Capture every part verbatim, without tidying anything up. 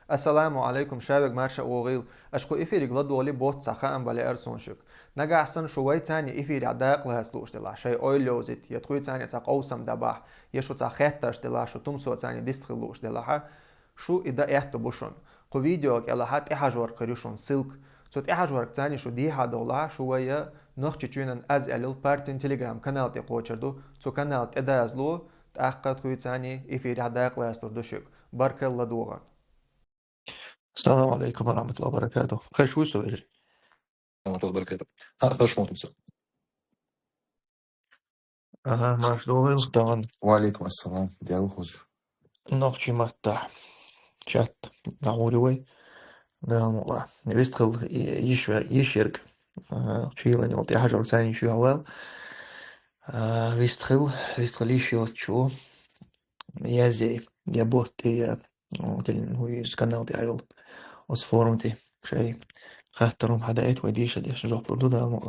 Ассаламу Ӏалайкум, шавег марша вогӀийла. Аша кху эфирига ладогӀале, боцца хаам бале ара суна шуьга. Нагахь санна шу вайца цхьана эфирехь дакъа лаца лууш делахь, шайн ойла йовзийта, я тхоьца цхьана цхьа къовсам дӀабахь, я шу цхьа хеттарш делахь, шу тумсоца цхьана дистхила лууш делахь, шу и дан аьтто бу шуна. Кху видео кӀелахь тӀехьажорг хир ю шуна ссылка. Цу тӀехьажоргца цхьана шу дехьа довлахь, шу вай Нохчийчоьнан, аз аьлла, партин Telegram-канал тӀе кхочур ду, цу канал тӀе дазло, тӀаккха тхоьца цхьана эфирехь дакъа лацалур ду шуьга. Баркалла ладогӀарна. Ассаламу Ӏалайкум ва рахьматуллахӀи ва баракатухӀ. Хеш вуй со, вежарий? ВарахӀматуллахӀи ва баракатухӀ. ХӀаъ, хеш ву тхо. Ага, марша догӀийла, тахана. Ва Ӏалайкум ассалам. Дела хоза. Нохчийн маттахь. Чат. ДӀагӀур ю вай. Дала мукъ лахь. Вистхила, и, йиш вер-, йиш ерг. Ага, чуйилла йолу тӀехьажоргца цхьана шу хьавал. А, вистхила, вистхила йиш йоцучо. Язъе, я ботте, я, м, тел-, ну, из канал тӀе айвал. Оцу форум тӀе шайн хаттар хӀума хьадаийта, вай дийша деш жоп лур ду, Дала мукъ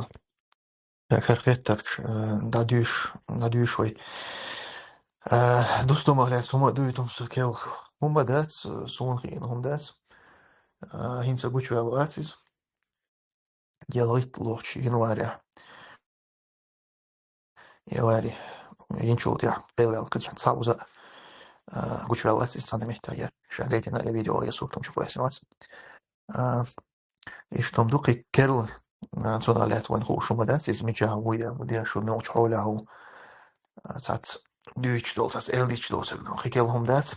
лахь. ХӀара хеттарш, э, дӀадуьйш-, дӀадуьйш вай. Э, дустумах лаьцна хӀума а дуьйту-м со керла. ХӀума дац, э, суна хиъна хӀума дац. Э, хӀинца гучуваьлла вац иза. ЯлхитталгӀачу январехь. Январь йинчул тӀехь, къайлаьлла кхин цхьа уза, э, гучуваьлла вац иза цхьана меттехь я. Ша гайтина я видео, я сурт хӀума чу къоьссина вац. А, иштта хӀума ду, кхин керла, а, цунах лаьцна вайна хууш хӀума дац, иза мичахь ву я, ву де, шу муьлхачу хьолехь ву, а, цхьацца дуьйцуш долу, цхьацца аьлла дийцуш долу, кхин керла хӀума дац.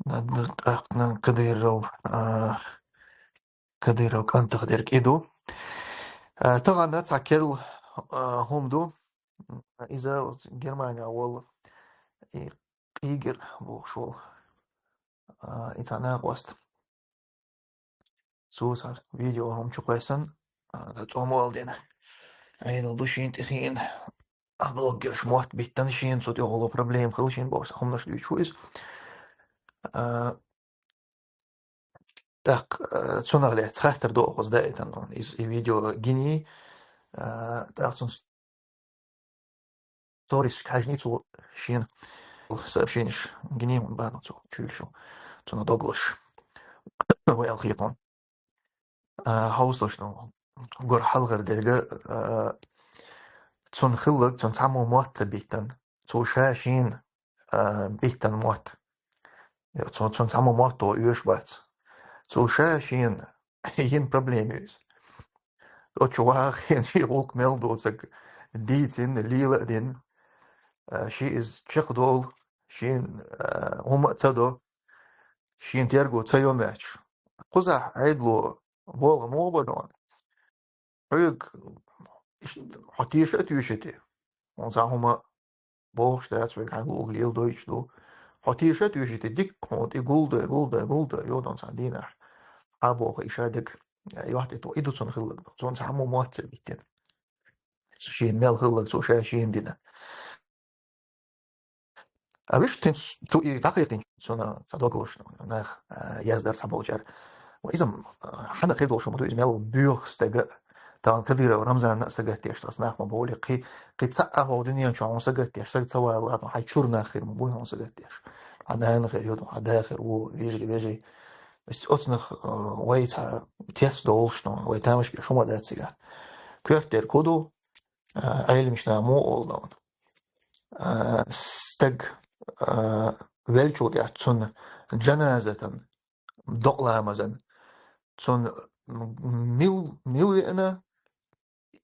Н-, н-, тӀаккха Кадыров, а, Кадыров кӀантах дерг и ду. А, тахана цхьа керла, а, хӀума ду. Иза Германехь волу, и Къигар бохуш волу, а, и цхьа накъост. Цо цхьа видео хӀума чу кхоьссина, а, цхьа цӀом а дина. Ӏедал ду шена тӀехиъна. А блогерш мотт биттина шена, цу тӀехула проблема хилла шена бохуш, цхьа хӀуманаш дуьйцуш ву иза. А, тӀаккха, а, цунах лаьцна хаттар до оха даийтина, иза и видео гиний, а, тӀаккха цунна сторисашка хьаьжний цо шена, сообщенеш гиний хьуна бахана цо чуьйлаш ву, цунах дог лозуш. Вай аьлла хетон. А, хьовсалаш ду, гур хьалхара дерга, а, цунна хилларг, цунна цхьаммо мотт ца биттина. Цо ша шена, а, биттина мотт. Цо, цунна цхьаммо мотт оьшуш бац. Цо ша шена йина проблема ю иза. Оцу чу ваха хиъна, шен гӀуллакх мел доцург дийцина, лела а дина. А, шен иза чекхдолу, шена, а, хӀума а ца до, шена терго ца йо моьттуш. Кхузахь Ӏедало болх муха бо хьуна? Хьоьга иштта хьо теша а тоьший те? Хьуна цхьа хӀума бохуш дац, вайга хьайна луъург леладойтуш ду. Хьо теша а тоьший те, дикка хьуна тӀе гулдой, гулдой, гулдой, йодан цхьана дийнахь. Хьан боху и ша дерг, э, йохьтӀе туху, и ду цунна хилларг. Цунна цхьаммо мотт ца биттина. Шена мел хилларг цо ша шена дина. А вуьш тин цу и дӀакхайкхинчу цунна цхьа дог лозуш нах, а, яздар цхьаболчара. Ва иза, а, хьанна хир долуш ма ду, иза мел боьха стага, тахана Кадыров Рамзанна а сагатдеш, ас нах ма бовлий, кхи, кхин цхьа а хӀокху дуьнен чохь хьуна сагатдеш, сага ца вала, ладно, хьайн чуьра нах хир ма бу хьуна сагатдеш. Хьан нана хир ю, хьан да хир ву, вежарий, вежарий. Оцунах, а, вай цхьа тес долуш ду, вай тамаш беш хӀума дац цигахь. Коьрта дерг хӀун ду, а, Ӏеламнаха муха олу ду. А, стаг, а, веллачул тӀаьхьа цунна джаназатан, докъаламазан, цунна мил, мил веана,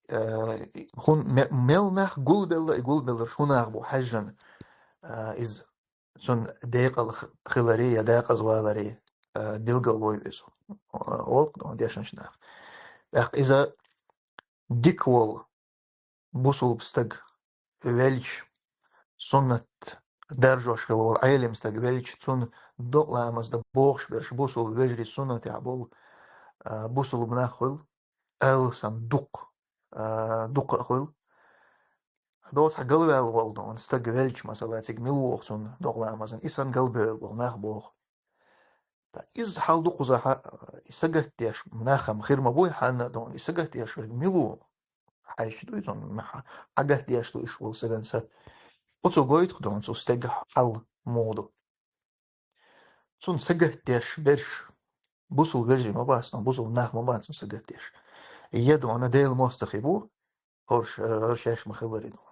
а, хӀун, ме-, мел нах гулбелла, и гулбелларш хӀун нах бу хьаьжжина, а, иза цунна декъала х-, хиларе я декъаза валаре, а, билгало ю иза. А, олу дешначу наха. ТӀаккха иза дика волу бусулба стаг веллача, суннат даржош хилла волу Ӏелим стаг веллача, цунна докъаламаз дан бохуш берш бусулба вежарий суннатехь болу, а, бусулба нах хуьлу, аьлла санна дукха, а, дукха а хуьлу. Доцахь галваьлла волу ду, стаг веллача, масала, цига мила воху цунна докъаламазан, и санна галбевлла болу нах боху. Ткъа иза хьал ду кхузахь, и сагатдеш нах-м хир ма буй хьанна а ду, и сагатдеш верг мила ву? Хьаьжча дуй цунна, хьагатдеш ду иштта волу сагана са. Оцо гойту-кх ду цу стеган хьал муха ду. цунна сагатдеш берш бусулба вежарий ма бац, цунна бусулба нах ма бац цунна сагатдеш. Е дона Делан мостагӀий бу, хӀорш, хӀорш шаьш ма хиллара дона.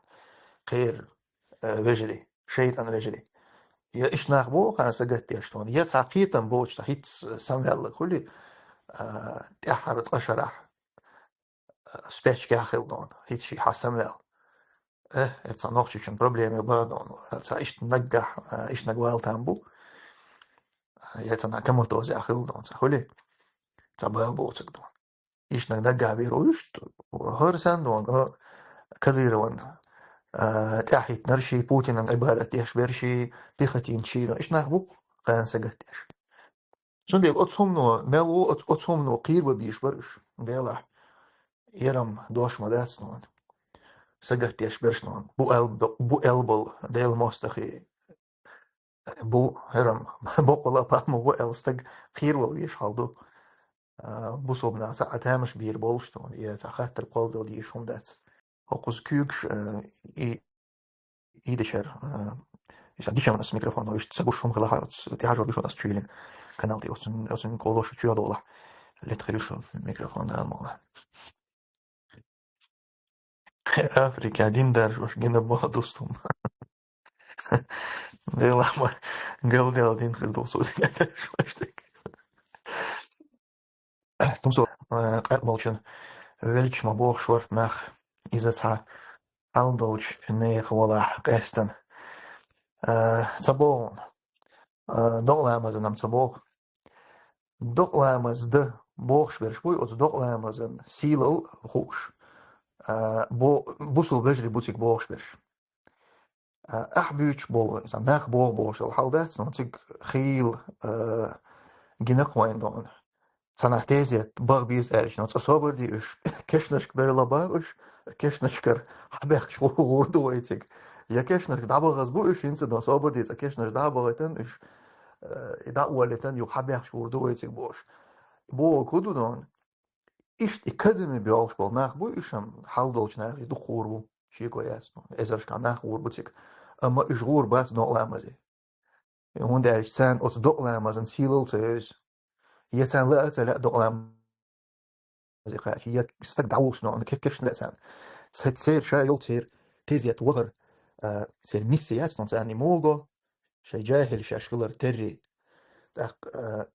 Кхера, э, вежарий, шайтӀан вежарий. Е иштта нах бу кхана сагатдеш дона. Е цхьа кхетам боцуш цхьа хӀинцца самаваьлларг хуьлий, а, тӀаьххьара ткъа шарахь, а, спячкехь хилла дона. ХӀинцца ший хьан самаваьлла. Э, э, цхьа нохчичун проблема бан дона. Цхьа иштта наггахь, а, иштта наг вала там бу. Е цхьа нах коматозехь хилла дона, цхьа хуьлий. Цхьа бала боцург дона. Иштта наг наггахь бийр ву иштта. ХӀара санна дона, а, Кадырован, а, тӀаьхьахӀиттинарш ший, Путинан Ӏибадат деш берш ший, пехотинцаш ший, иштта нах бу кхана сагатдеш. Цундела оцу хӀумано, мел ву оцу, оцу хӀумано кхера бан безаш бара уьш, делахь, ярам дош ма дац дона. Сагатдеш берш дона. Бу аьл-, бу аьлла болу Делан мостагӀий. Бу, ярам, боккъала пахьма бу аьлла стаг кхера вала везаш хьал ду. А, бусулба нах цхьа а тамаш бийр болуш дона, е цхьа хаттар кхолладала дезаш хӀума дац. ХӀокхуза куьйгаш, э, и, и дешар, э, иштта дича ас микрофон, иштта ца гуш хӀума хила хьа, оц, тӀехьажор гуш ас чуьйлин канал тӀе, оцун, оцун кхолош чуья долахь. Лет хир шу микрофон, да, мала. Африка дин даржош гина бо дустум. Делама галдел дин хир дусу. Тумсо, э, къаркъа болчун велча ма бохуш варт нах, иза цхьа хьал долчу нехан валахь къестан. Э, ца боху. Э, докъа ламазан ам ца боху. Докъа ламаз дан бохуш берш буй, оцу докъа ламазан сийлалла хууш. Э, бо-, бусулба вежарий бу цига бохуш берш. А, ахь буьйцуш болу, сан нах боху бохуш йолу хьал дац, но цига хийла, а, гина кхойна дона. Цхьа нах тезет баха беза аьлча, но цкъа собар де уьш, кешнашка бевлла баха уьш, кешнашкара хьабаьхкаш гӀур ду вай цига. Я кешнашка дӀабахаза бу уьш, хӀинца но собар де, цкъа кешнаш дӀа а бахийтина уьш, а, и дӀа а олийтина, юха хьабаьхкаш гӀур ду вай цига бохуш. Боху хӀун ду дона? Иштта и кадаме боьлхуш болу нах бу, уьш-м хьал долчу нахе дукха гӀур бу, шеко яц, эзаршкахь нах гӀур бу цига. Амма уьш гӀур бац докъа ламазе. ХӀунда аьлча царна оцу докъа ламазан сийлалла ца евза. Я царна лаа а ца лаьа докъа ламазе кхача, я стаг дӀавуллуш но, ана кхеччалц лаьа царна. Ца-, церан ша йолу церан тезет вахар, а, церан миссия яц, но царна и могу, шайн джахӀил шаьш хилар терри. ТӀаккха, а,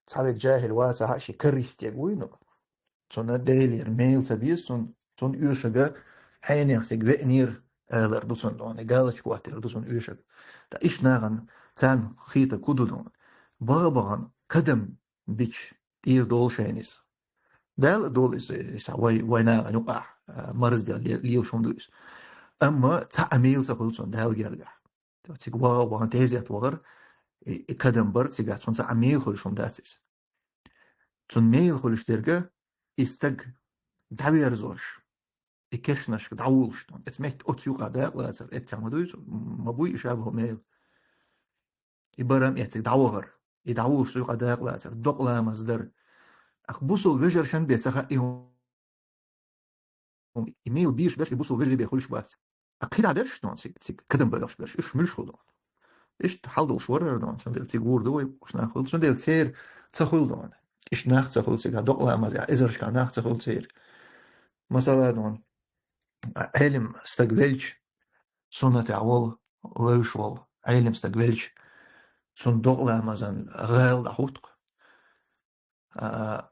цхьа верг джахӀил вацахь а, ши карист ерг вуй, ну, цунна Делера мела ца беза, цунна, цунна оьшург хьенех цига веанера алар ду цунна, ну, галочка хӀоттор ду цунна оьшург. Ткъа иштта нахана царна хетарг хӀун ду, ну, баха-бахана кадам бича тӀера долу шайна иза. Дала а долу иза, иза вай, вай нахана юкъахь, а, марзделла ле-, лелаш хӀума ду иза. Амма цхьа а мела ца хуьлу цунна Дала гергахь. Цига ваха-, вахан тезет вахар, и, и кадам бар цигахь, цунна цхьа а мела хуьлуш хӀума дац иза. Цунна мела хуьлуш дерг, и стаг дӀаверзош, и кешнашка дӀавуллуш, эцу метта оцу юкъа дакъа лацар, эццехь ма дуй цу, ма буй и ша боху мела. И барам эциг дӀавахар, и дӀавуллуш цу юкъа дакъа лацар, докъа ламаз дар. Ах бусул вежаршан бен ца хаьа и хӀума. И мел бийш берш, и бусул вежарий бен хуьлуш бац. А кхидӀа берш, ну, цига, цига кадам бевллаш берш, уьш муьлш хуьлу, ну. Иштта хьал долуш варара, ну, цундела цига гӀур ду вай, уьш нах хуьлу, цундела церан ца хуьлу, ну. Иштта нах ца хуьлу цига, докъа ламазехь, эзаршкахь нах ца хуьлу церан. Масала, ну, Ӏелим стаг велча, суннатехь волу, вевзаш волу, Ӏелим стаг велча, цунна докъа ламазан гӀала дӀахӀутту-кх. А,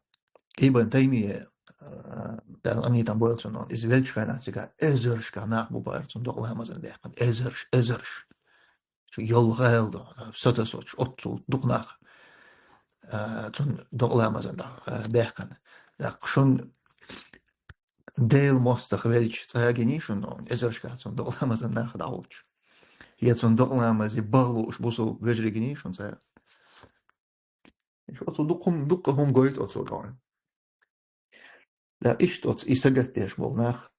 Ибн Таймия, а, Дала къинхетам бойла цунна, иза велчу хенахь цигахь эзаршкахь нах бу бара цунна докъа ламазан баьккхина. Эзарш, эзарш. Шу йолу гӀала ду, саца соцуш, оццул дукха нах, а, цунна докъа ламазан дӀа, а, баьккхина. ТӀаккха шуна Делан мостагӀа велча цкъа а гиний шуна, эзаршкахь цунна докъа ламазан нах дӀахӀуттуш. Я цунна докъа ламазе баха лууш бусул вежарий гиний шуна цкъа а. Оцу дукха хӀума, дукха хӀума гойту оцу тӀехь. Да, иштта оцу и сагатдеш болу нах.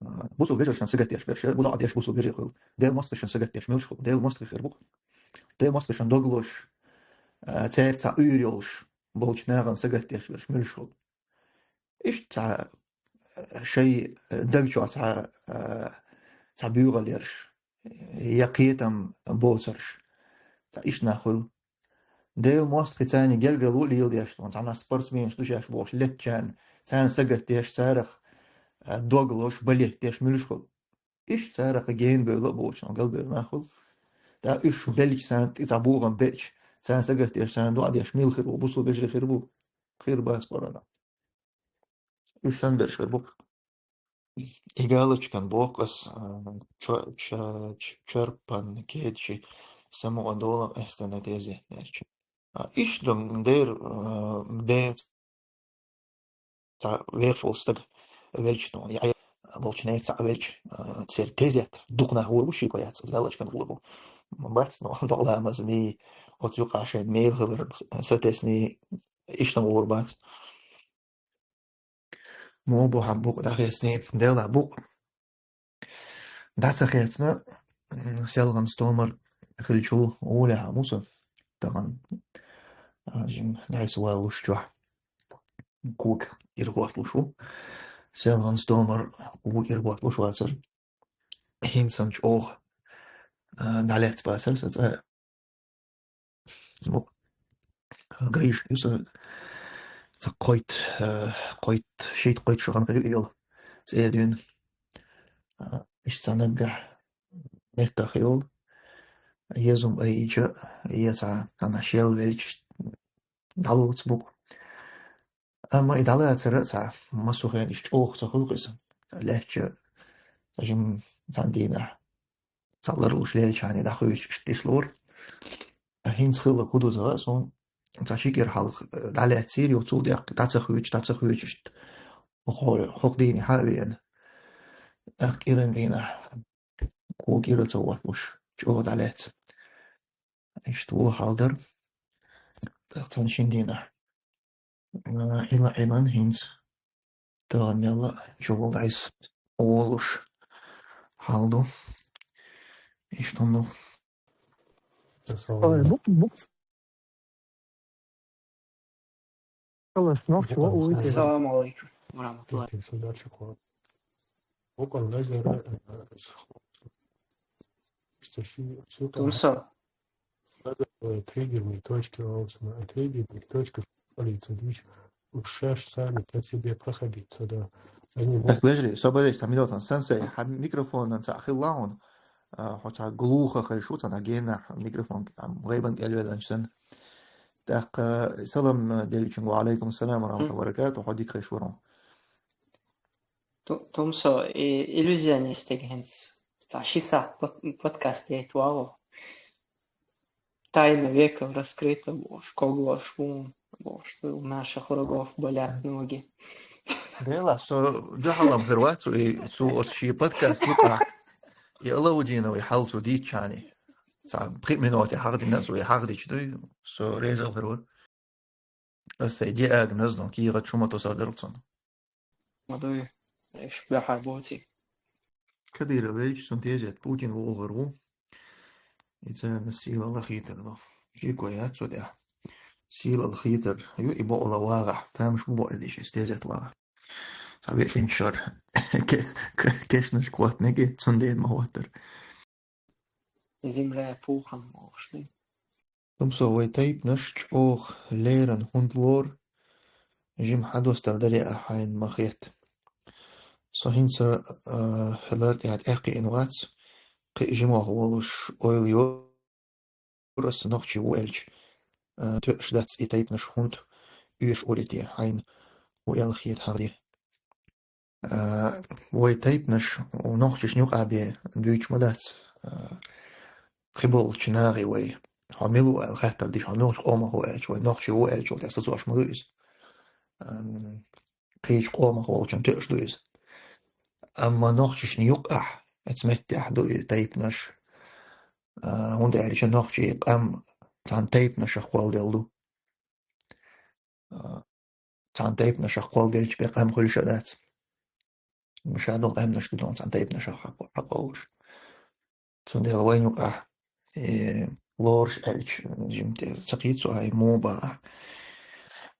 А, бусул вежаршна сагатдеш берш, буза Ӏа деш бусул вежарий хуьлу. Делан мостагӀашна сагатдеш муьлш хуьлу. Делан мостагӀий хир бу-кх. Делан мостагӀашна дог лозуш, а, цаьрца цхьа уьйр йолуш болчу нахана сагатдеш берш муьлш хуьлу. Иштта цхьа, а, шайн, а, даг чохь цхьа, а, цхьа буьйгӀал ерш, я кхетам боцурш. Цхьа иштта нах хуьлу. Дела моастагӀий царна гергарло а леладеш, вон цхьана спортсменаш ду шаьш бохуш леттачарна, царна сагатдеш, царах, а, дог лозуш, балет деш, муьлш хуьлу. Иштта царах гена бевлла а болчу, галбевлла нах хуьлу. ТӀаккха уьш белча, царна тӀе цхьа бохам беача, царна сагатдеш, царна доӀа деш мила хир ву, бусулба вежарий хир бу? Хир бац къорана. Уьш санна берш хир бу. И галочкан боху ас, а, чо-, ча-, ч-, чорпан кедаьча самукъан долам эстана тезет дерча. А, иштта дера, а, бен цхьа вехаш волу стаг велча, ну, я, я, волчу нера цхьа велча, а, церан тезет дукха нах гӀур бу, шеко яц, галочкан гӀур бу. Бац, ну, докъа ламазний, оцу юкъа шайн мел хилар сатесний, иштта гӀур бац. Муха бу хьан букъ дӀахецний, Дела букъ. ДӀа ца хецна, м, селхана стомар хилчул гӀолехьа муса тахана, а, жим дӀайса валлуш чохь кога иргӀотталуш ву. Селхана стомар кога иргӀотталуш вацара. ХӀинца санна чӀогӀа, а, дӀалаьцна бацара сан цӀа. Бу-, Гриша, ю сан цхьа кхойтта, э, кхойтта, шийтта-кхойтта шо хан хир ю и йолу. ЦӀера дуьйна. А, иштта цхьа наггахь меттах йолу. Езум айича, я цхьа, цхьана шел велча, дӀалоцу букъ. Амма и дӀалацара а цхьа, массо хенахь иштта чӀогӀа ца хуьлу иза. Лаьттача, жим цхьана дийнахь, цхьа ларлуш лелачарна дӀахуьйцуш иштта дислора. ХӀинца хилла хӀун ду ца хаьа суна, цхьа ши кӀира хьалха, э, дӀалаьццийра, юха цул тӀаьхьа дӀа ца хуьйцуш, дӀа ца хуьйцуш иштта. ХӀокху, хӀокху дийне хьа а веана. ТӀаккха кӀиран дийнахь, кхо кӀира ца хӀотталуш, чӀогӀа дӀалаьцна. Иштта вон хьал дара. ТӀаккха цхьана шина дийнахь. Ӏила Ӏилан хӀинца тахана мелла чувал дӀайса олуш хьал ду. Иштта хӀума ду. Ой, бу-, бу-, Алло, нохчи, бу-, уйти. Ассаламу алейкум ва рахматуллах. Окей, всё, дальше ход. Около лазера, э, с-, с-, с-, Тумсо. Лазер, э, триггерные точки, а, вот, смотри, триггерные точки шпалицы, видишь, вот шаш сами по себе проходить сюда. Они могут... Так, подожди, со, подожди, там идёт он сенсей, ха, микрофон, он ца, хилла он, а, хотя глухо хай шу, цана гена, микрофон, там, гайбан кельвелан чен. Так, э, салам, э, деличун, ва алейкум салам ва рахматуллахи ва баракатух, хо дик хай шурун. Ту-, Тумсо, и иллюзионистик хӀинца цхьа ши сахьт под-, подкаст яйта вагӀу. Тайна веков раскрыта, бохуш, ког лош ву, бохуш, у наших врагов болят ноги. Дела, со дуьхьалам хир вац, и цу оцу ши подкаст юкъахь. И Алаудиновый хьал цу дийцчани. Цхьа пхи минуте хьахдина цу, и хьахдича дуй, со резал хир вара. Аса и диагноз, ну, кийгӀа чу ма тосар дара цунна. Ма дуй, эш баьхьар боций. Кадыров велча, цунна тезет Путин вогӀур ву. И царна сийлалла хийтар ду. Шеко яц цу тӀехь. Сийлалла хийтар ю и бокъала вагӀахь. Тамаш бу бо аьлла, иза тезет вагӀахь. Цхьа вешин шар. Ке-, ке-, кешнаш кхоттнеги, цундела ма хӀоттар. Земля пухом, бохуш ду. Тумсо, вай тайпанаш чӀогӀа леррина хӀунда лору, жима хьадостар даре а хьайна ма хетта. Со хӀинца, а, лар тӀехь тӀаьхкхиъна вац, кхин а жимах волуш ойла йора аса нохчи ву аьлча, а, тоьаш дац и тайпанаш хӀунда оьшу олий те, хьайна ву аьлла хета хьагӀ де. А, вай тайпанаш нохчашна юкъа бен дуьйцуш ма дац. А, кхиболчу нахе вай, хьо мила ву аьлла хаттар дича, хьо муьлхачу къомах ву аьлча, вай нохчи ву аьлча, тӀе сацош ма ду иза. Ам, кхечу къомах волчун тоьаш ду иза. Амма нохчашна юкъахь, эца меттехь ду и тайпанаш. А, хӀунда аьлча нохчий къам цхьана тайпанашах кхолладелла ду. А, цхьана тайпанашах кхолладелча бен къам хуьлуш а дац. Ша долу къаьмнаш ду дон цхьана тайпанашах хьакъ-, хьакъовлуш. Цундела вайн юкъахь, э, лоруш аьлча, жимте ца кхийцу хьай муха бахахь.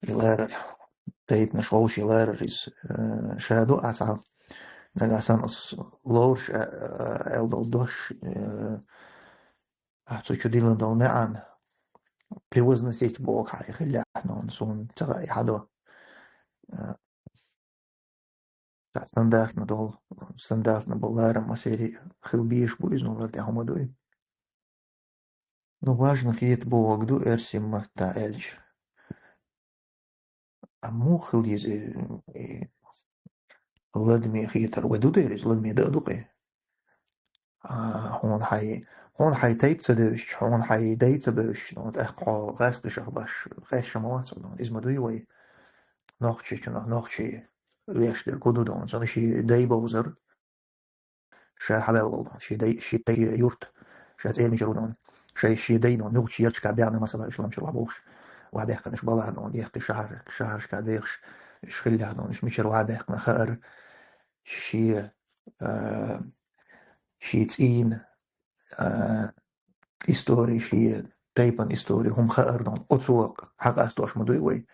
И ларар, тайпанаш вовший ларар иза, э, ша ду а цхьа. Нагахь санна оцу лоруш а, а, аьлла долу дош, э, ахь цу чу диллина долу маьӀна, превозносить боху хьайн хиллехь, ну, суна ца хаьа хьадо. А, цхьа стандартно долу, стандартно болу ларам масери хила безаш бу иза, ну, лар тӀехь хӀума дуй. Ну, важно хета бохург ду, эрсийн маттахь аьлча. А муха хила деза, э, ладаме хетар? Вай ду дера иза, ладаме дан а ду-кх и. А, хьуна хьайн, хьуна хьайн тайпа ца девзча, хьуна хьайн дай ца бевзча, ну, тӀаккха хьо гӀазкхашах баш, гӀазкхаша ма вац хьо, ну, иза ма дуй вай. Нохчийчунах нохчи веш дерг хӀун ду, ну, цунна шен дай бовзар. Ша хьаваьлла волу, шен дай, шен дай юрт, ша цӀермичара ву, шайн шен дай, муьлхачу ярташкахь баьхна, масала, уьш ламчуьра охьабовлуш, охьабаьхкина уьш балахь, дехкий шахьар-, шахьаршкахь бехаш, уьш хиллехь, уьш мичара охьабаьхкина хаар, шен, а, шен цӀийнан, а, истори, шен тайпан истори, хӀума хаар, оцо хьакъастош ма дуй вай,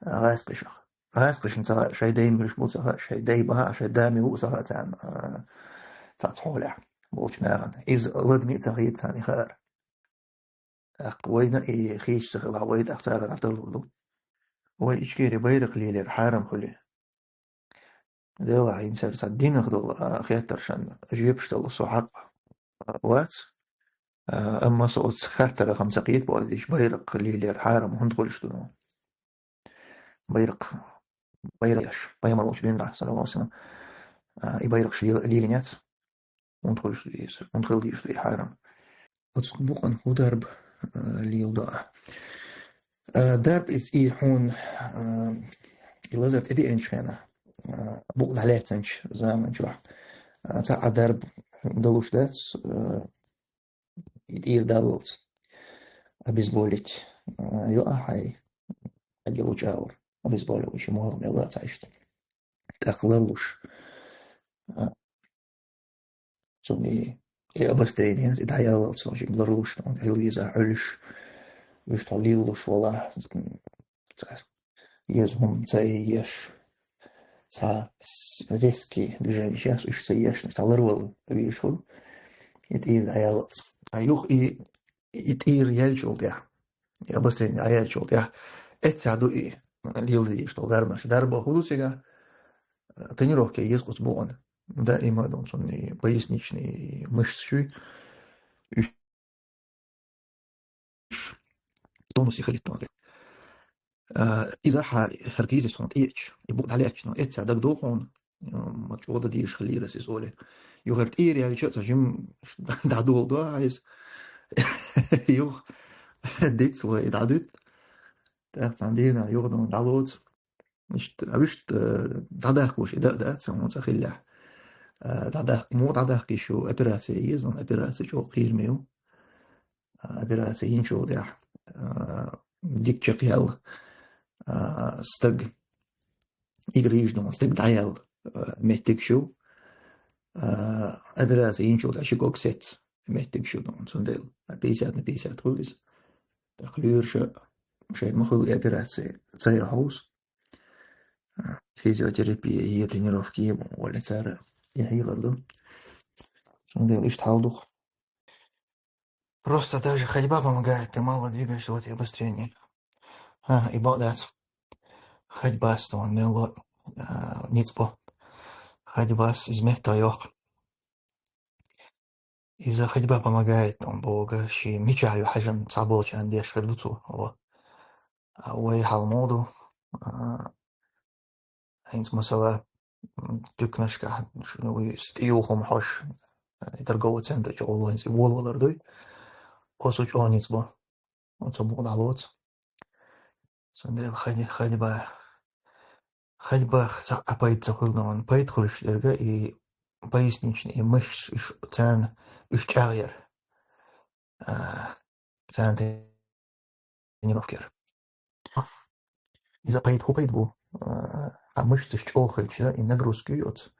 а, гӀазкхашах. ГӀазкхашна ца хаьа, шайн дай муьлш бу ца хаьа, шайн дай бан хаьа, шайн да мила ву ца хаьа царна, а, цхьацца хьолехь болчу нахана. Иза ладаме а ца хета царна и хаар. ТӀаккха вайна и хийца ца хилахь, вай тӀаккха царах дӀатарлур ду. Вай Ичкери байракх лелор хьарам хуьлий? Делахь, хӀинца цхьа динах долу, а, хеттаршна жоьпаш дала со хьакъ, а, вац. А, амма со оцу хаттарах-м ца кхета, боху дийша, байракх лелор хьарам хӀунда хуьлуш ду, ну? Байракх, байракх еш, пайхамар волчу дуьйна, саллаллаху алейхи ва саллям, а, и байракхаш лела-, лелийна яц. ХӀунда хуьлуш ду иза, хӀунда хила дезаш ду и хьарам? Оцу букъана хӀун дарба, а, леладо ахь? А, дарба иза и хьуна, а, и лазар тӀедеанчу хенахь, а, букъ дӀалаьцначу заманчохь, а, цхьа а дарба далуш дац, а, и тӀера даллалц обезболить, а, йо ахь хьайн, хьайга лучу агӀор, обезболивающий молла мелла а цхьа иштта. ТӀаккха ларлуш, а, цунна и, и обострение, и дӀаяллалц, цунна жима ларлуш, цунна хила веза хьуьлуш, уьш тхо леллуш вала, цхьа еза хӀума ца еш, цхьа с-, резкий движенеш яц, уьш ца еш, цхьа ларвала везаш хуьлу, и тӀера дӀаяллалц. Ткъа юха и, и тӀера яьллачул тӀаьхьа, и обострение дӀаяьллачул тӀаьхьа, эццехь ду и лела дезаш долу дарбанаш. Дарба хӀун ду цигахь? Тренировка еза кхуза бу хьуна. Даима а ду цунна и поясничный мышцаш, уьш тонусе хилийта. А, иза хьа-, хӀара кийза цунна тӀеэцча, и букъ дӀалаьцча, ну, эццехь дагадогӀу хьуна, м, ма чӀогӀа дан дезаш хиллера ас иза олий. Юха хӀара тӀера яьлча а цхьа жима дӀадоладо хьайса. Юха дицло и дӀадуьту. ТӀаккха цхьана дийнахь юха дӀалоцу. Иштта, а вуьшта, э, дӀадаккхалуш и дан а дац, хьуна цхьа хиллехь. Э, дӀадаккха-, муха дӀадаккха йиш ю, операция еза, операция чӀогӀа кхераме ю. Э, операция йинчул тӀаьхьа, э, дика чекхъяьлла, э, стаг, и грыжа, стаг дӀаяьлла, э, меттигаш ю. Э, операция йинчул тӀаьхьа ши ког сецна меттигаш ю, цундела пятьдесят на пятьдесят хуьлу иза. ТӀаккха лоьраша шайна ма хуьлу и операция ца ян хьовса. Физиотерапия е тренировка е, бу-, валли цара я хьийгӀар ду. Цундела иштта хьал ду-кх. Просто даже ходьба помогает, ты мало двигаешься, вот и обострение. А, и бакъ дац. Ходьбас тхуна мелла, а, ницкъ бо. Ходьбас иза меттах йоккху. Иза ходьба помогает, он боху, шен мичахь ю хьаьжна цхьаболчарна деш хир ду цо. Во. А вай хьал муха ду? А, хӀинца масала, м, туьканашкахь, ш-, ну, и тӀеюху хӀума хьожуш, и торговый центр чу гӀоло хӀинца и волавалар дуй. Оцу чӀогӀа ницкъ бо. Оцу букъ дӀалоцу. Цундела ходь-, ходьба. Ходьбах цхьа а пайда ца хуьлу, но пайда хуьлуш дерг и поясничный, и мышц уьш, царна уьш чӀагӀъяр. А, царна тренировка яр. Иза пайда, хӀун пайда бу? А, а мышцаш чӀогӀа хилча, и нагрузка ю оцу,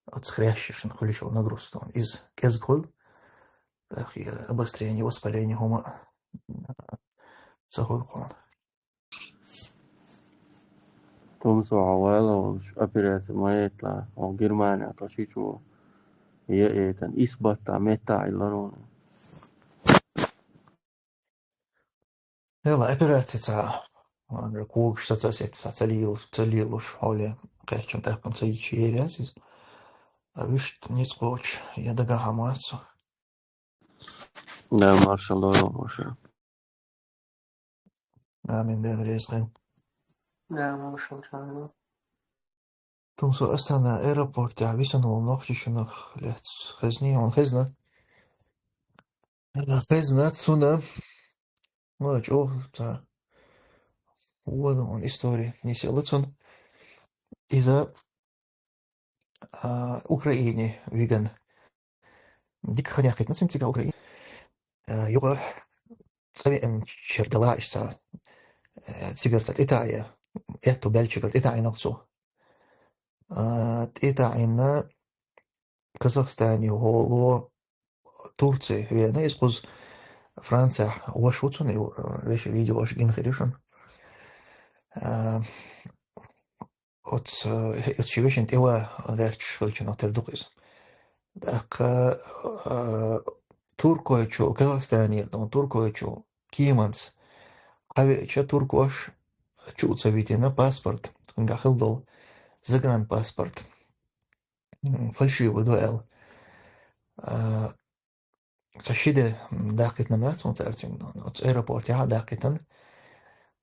оцу хрящашна хуьлуш йолу нагрузка, иза кӀезиг хуьлу. ТӀаккха и обострение, воспаление хӀума ца хуьлу кхунна. Тумсо хьо ваьлла волуш операция ма яйталахь, хьо Германия тхо шичо е этан исс баттахь меттахь Ӏилларо. Нела операци ца, ладно, когаш ца, ца сет, ца, ца лийлуш, ца лийлуш, хьоле, кхеччун тӀаккха ца йичи ери аз иза. А вуьшта ницкъ кхочу, я дагахь хьамац со. Да, маршалла, маршалла. Амин, Дела реза хила. Да, маршалла, чан. Тун со Астана аэропортехь висина волу нохчичунах лаьцна хезний, хьуна хезна? Хезна, цунна. Ма чӀогӀа ца вон он истори нисъелла цунна. Иза, а, Украине виган. Дика хан яьккхина цуьнан цигахь Украине. А, юха цӀа веанчуьра дала иштта, а, цигара цхьа тӀетаӀе, аьтту баьллачуьра тӀетаӀийнарг цо. А, тӀетаӀийна Казахстане волу Турци веана, иза кхуза Францехь ваша ву цунна, и, вешан видеош гина хир ю шуна. А, оцу, э, оцу ши вешина тӀе ван гӀерташ хилчунах тера ду-кх иза. ТӀаккха, а, туркойчу, Казахстанера долу туркойчу кеманца хьавеача, туркоша чу а ца витина паспорт, цуьнгахь хилла долу загранпаспорт. М, фальшивый ду аьлла. А, ца ши де, м, даккхийтина ма цунна цара цуьнга, оцу аэропортехь а даккхийтина.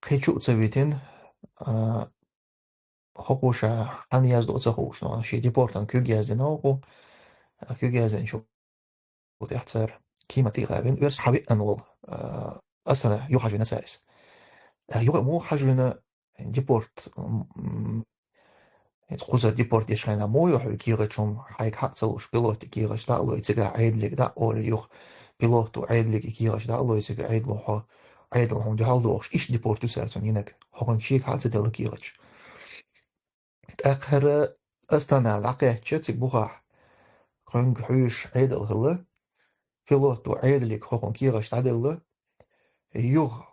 Кхин чу а ца витина, а, хӀокхо ша хьанна яздо а ца хууш, но шен депортан куьг яздина хӀокхо. А куьг яздинчу тӀехь цара кема тӀе а гӀавина, оьрсий хьавеана волу, а, Астана юха хьажа вина цара иза. А, юха муха хьажа вина, депорт, м, м, иза кхузара депорт деш хьайна муха ю хьоьга кехаташ хӀума, хьайга хьа а ца луш, пилоте кехаташ дӀа а лой, цигахь Ӏедале дӀа а олий юха, пилото Ӏедале кехаташ дӀа а лой, цигахь Ӏедало хьо, Ӏедало хьуна дуьхьал дохуш, иштта депорт ю цара цунна йинарг, хӀокхуьнга шега хьа а ца делла кехаташ. ТӀаккха хӀара Астана дӀакхаьчча, цига бухахь кхуьнга хьоьжуш Ӏедал хилла, пилото Ӏедале хӀокхунна кехаташ дӀаделла, юха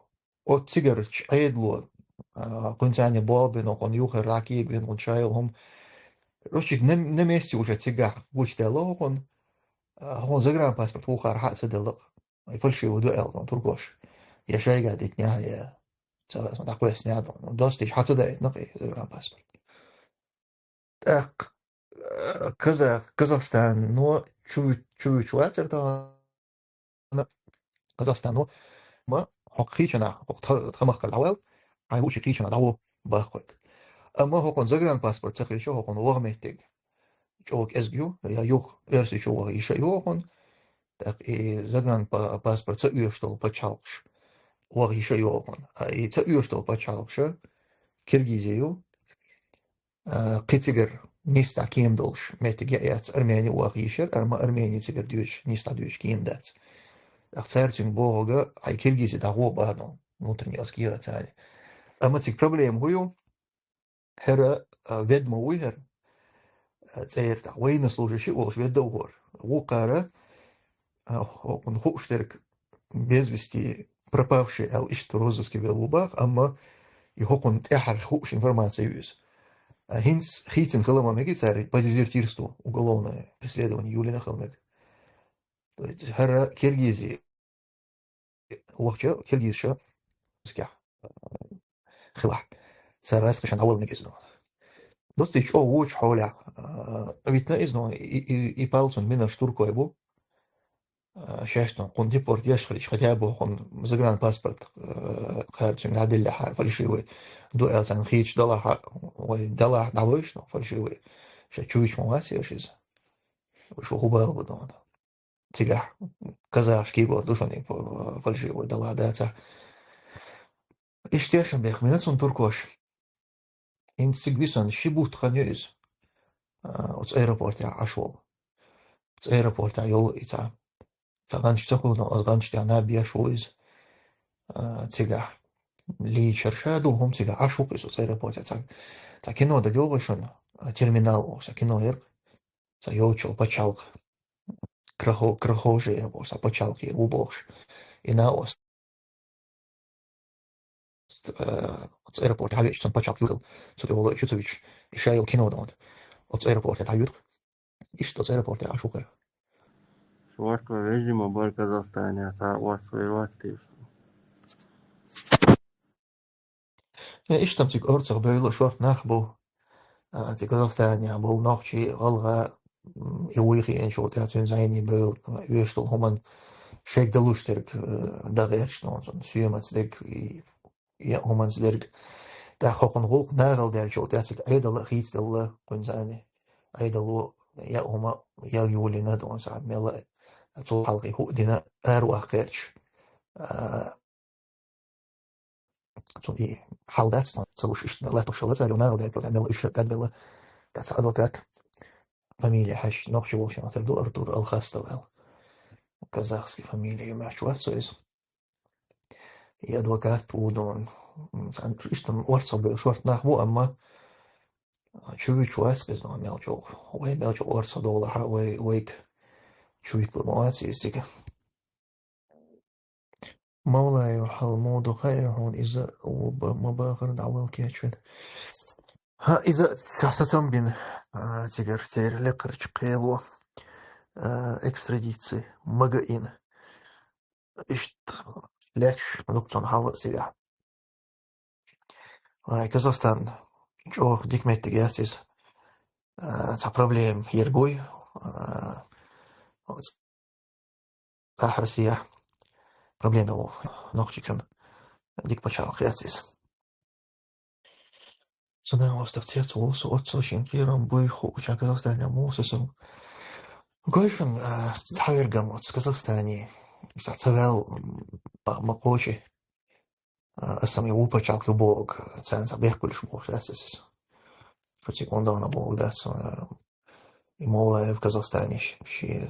оцу цигарчу Ӏедало, а, кхуьнца цхьаьна болх бина, хӀокхунна юххера дӀакегабина, хӀокхунна ша йолу хӀума. Короче, на, на месте уже цигахь гучудаьлла хӀокхунна, а, хӀокхунна загранпаспорт вукхара хьа а ца делла-кх. И фальшивый ду аьлла, хӀокхунна туркоша. Я шайга дитинехь, я ца дӀакхоьссинехь, ну, доступ хьа ца даийтина-кх и загранпаспорт. ТӀаккха, э, Казах-, Казахстано чу-, чувуьйцуш вацара тахана. Казахстано ма хӀокху кхечанхьа, хӀокху тха-, тхан махкара дӀавала, хьайн луучу кхечанхьа дӀагӀо боху хьоьга. Амма хӀокхунна загранпаспорт ца хилча, хӀокхунна ваха меттиг чӀогӀа кӀезиг ю, я юха Оьрсийчу ваха йиш а ю хӀокхунна, тӀаккха и загранпа-, паспорт ца оьшуш долу пачхьалкхаш ваха йиш а ю хӀокхунна. А и ца оьшуш долу пачхьалкхаш Киргизи ю, а, кхин цигара нийсса кема долуш меттиг яц, Армени ваха йиш яра, амма Армени цигара доьдуш, нийсса доьдуш кема дац. ТӀаккха цара цуьнга бохург, хьайн Киргизи дӀагӀо боху, внутренний аскира царна. Амма цига проблема хӀун ю? ХӀара, а, ведма вуй хӀара, а, цӀера тӀаккха военнослужащий а волуш ведда а ву хӀара. Вукхара, а, хӀокхунна хууш дерг без вести пропавший аьлла иштта розыске велла ву боху, амма и хӀокхунна тӀаьхьара хууш информация ю иза. А, хӀинца хийцина хила ма мега цара, по дезертирству уголовное преследование йолийна хила мега. То есть хӀара Киргизи вахча, киргизша, а, хилахь. Цара раскхишан дӀавала мегаза. Доступ чӀогӀа вочу хьолехь, а, витна иза, но и, и, и палцун минаш туркой бу. А, шаьш тун кхунна депорт еш хилча, хотя бы хӀокхунна загранпаспорт, а, кхара цуьнга дӀаделлехьара фальшивый ду аьлла царна хийцаш далахь, вай далахь дӀалойш, но фальшивый. Ша чуьйчу ма вац еш иза. Уьш хӀун бала бу дона. Цигахь казахский город ду шуна, фальшивый далахь дацахь. Иштта тешам бех, мина цунна туркош. ХӀинца цига висана ши бутт хан ю иза. А, оцу аэропортехь Ӏаш волу. Оцу аэропортехь йолу и цхьа. Цхьа гӀанч ца хуьлу, но оцу гӀанч тӀехь наб еш ву иза. А, цигахь. Лийчар ша ду, хӀума цигахь Ӏаш ву-кх иза оцу аэропортехь. Цхьа, цхьа кино дагайогӀу шуна, а, «Терминал» олуш, цхьа кино яра-кх. Цхьа йолччул пачхьалкх. Крахо-, Крахожие бохуш, цхьа пачхьалкх ву бохуш. И наост, э, оцу аэропорте хьавеача, цунна пачхьалкх юхал. Цу тӀе волу чу ца вича. И ша йолу кино дан. Оцу аэропорте дӀаюьту. Иштта оцу аэропорте Ӏаш ву-кх. Шорта вежима бар Казахстане, цхьа орца вер вац тешаш. Э, иштта цига орцах бевлла шорта нах бу. А, цига Казахстанехь болу нохчий, гӀалгӀа, м, и вуй хиъначул тӀаьхьа цуьнан зӀене бевлла, оьшуш долу хӀуманна шайга далуш дерг, э, дан гӀерташ долу цунна, соьмаца дерг, и, и хӀуманца дерг. ТӀаккха хӀокхуьнан гӀуллакх нахала даьллачул тӀаьхьа цига Ӏедал а хийцаделла кхуьнан зӀене. Ӏедало яа хӀума ял йолийна долу цхьа мелла а, цул хьалха и хӀуъа дина араваккха гӀерташ. А, Цунна и хьал дац, ца луш иштта латтош хилла цара, нахала даьлла, мелла уьш кӀадбелла. ТӀаккха цхьа адвокат, фамилия хьаьжча, нохчи волчу нах тера ду, Артур Алхастов аьлла. Казахский фамилия ю, моьттуш вац цо иза. И адвокат ву ду, м, цхьаьна иштта орцах бевлла шорта нах бу, амма чу вуьтуш вац иза, мел чӀогӀа. Вай мел чӀогӀа орцах довлахь а, вай, вайга чу вуьтур ма вац иза цига. Мавлаев хьал муха ду хаьий хьуна, иза ву ба-, ма бахара дӀавала кечвина. ХӀа, иза са-, сацам бина, а, цигара церан лекхарчу кхело, а, экстрадици мага йина. Иштта лаьтташ ду-кх цуьнан хьал а цигахь. Ай, Казахстан чӀогӀа дика меттиг яц иза. А, цхьа проблема ерг вуй. А, оцу Ахь Россияхь проблема йолу нохчичун дика пачхьалкх яц иза. Сан нана вастах цец волу, со оццул шен кхерам буй, хууча Казахстане муха сацам. Гой шуна, а, цхьаверг ам оцу Казахстане, ца, ца ваьлла, м, ба-, ма кхочи. А, аса ам и ву пачхьалкх ю бохург, царна цхьа бехк хуьлуш бохуш дац аса иза. Шу цига ондагӀана бохург дац, а, и Мовлаев Казахстане ш-, ши-,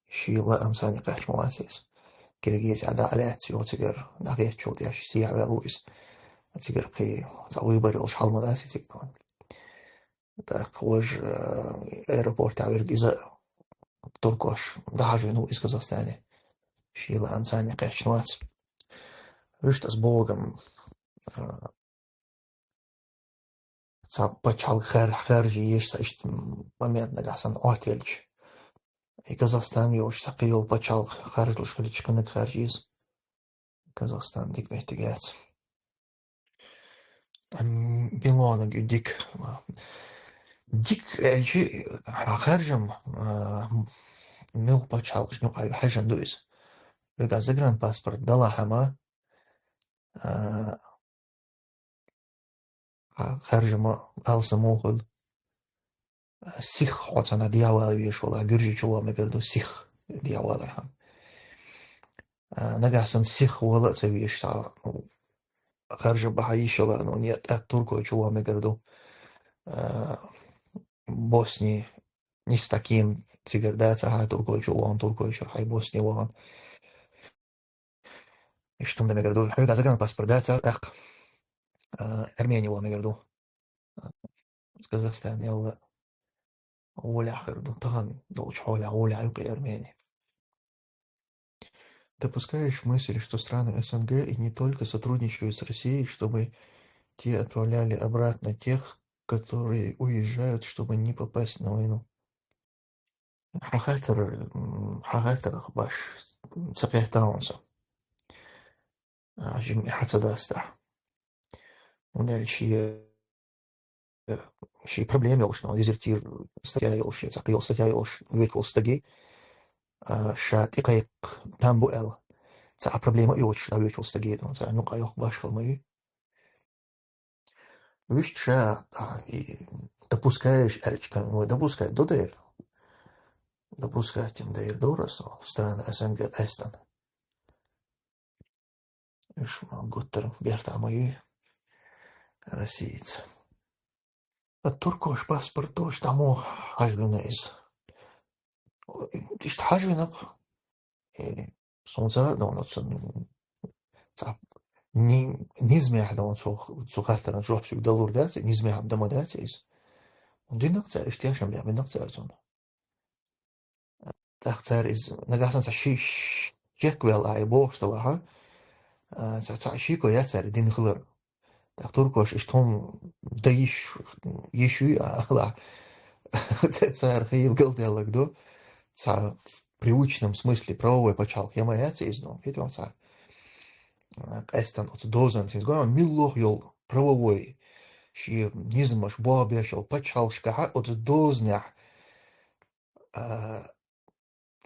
ши лаам царна кхаьчна ма вац иза. Киргизия дӀа а лаьцна, юха цигара дӀахецначул тӀаьхьа сехьа ваьлла ву иза. Цигара кхин цхьа выбор йолуш хьал ма дац и цига. ТӀаккха важа, э, аэропортехь верг иза туркош дӀахьажийна ву иза Казахстане. Шийла амца а кхаьчна вац. Вуьшта аса бохург ам, э, цхьа пачхьалкх хар-, харжа езаш, цхьа иштта момент нагахь санна Ӏоттаелча. И Казахстан йолуш, цхьа кхин йолу пачхьалкх харжалуш хилча, кхинниг харжа еза. Казахстан дика меттиг яц. Ам, билонаг ю дика. Дика аьлчи, хьан харжам, а, муьлха пачхьалкхашна юкъахь хьаьжжина ду иза. Вегахь загранпаспорт далахь ма, а, хьан харжам алсам муха хуьлу. Сих хьо цхьана дехьавала везаш валахь, Гуьржийчу ван мегар ду, сих дехьавалархьама. А, нагахь санна сих вала а ца везаш, цхьа, ну, харжа бахьа йиш йолу, ну, не, тӀаккха Туркойчу ван мегар ду. А, Босни, не с таким цигара дац, ахьа Туркойчу ван, Туркойчуьра хьайн Босни ван. Иштта хӀума дан мегар ду. Хьоьгахь загранпаспорт дац, а, тӀаккха, а, Армени ван мегар ду. А, Казахстан ялла гӀолехь хир ду. Тахана долчу хьолехь гӀолехь ю кхин Армени. Допускаешь мысль, что страны С Н Г и не только сотрудничают с Россией, чтобы те отправляли обратно тех, которые уезжают, чтобы не попасть на войну? Хьан хаттар, м, хьан хаттарах баш ца кхетта хьуна со. А, жим хьан ца даста. ХӀунда аьлча шен, шен проблема йолуш, ну, дезертир статья йолуш, я цхьа кхин йолу статья йолуш воьдуш волу стаге, а, ша тӀекхайкха там бу аьлла. Цхьа а проблема а йоцуш, дӀавоьдуш волу стаге, ну, цхьа а нукъа йоккха башхалла ма ю. Вуьшта ша, а, и допускаешь аьлча, кан-, вай допускать ду дера. Допускать ма дайр дора со, страны С Н Г къаьстина. Уьш ма гуттар бертахь ма юй Россица. А туркош паспорт долуш дӀа муха хьажвина иза? Иштта хьажвина-кх. Э, суна ца хаьа, дан оцу, м, цхьа ни-, низамехь дан оцу, цу хаттаран жоп соьга далур дац, низамехь дан ма дац иза. Дина-кх цара, иштта тешам бехь бина-кх цара цунна. ТӀаккха цара иза, нагахь санна цхьа ши-, ш-, шек ваьлла ахьа бохуш далахьа, а, цхьа, цхьа шеко яц цара дина хилар. ТӀаккха туркоша иштта хӀума дан йиш, йиш юй, а, ахалахь. Цара хийла галдаьлларг ду. Цхьа в привычном смысле правовой пачхьалкх я ма яц иза, ну, хӀетахь цхьа, а, къаьстина оцу дозанца иза. Гой, милла лоха йолу правовой, шен низамаш болх беш йолу пачхьалкхашкахь оцу дозанехь, а,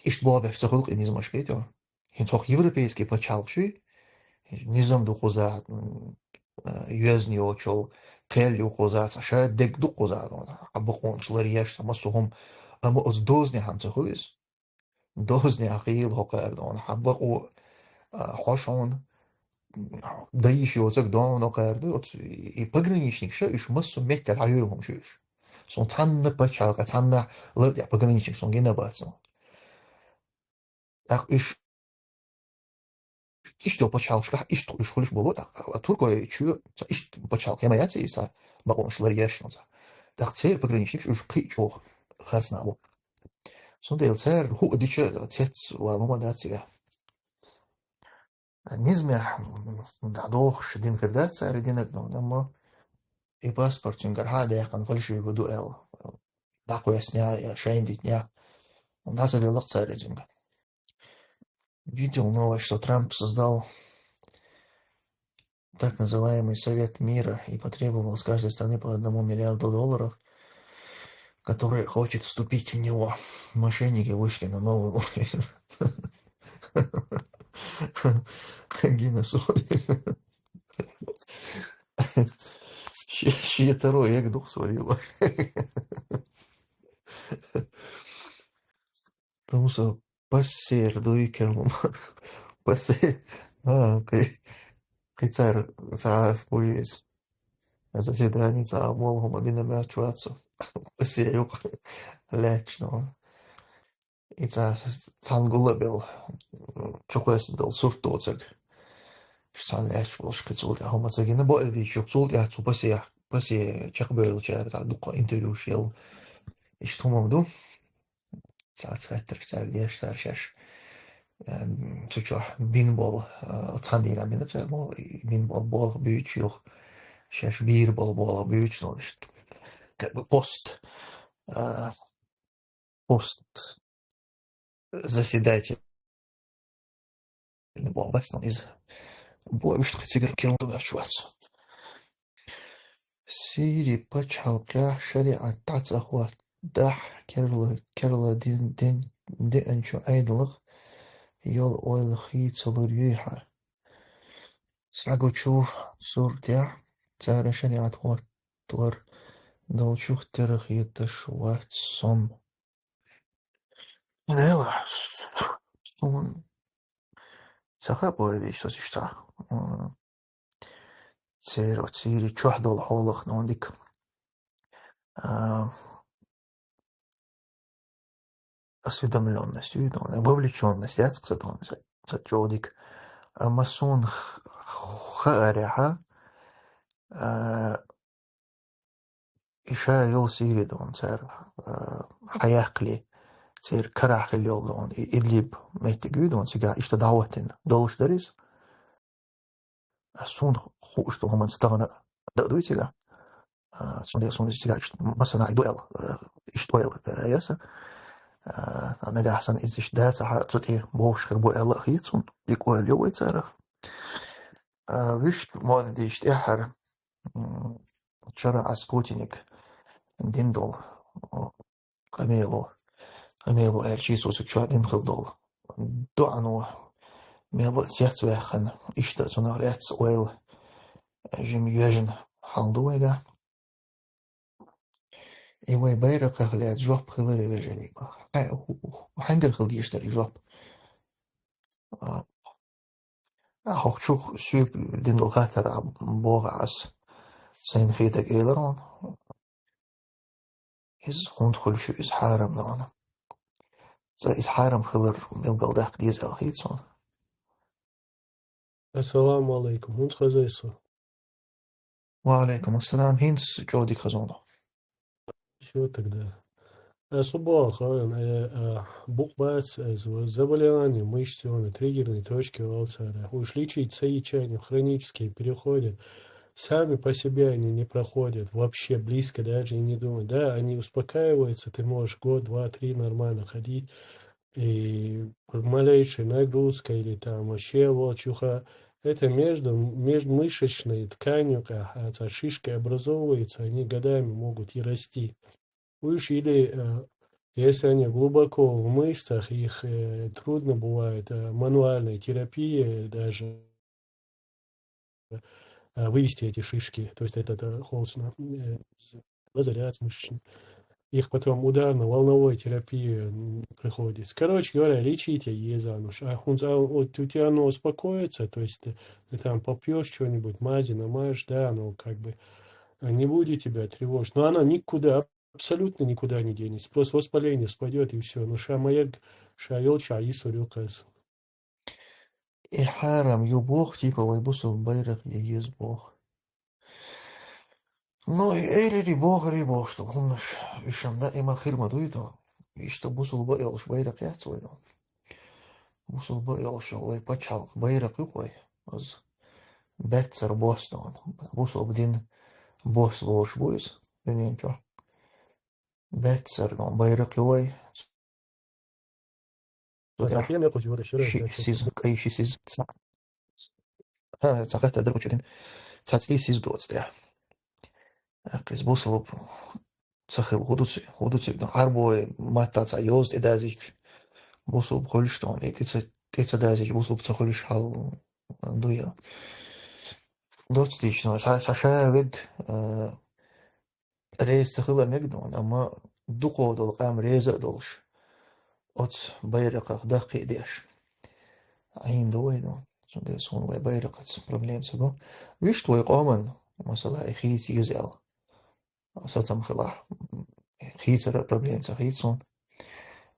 иштта болх беш ца хуьлу-кх и низамаш, кхетий хьуна? ХӀинца хӀокху европейский пачхьалкхаш, низам ду кхузахь, м, а, йоьзна йоцучул, кхел ю кхузахь, цхьа ша дерг ду кхузахь, хьан бакъонаш ларъеш, цхьа массо а хӀума, амма оцу дозанехь хьан ца хуьлу иза? Дозанехь хуьлу хӀокхара, хьан бакъо, а, хьош хьуна, дан йиш йоцург дан хьуна хӀокхара ду, оцу и пограничникаш, уьш массо а меттехь дӀайоьлу хӀума шу уьш. Суна цхьанна пачхьалкхехь, цхьанна лар тӀехь пограничник суна гина бац. ТӀаккха уьш иштта йолу пачхьалкхашкахь, иштта уьш хуьлуш болу, тӀаккха туркойчу цхьа иштта пачхьалкх ма яц и, цхьа бакъонаш ларъеш, цхьа. ТӀаккха церан пограничникаш уьш кхин а чӀогӀа харцнах бу. Цундела цара хӀуъа дича цец вала хӀума дац цигахь. Низамехь, м, дӀадохуш дина хир дац цара динарг, но, амма и паспорт цуьнгара хьа а даьккхина, фальшивый ду аьлла, дӀакхоьссинехь я шайна дитинехь, дӀа ца делла-кх цара иза цуьнгара. Видел новость, что Трамп создал так называемый Совет мира и потребовал с каждой страны по одному миллиарду долларов, который хочет вступить в него. Мошенники вышли на новый уровень. Гиннес. Ши-, ши второй эг дух сварила. Потому что пассер дуй керлум. Пассер. А, кхи-, кхин цара, цхьа буьйса. Заседание цхьа болу хӀума бина моьттуш вац со. Пассер юкъа лаьтташ, но. И цхьа с-, цхьана гулбелла, м, чукхоьссина долу сурт доцург. Уьш цхьана лаьтташ болуш кхин цул тӀаьхьа хӀума ца гина, боӀе дийцича, цул тӀаьхьа цу пасе, пасе чекхбевллачара цхьа дуккха интервьюш елла. Иштта хӀума ду. Цхьацца хаттарш цаьрга деш цара шаьш, эм, цу чохь бина болу, а, цхьана дийнахь бина цара болу, и бина болу болх буьйцуш юха. Шаьш бийр болу болх буьйцуш, ну, иштта, как бы пост, а, пост заседатель. Боху бац, но иза. Бо вуьшта кхин цигара керло ваьлча вац. Сири пачхьалкхехь шариӀат дӀа ца хӀоттадахь, керла, керла дин, дин, деанчу Ӏедалах йолу ойла хийцалур юй хьан? Схьагучу суртехь цара шариӀат хӀоттор долчух тера хеташ вац со. Нела, суна ца хаьа, боху, иштта, м, церан оцу Сири чохь долу хьолах, ну, дика, а, осведомлённость, ну, вовлечённость яц-кх сан, сан чӀогӀа дика. Амма суна х-, хаарехьа, а, и ша йолу Сири ду хьуна цара, а, хьаяккхале, церан карахь хилла йолу ду хьуна и Идлиб меттиг ю ду хьуна цигахь иштта дӀахӀоттийна долуш дара иза. Ас суна хууш ду хӀуманца тахана а дуй цигахь. А, цундела суна иза цигахь иштта массанхьа ду аьлла, а, иштта ойла, а, яра сан. А, нагахь санна иза иштта дацахь, цу тӀе бовш хир бу аьлла а хета суна, дика ойла ю вай царах. А, вуьшта мо дийша тӀаьххьара, м, чара а спутник дина долу, о, къамело, къамело аьлча, цо цига чохь дина хила долу доӀано мел а цецваьккхина, иштта цунах лаьцна ойла жима йоьжна хьал ду вайгахь. И вай байракхах лаьцна жоп хиларе, вежарий. Хьан-, хьаьнгара хила дезаш дара и жоп? А, а, хӀокху чу соьга дина долу хаттар а боху ас, сайна хетарг элира хьуна. Иза хӀунда хуьлуш ю, иза хьарам ду хьуна? Цкъа иза хьарам хилар билгалдаккха деза аьлла хета суна. Ассаламу алейкум. ХӀунда хазай со? Ва алейкум ассалам. ХӀинца чӀогӀа дика хаза хьуна. Всё тогда. Э, со боху, э, э, букъ бац, э, з-, заболевание мышц, он, триггерные точки, валцара. Уж лечить соединения хронические переходят. Сами по себе они не проходят, вообще близко даже и не думают. Да, они успокаиваются, ты можешь год, два, три нормально ходить, и малейшая нагрузка или там вообще волчуха, Это между, межмышечной тканью, ка-, а, ца-, шишки образовываются, они годами могут и расти. Уж или, э, если они глубоко в мышцах, их, э, трудно бывает, э, мануальной терапией даже, э, вывести эти шишки, то есть этот, э, холст на, э, з-, разоряется мышечный. Их потом ударно-волновой терапия, м, приходится. Короче говоря, лечите езануш. А хунз, а вот у тебя оно успокоится, то есть ты, ты там попьёшь что-нибудь, мази намажешь, да, оно как бы, э, не будет тебя тревожить. Но оно никуда, абсолютно никуда не денется. Просто воспаление спадёт, и всё. Ну, ша маяг, ша ёлча, и сурюкас. И хьарам ю бох, типа, вай бусул байракъ я ез бох. Ну, и эйрери бохари бохштал, хуннаш, ишам да, има хирма дуйду. Ишта бусул ба ёлш байракъ яц вай, ну. Бусул ба ёлш вай пачалх байракъ юх вай. Аз бетсар бос, ну. Бусул ба дин бос лош буйс, дунен чо. Бетсар, ну, байракъ ю вай. Ца цӀи сиз, кӀай ши сиз, ца-, ха, ца хатта дар учудин. Ца цӀи сиз доц, да. Акъис бусулб ца хил худуци, худуци, ну, арбой матта ца ёз тӀе дазич. Бусулб хулиш тон, и тӀе ца, тӀе ца дазич, бусулб ца хулиш хьал дуя. Доц тич, ну, са, са ша вег, э, Реза ца хила мег дон, амма дукхо дола къам реза а долуш, оцу байракхах даккхий а деш. Ӏийна ду вай дон. Цундела суна вай байракхаца проблема ца го. Вуьшта вай къоман, масала, и хийца еза аьлла. Сацам хилахь, хийцара проблема ца хийца суна.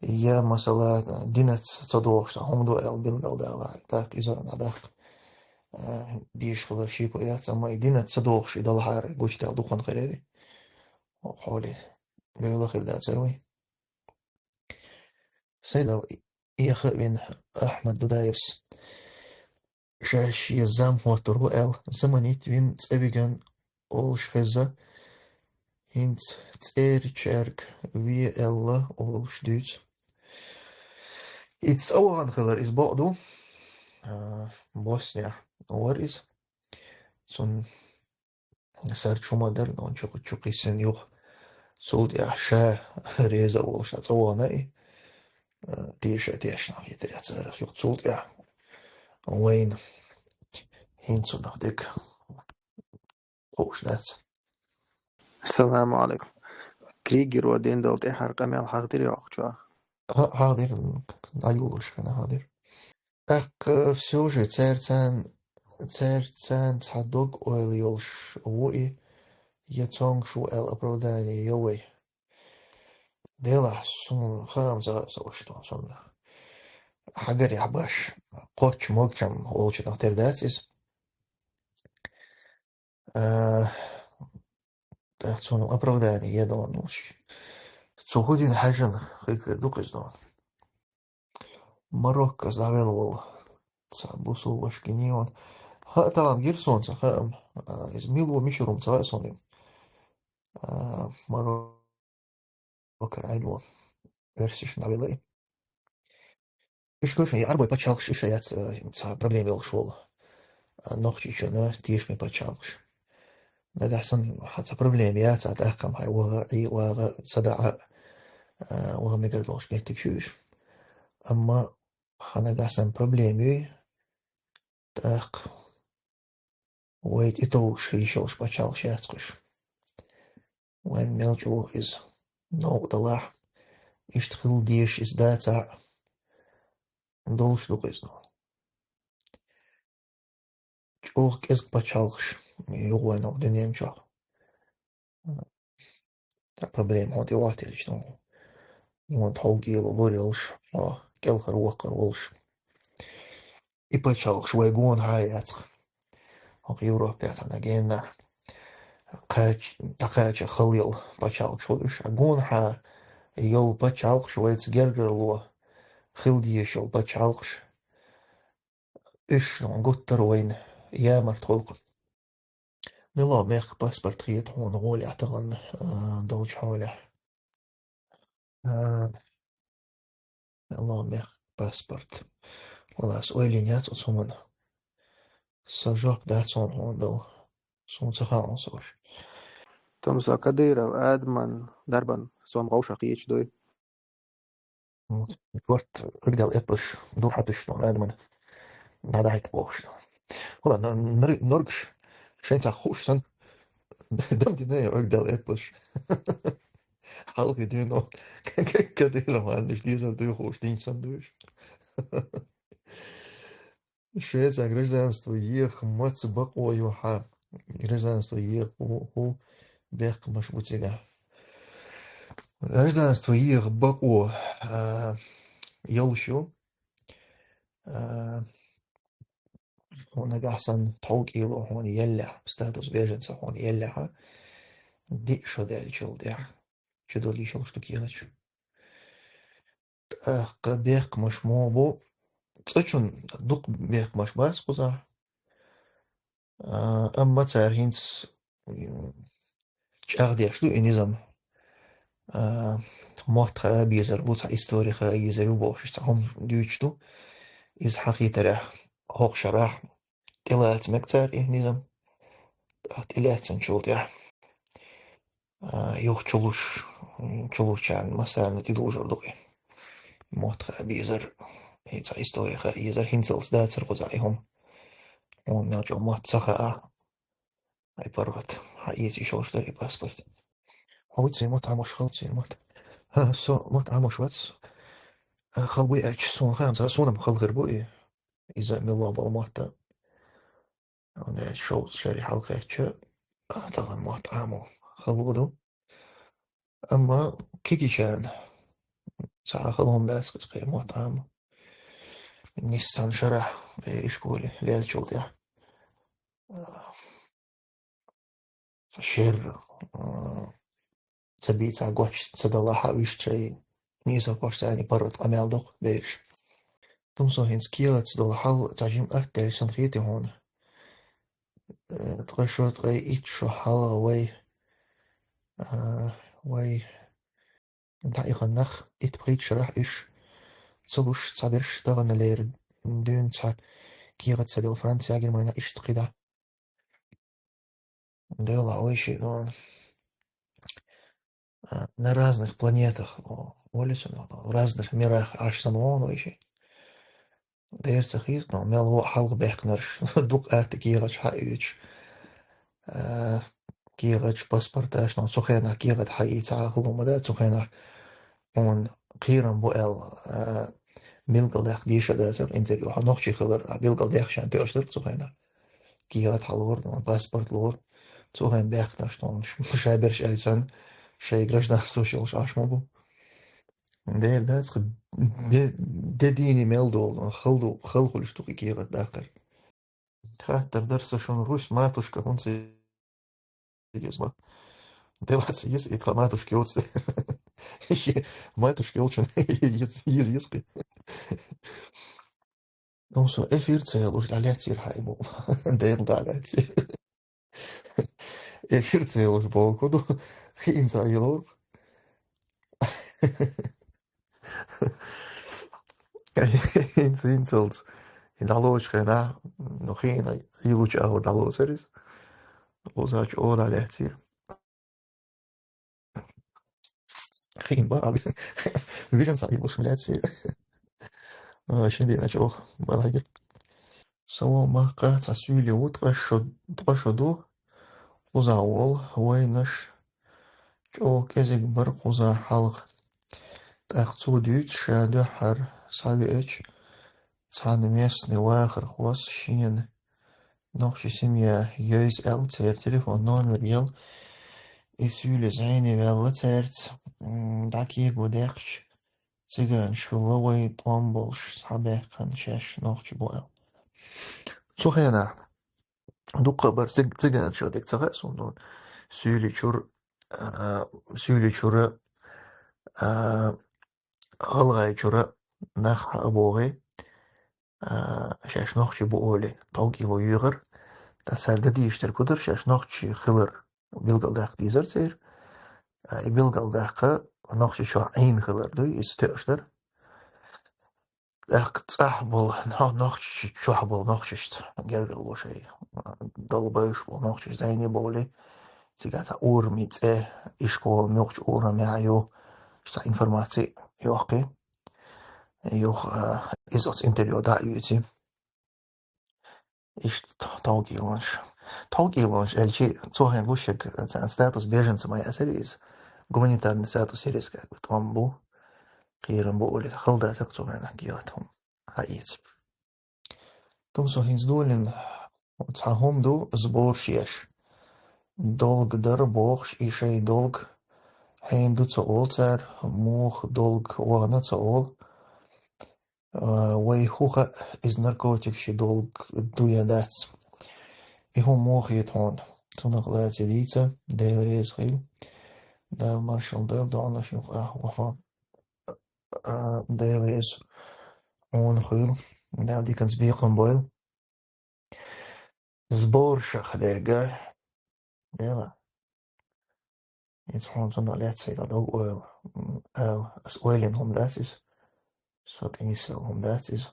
Я, масала, динаца ца догӀуш цхьа хӀума ду аьлла билгалдала, тӀаккха иза а дӀадаккха, а, дийша хилар шипа яц, амма и динаца ца догӀуш и далахьара гучудаьлла дукха хир яри. Хьоле, бевла хир дацара вай. Сайдал, яха а вина Ахьмад Дудаевс. Ша шен зам хӀоттур ву аьлла, заманит вина цӀа виган олуш хеза, хӀинца цӀерачаьрга ве аьлла олуш дуьйцу. Иза цӀа вахана хилар, иза бакъ ду. А, Боснехь вара иза. Цунна сар чу ма дара, но чу, чу кхиссина юха. Цул тӀаьхьа ша реза а волуш, цӀа вахана и, а, тийша тешна хетарехь царах юха. Цул тӀаьхьа вайна хӀинца цунах дика хууш дац. Ассаламу алейкум. Кригеро дина долу тӀаьхьара къамел хьахдира йоккхучохь? Хьа-, хьахдира, дӀайолалуш хина хьахдира. ТӀаккха всё же цаьрца, цаьрца цхьа дог-ойла йолуш ву и, я цомгуш ву аьлла оправдание йо вай? Делахь, суна хаам ца хаьа со уьш тхуна, сонна. Хьагарехь баш, кхоччу могчам волчунах тера дац иза. А, тӀаккха цунах оправдание е дон уьш. Цу хӀу дина хьаьжна хир ду-кх иза дон. Мароккоза дӀавелла волу цхьа бусулба ваша гина вон. ХӀаъ, тахана гира суна цхьа хаам, а, иза мила ву, мичара ву ца хаьа суна. А, Мароккора Ӏедало оьрсашна дӀавелла и. Уьш гуш, и Ӏарбой пачхьалкхаш уьш а яц, а, цхьа проблема йолуш волу. А, Нохчийчоьнан тешаме пачхьалкхаш. Нагахь санна хьан цхьа проблема яц, а тӀаккха хьайн ваха, Ӏий ваха, садаӀа, а, ваха мегар долуш меттигаш ю уьш. Амма хьан нагахь санна проблема юй, тӀаккха вай тӀетовжуш йиш йолуш пачхьалкхаш яц-кх уьш. Вайн мел чӀогӀа иза новкъа далахь, иштта хила дезаш иза дацахь а, долуш ду-кх иза. ЧӀогӀа кӀезиг пачхьалкхаш ю-кх вайн дуьнен чохь. Цхьа проблема хьуна тӀе вахийтича, ну, хьуна тховгӀа лур йолуш, хьо кӀелхьарваккхар волуш. И пачхьалкхаш вай гонахьа а яц-кх. ХӀокху Европехь цхьана геннахь кхач-, дӀакхача хала йолу пачхьалкхаш хуьлу уьш. Гонахьа йолу пачхьалкхаш вайца гергарло хила дезаш йолу пачхьалкхаш. Уьш гуттара вайна ямарта хуьлу-кх. Мила мехкан паспорт хета хьуна гӀолехь тахана, а, долчу хьолехь? А, мила мехкан паспорт. Валлахь, ас ойла йина яц оцу хӀуманна. Со жоп дац хьона, хьона дала. Суна ца хаьа хьона со ваша. Тумсо, Кадыров Адаман дарбан сом гӀовша кхеташ дуй? Вот. Шорт, эгдал эппаш, дур хьатуш тхона Адаман. Надо хьайта бохуш. Хула, нор-, нор-, норгаш, шайн ца хууш сан. Дам дина, эгдал эппаш. Хьалхи дина. Кадыров, ладно, дезар дуй хууш, динч сан дуйш. Швеция гражданство еха маца бакъо ю хьа? Гражданство еха хӀу, хӀу бехкамаш бу цига? Гражданство еха бакъо, а, йолуш ю. А, хьо нагахь санна тховкӀело хьуна еллехь, статус беженца хьуна еллехьа, диъ шо даьллачул тӀехьа чудолу йиш йолуш ду кехаташ. ТӀаккха бехкамаш муха бу? ЦӀа чун дукха бехкамаш бац кхузахь. А, амма цара хӀинца, м, чӀагӀдеш ду и низам. А, мотт хаа безар бу, цхьа истори хаа езар ю бохуш, цхьа хӀума дуьйцуш ду. Иза хьахийтарехь, хӀокху шарахь тӀелаца мега цара и низам. ТӀаккха тӀелаьцначул тӀехьа, а, юха чулуш, чулушчарна массарна тӀедужур ду-кх и. Мотт хаа безар, и цхьа истори хаа езар, хӀинцалц дацара кхузахь и хӀума. Хьуна мел чӀогӀа мотт ца хаьа, ай паргӀат, хьан эца йиш йолуш дара и паспорт. Хьо вуьйций мотт Ӏамош хала церан мотт? ХӀа, со мотт Ӏамош вац. А, хала буй аьлча, суна хаамца, суна-м хала хир бу и. Иза милла болу мотт. Ан шовзткъа шаре хьалакхаьчча, а, тахана мотт Ӏамо хала ду. Амма кегийчарна цхьа а хала хӀума дац кхуза кхеран мотт Ӏамо. Нисса цхьана шарахь кхеран ишколе леллачул тӀехьа. А, цхьа шер, а, ца бийца, гоч ца далахь а, уьш шайн нийсакхошца царна паргӀат къамел доккху бераш. Тумсо, хӀинца кехатца долу хьал цхьа жимма атта даьлча санна хетий хьуна? Э, ткъа шо, ткъе итт шо хьалха вай, а, вай дӀаихна нах, итт-пхийтта шарахь уьш ца луш, цхьаберш таханалера дуьйна цхьа кехат ца делла Франция, Германия, иштта кхидӀа. Делахь вай шиъ, ну, а, на разных планетах, о, волю цунах, в разных мирах Ӏаш санна вон вай шиъ. Дера ца хеза, ну, мел вон хьалха баьхкинарш, дукха атта кехаташ хьаоьцуш. А, кехаташ, паспорташ, ну, цу хенахь кехат хьаийца хьан хала хӀума дац, цу хенахь хьуна кхерам бу аьлла, а, билгалдаккха дийша дацара интервью. Хьо нохчи хилар, а, билгалдаьккхича тоьаш дара цу хенахь. Кехат хьалур, ну, паспорт лур. Цу хенахь баьхкинарш, ну, ш-, шаберш аьлла санна, шайн гражданствош йолуш Ӏаш ма бу. Дера дац-кх, де, де дийне мел долу, ну, хала ду, хала хуьлуш ду кхин кехат даккхар. Хаттар дара сан шуна, Русь матушка хӀунда ца еза ма? Делаца еза, и тхан матушка йоцу. Шен матушка йолчун еза, еза, еза кхин. Ну, со эфир ца йолуш дӀалаьцира хьайн бу. Дела дӀалаьцира. Эфир ца йолуш боху ду. Хиъна ца йолур. ХӀинца, хӀинцалц. И дӀалоцучу хенахь, ну, хиъна йолучу агӀор дӀалоцура иза. Кхузахь чӀогӀа дӀалаьцира. Хиъна бахьа. Вижен ца йолуш лаьцира. А, шин дийна чӀогӀа балагир. Сан волу махкахь цхьа суьйли ву, ткъа шо, ткъа шо ду, кхузахь волу, вайнаш чӀогӀа кӀезиг бара кхузахь хьалха. ТӀаккха цо дуьйцу ша дуьххьара схьавеача, цхьана местный вахархос шена нохчи семья йойза аьлла, церан телефон номер елла, и суьйли зӀене ваьлла цаьрца, м, дӀа кего даьккхича, циганаш хилла вай тӀом болуш схьабаьхкина шаьш нохчи бу аьлла. Цу хенахь дуккха а бара циг-, циганаш, дика ца хаьа суна, суьйли чуьра, а, суьйли чуьра, а, гӀалгӀай чуьра нах хьа а богӀий, а, шаьш нохчи бу олий, тховкӀело йоьхура. Ткъа цара дан дезаш дерг хӀун дара, шаьш нохчи хилар билгалдаккха дезара церан. А, и билгалдаккха нохчи чохь Ӏийна хилар дуй, иза тоьаш дара. ТӀаккха цӀахь болу, но-, нохчийчохь болу нохчашца гергарло шайн, а, долу бевзаш болу нохчаш зайне бовлий, цигахь цхьа урами цӀе, ишкола муьлхачу урамехь ю, цхьа информаци йохкий. Юха, а, иза оцу интервью дӀа а юьйций. Иштта товкӀелонаш. ТовкӀелонаш аьлчи, цу хенахь луш ерг, царна статус беженца ма яцара иза. Гуманитарный статус яра иза, как бы, тӀом бу, кхерам бу олий, хала дацара цу хенахь гехь хӀума хьаэца. Тумсо хӀинца долийна цхьа хӀума ду, сборш еш. Долг дара бохуш, и шайн долг хьенан ду ца олу цара, муха долг вахана ца олу. А, вай хӀун хаьа, иза наркотикаш долг ду я дац? И хӀума муха хета хьуна? Цунах лаьцна дийца, Дела реза хуьлда. Дала маршалла дойла, догӀанаш юкъахь вахана. А, Дела реза хьуна хуьлда. Дала диканца бекхам бойла. Сборшах дерг а. Дела. Иза хьуна цунах лаьцна дан дог ойла, м, ала, ас ойлина хӀума дац иза. Со тӀе нисвелла хӀума дац иза.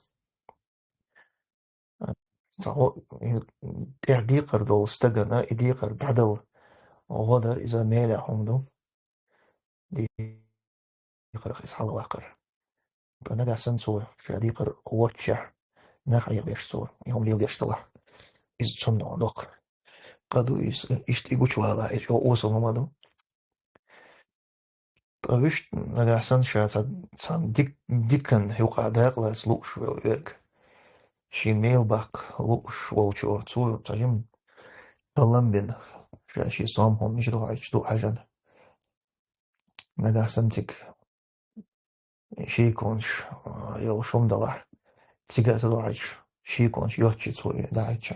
Цхьа гӀо-, и, тӀех декхар долу стагана, и декхар дӀадала гӀо дар, иза мелехь хӀума ду. Декхарх иза хьалаваккхар. Ткъа нагахь санна цо ша декхар воццушехь, нах Ӏехабеш цо, и хӀума леладеш делахь, иза цунна доккха къа ду, иза иштта и гучувала, иза чӀогӀа осал хӀума ду. Ткъа вуьшта нагахь санна ша ца-, цхьана дик-, дикан юкъа дакъалаца лууш ве-, верг. Шен мел баккха лууш волчо, цо цхьа жима таллам бина, ша шен сом хӀума мича ду хьаьжча ду хьаьжна. Нагахь санна цига шийконаш, а, йолуш хӀума далахь, цига а ца дохьуьйтуш, шийконаш йоцчи цо и дахьийтча,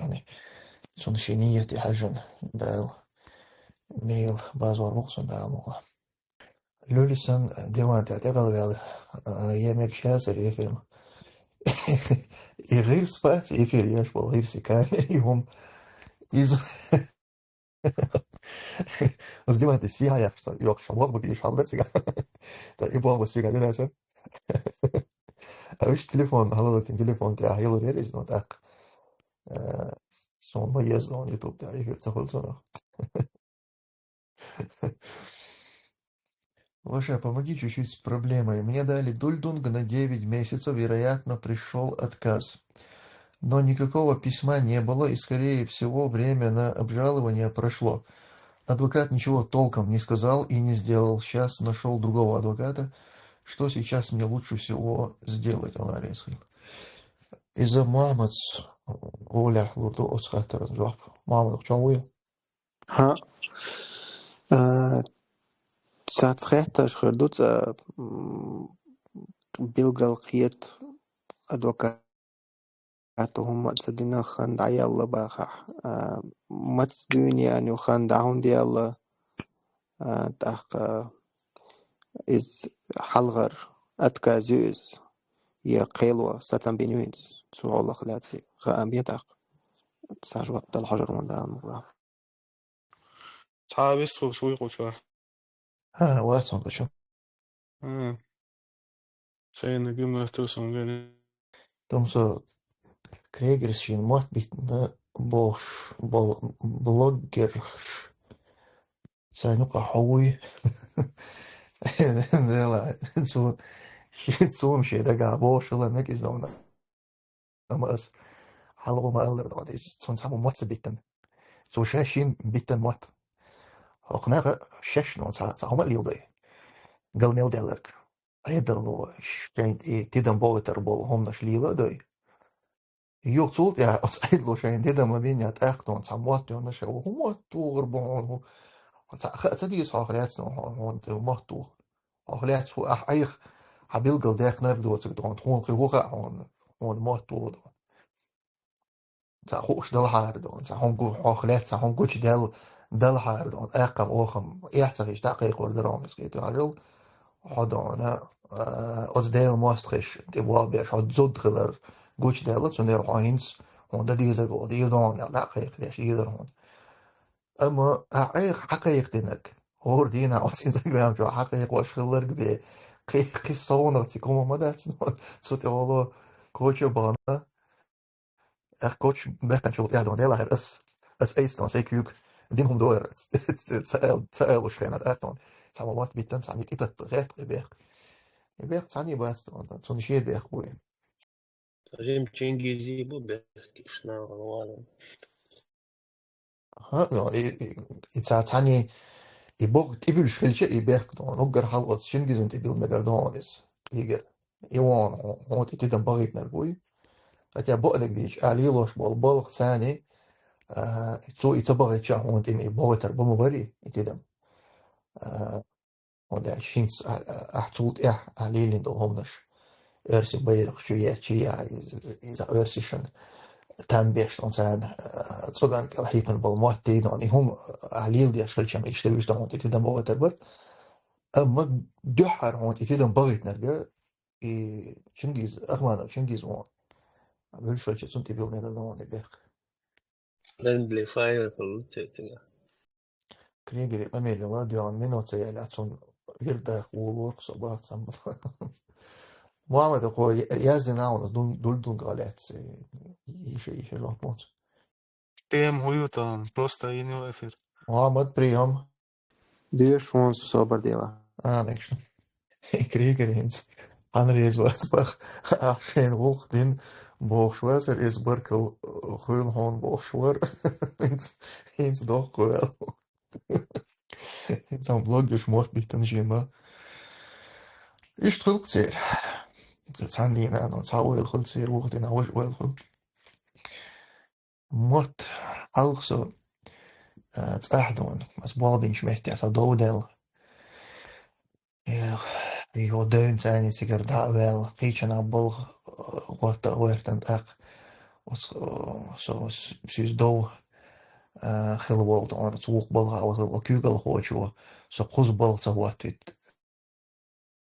цунна шен нийяте хьаьжна, Дала мел базор бу-кх цунна, Дала мукъ лахь. Луьли санна диван тӀехь тӀекъалваьлла, а, я мегаш яцара эфир ма. И гӀирс бац, эфир еш болу гӀирси камера, и хӀума. Иза Оцу диван тӀе сехьа яхаш, йоккхуш, болх бан бийш хьал дан цигахь. Ткъа и болх бан стиган дина аса. А вуьшта телефон, хьалалатин телефон тӀехь йолур яра иза, но тӀаккха, э, суна ма еза, но YouTube тӀехь эфир ца хуьлу цунах. Лоша, помоги чуть-чуть с проблемой. Мне дали дульдунг на девять месяцев, вероятно, пришёл отказ. Но никакого письма не было, и, скорее всего, время на обжалование прошло. Адвокат ничего толком не сказал и не сделал. Щас нашёл другого адвоката. Что сейчас мне лучше всего сделать, Аллах реза хуьлда? Иза Мухьаммад Гулях лур ду оцу хаттаран жоп. Мухьаммад, чон вуй? ХӀаъ. Э, цхьацца хеттарш хир ду цкъа, м, билгал кхета адвоката хӀума а ца дина хан дӀаелла бахахь. Э, маца дуьйна ян ю хан дӀа хӀунда елла, э, тӀаккха иза хьалхара отказ ю иза, я кхело сатам бина ю хӀинца, цу гӀуллакх лаьцна хаам бен тӀаккха. Цхьа жоп дала хьожур ван Дала мукъ лахь. Цхьа а вистхуьлуш вуй кху чохь? ХӀа, вац хьуна кху чу. ХӀа. Сайна гума тур сан гани. Тумсо Крегерс шен мотт биттина бохуш бол-, блоггерш. Царна юкъа хьо вуй? Дела, цу-, цунна шен дагахь бохуш хиларниг иза вовна. Амма ас хьалха ма аллара, догӀу, иза цунна цхьа мотт ца биттина. Цо ша шен биттина мотт. ХӀокху наха шаьш, ну, цхьа, цхьа хӀума а леладой. Гал мел даьлларг. Ӏедало шайн тӀе тидам бовлуьйтур болу хӀуманаш лела а дой. Юха цул тӀаьхьа оцу Ӏедало шайн тидам ма бинехь, тӀаккха догӀу цхьа мотт йонаш, хӀун мотт тухур бу хьуна, хӀун? Цхьа хаа ца деза хьох лаьцна хьуна, хьуна тӀе мотт туху. Хьох лаьцна хӀун ахь Ӏайха, хьан билгал даьккхинарг доцург догӀу, тхуна кхин хӀун хаьа хьуна, хьуна мотт туху догӀу. Цхьа хууш далахьара догӀу, цхьа хӀума гу-, хьох лаьцна, цхьа хӀума гучудаьлла далахьара догӀу, тӀаккха-м оха-м эхь ца хилча дӀакхайкхор дара хьуна, иза кхетий хьажал, хьо догӀу, а, оцу Делан мостагӀашна тӀе болх беш, хьо зуда хилар гучудаьлла, цундела хьо хӀинца хьуна дан дезарг ву, дийр догӀу аьлла, дӀакхайкхадеш дезара хьуна. Амма ахь Ӏайха хьакхайкхадинарг, хӀора дийнахь оцу Instagram чохь хьакхайкхош хилларг бен, кхи-, кхин совнах цига хӀума ма дац, но цу тӀе волу коча бахана, эх, коча бехканчул тӀехь дона делахьара ас, ас айстон, сай куьг, дин хӀума дора. Ца аьл-, ца аьлуш хенат атон. Цхьа ма мотт биттан, цхьа ни тӀитатта гӀерт и бехк. И бехк цхьа ни бац дона, цунна шен бехк буй. Жим Чингизи бу бехк, ишна валан. Аха, ну, и, и, и ца-, цхьани, и бог тӀибилш хилча, и бехк дона, уггар хьал оц Чингизан тӀибил мегар дона иза, къигар. И вон, хьо-, хьо тӀи тидам багӀитнар буй. Хотя боънаг дийча, а лелош бол балх цани, а, цу и ца багӀича, хьо тӀим и богӀитар бу ма бари, и тидам. А, хьо дальше хӀинца, а, а, ахь цул тӀехь, а, лелин дол хӀумнаш. Оьрси байракх чу е, чи я, из, из оьрсишан там беш, он царна, а, цуган кӀел хьийкан бол мотт тейна, он и хӀума, а, лел деш хилчам, иштта вуьш да хьо тӀи тидам богӀитар бар. Амма дуьххьара хьо тӀи тидам багӀитнарга, и Чингиз, Ахманов Чингиз вон. Вуьш хилча цун тӀибил мегар дона и бехк. Friendly fire хилла цецина. Кригери къамелила дуьгӀан минут ца яьлла, цун вирдах вулурх со бах цамма. Мухаммад, хо я-, яздина вон, дун-, дуль дунга лаьцци. Иша, иша лохмут. Тем хӀу ю тан, просто ин ю эфир. Мухаммад, приём. Дуьйш вон со собар дела. А, мекшна. Кригер хӀинца. Хьан реза вац бах. Ахь шен гӀуллакх дин бохуш вацар, иза баркал, э, хуьлу хьуна бохуш вар. ХӀинца, хӀинца дохку ваьлла. ХӀинца хьан блогерш мотт биттан жима. Иштта хуьлу церан. Ца-, цхьана дийнахь, ну, цхьа ойла хуьлу церан, вукху дийнахь важа ойла хуьлу. Мотт хьалха со, а, цӀахь дона, аса болх бинчу меттехь сан дов даьлла. Эх, йо, девнца цӀайна цигара дӀа а ваьлла, кхечанхьа балха, а, гӀотта а гӀоьртина тӀаккха. Оцу, а, со с-, суьйса дов, а, хила волу, тхьуна оцу вукху балхахь вахана волу куьйгалхочо, со кхуза балха ца хӀоттавита.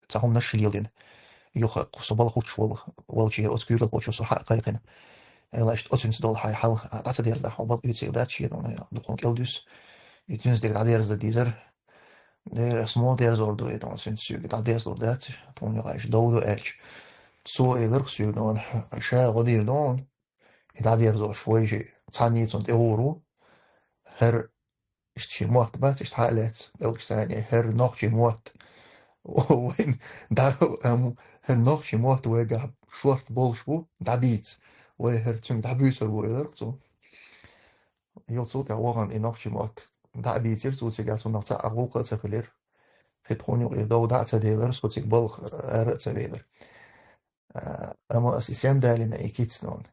Цхьа хӀуманаш леладина. Юха со балха хӀуттуш волу, волчера оцу куьйгалхочо со хьа а кхайкхина. Эл аьшта оцуьнца долу хьайн хьал, а, дӀа ца дерзадахь, хьо балха оьцийла дац шена, дукха кӀел дуьсу. И цуьнца дерг дӀадерзадан дезара. Дера, ас муха дерзор ду, и тхьуна цуьнца соьга дӀадерзор дац, тхьуна юкъа иштта дов ду аьлча. Цо элира соьга, ша гӀо дийр ду, и дӀадерзош вайши цхьаьна цунна тӀе гӀур ву. ХӀара иштта шен мотт бац, иштта хьа а лаьцна, белгаш царна, хӀара нохчийн мотт. Вайн дӀа, ам, хӀара нохчийн мотт вайгахь шорта болуш бу, дӀабийца. Вай хӀара цуьнга дӀабуьйцур бу, элира цо. Йо, цул тӀаьхьа вахана и нохчийн мотт дӀа а бийцира цо, цигахь цунах цхьа а гӀуллакх а ца хилира. Кхин тхуна юкъа и дов дӀа а ца делира, со цига балха ара а ца велира. А, амма ас и сем далийна и кица нуна.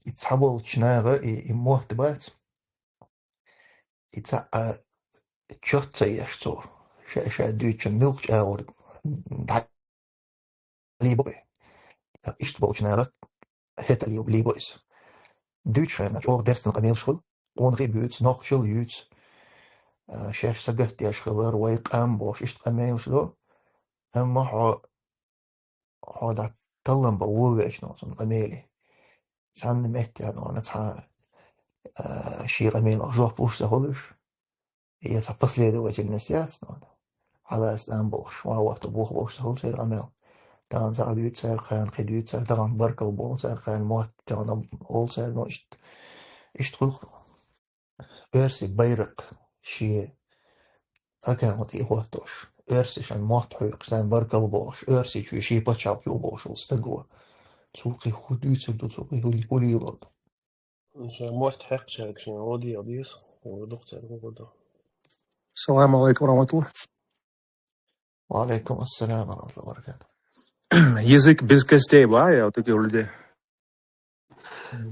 И цхьаболчу наха и, и мотт бац. И цхьа а чот ца еш цо, ша, ша дуьйцучун муьлххачу агӀор дӀа лийбо и. Иштта болчу наха хӀета лийбо, лийбо иза. Дуьйцучу хенахь чӀогӀа дерстина къамелаш хуьлу, къонахий а буьйцу, нохчалла а юьйцу, а, шаьш сагатдеш хилар, вай къам бохуш, иштта къамелаш до. Амма хьо хьо дӀа таллам бан волавелча нуна цунна къамеле. Цхьанна меттехь нуна цхьа, а, шен къамелах жоп луш ца хуьлуш. Я цхьа последовательность яц нуна. Хьалаца тӀам болуш, ван ватта боху болуш ца хуьлу церан къамел. Тахана цхьа дуьйцу цара, кхана кхин дуьйцу цара, тахана баркалла боху цара, кхана мотт, тахана олу цара, ну, иштта, иштта хуьлу. Оьрсийн байракх шен аккаунт тӀе хӀоттош, оьрсашна мотт хьоькхуш, царна баркалла бохуш, оьрсичуьра шен пачхьалкх ю бохуш волу стаг ву. Цо кхин хӀун дуьйцур ду, цо кхин хӀун, хӀун лелор ду? Ша мотт хьекхчаьрга шен гӀо дийла деза, хӀун ду цаьрга хӀун ду? Салам алейкум ва рахматуллах. Ва алейкум ассалам ва рахматуллахи ва баракатух. Язык без костей бу, я, у таких людей.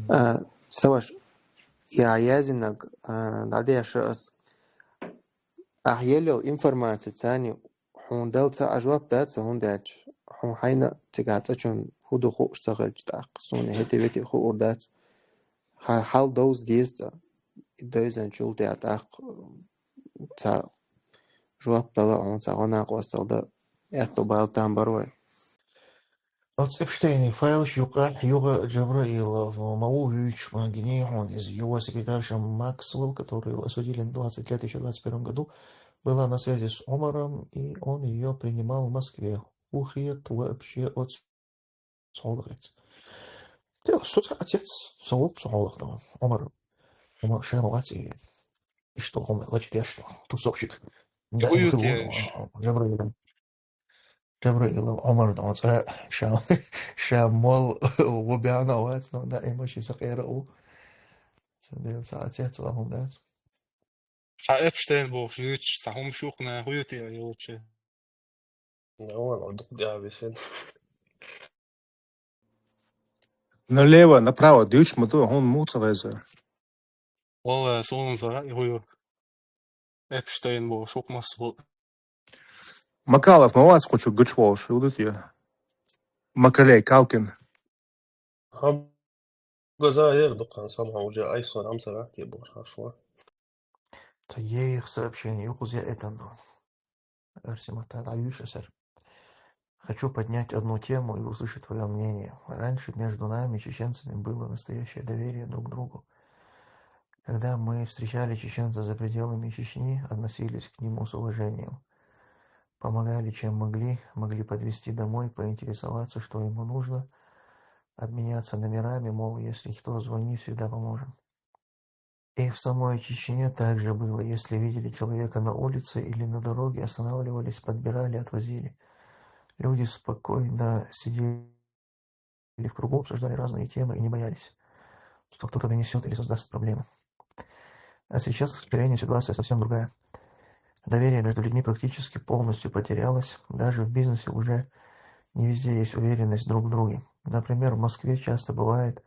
А, ставаш, я язынаг, а, дӀадеша ас. Ахь еллал информаци царни хьуна дала ца а жоп дац, хӀунда аьлча хьуна хьайна цигахь цӀа чун хӀун ду хууш ца хилча тӀаккха. Суна хӀетте-ветте хуур дац. Хьан хьал довза деза цӀа. И девзанчул тӀаьхьа тӀаккха ца жоп дала хьуна, ца гӀо накъосталла дан аьтто бала там бар вай. Оцу Эпштейнийн файлаш юкъахь юха Джабраилов ма ву вуьйцуш, ма гиний хьуна иза, его секретарша Максвелл, которую осудили на двадцать лет ещё в двадцать первом году, была на связи с Умаром, и он её принимал в Москве. ХӀун хета вообще оцу цхьалгӀаца? Те, со цхьа отец, со волчу со хьалха, Ӏумар. Ӏумар ша ма вац и иштта хӀума лачкъадеш, тусовщик. Даим хила ву, Жабраил. Жабраилов Ӏумар, дон цӀа ша, ша мол ву баьхна вац, но даима ши сакъера ву. Цундела цхьа отец ван хӀума дац. Ша Эпштейн бохуш дуьйцуш, цхьа хӀума шух нах вуьйти йолчу. Налево направо дуьйцуш ма ду, хьуна муха ца веза? Валла, суна ца хаьа, хӀу ю. Эпштейн бохуш, хӀукху массо. Макалов ма вац кху чу гучу волуш, хӀу ду те? Макалей Калкин. Хьан газа яра дукха самхьа уже айсон амсара те бохуш хьашо. Та ех сообщение, юхуз я этан ду. Эрси маттахь дӀаюьйш асар. Хочу поднять одну тему и услышать твоё мнение. Раньше между нами, чеченцами, было настоящее доверие друг к другу. Когда мы встречали чеченца за пределами Чечни, относились к нему с уважением. Помогали, чем могли, могли подвезти домой, поинтересоваться, что ему нужно, обменяться номерами, мол, если что, звони, всегда поможем. И в самой Чечне также было. Если видели человека на улице или на дороге, останавливались, подбирали, отвозили. Люди спокойно сидели в кругу, обсуждали разные темы и не боялись, что кто-то донесёт или создаст проблемы. А сейчас, к сожалению, ситуация совсем другая. Доверие между людьми практически полностью потерялось. Даже в бизнесе уже не везде есть уверенность друг в друге. Например, в Москве часто бывает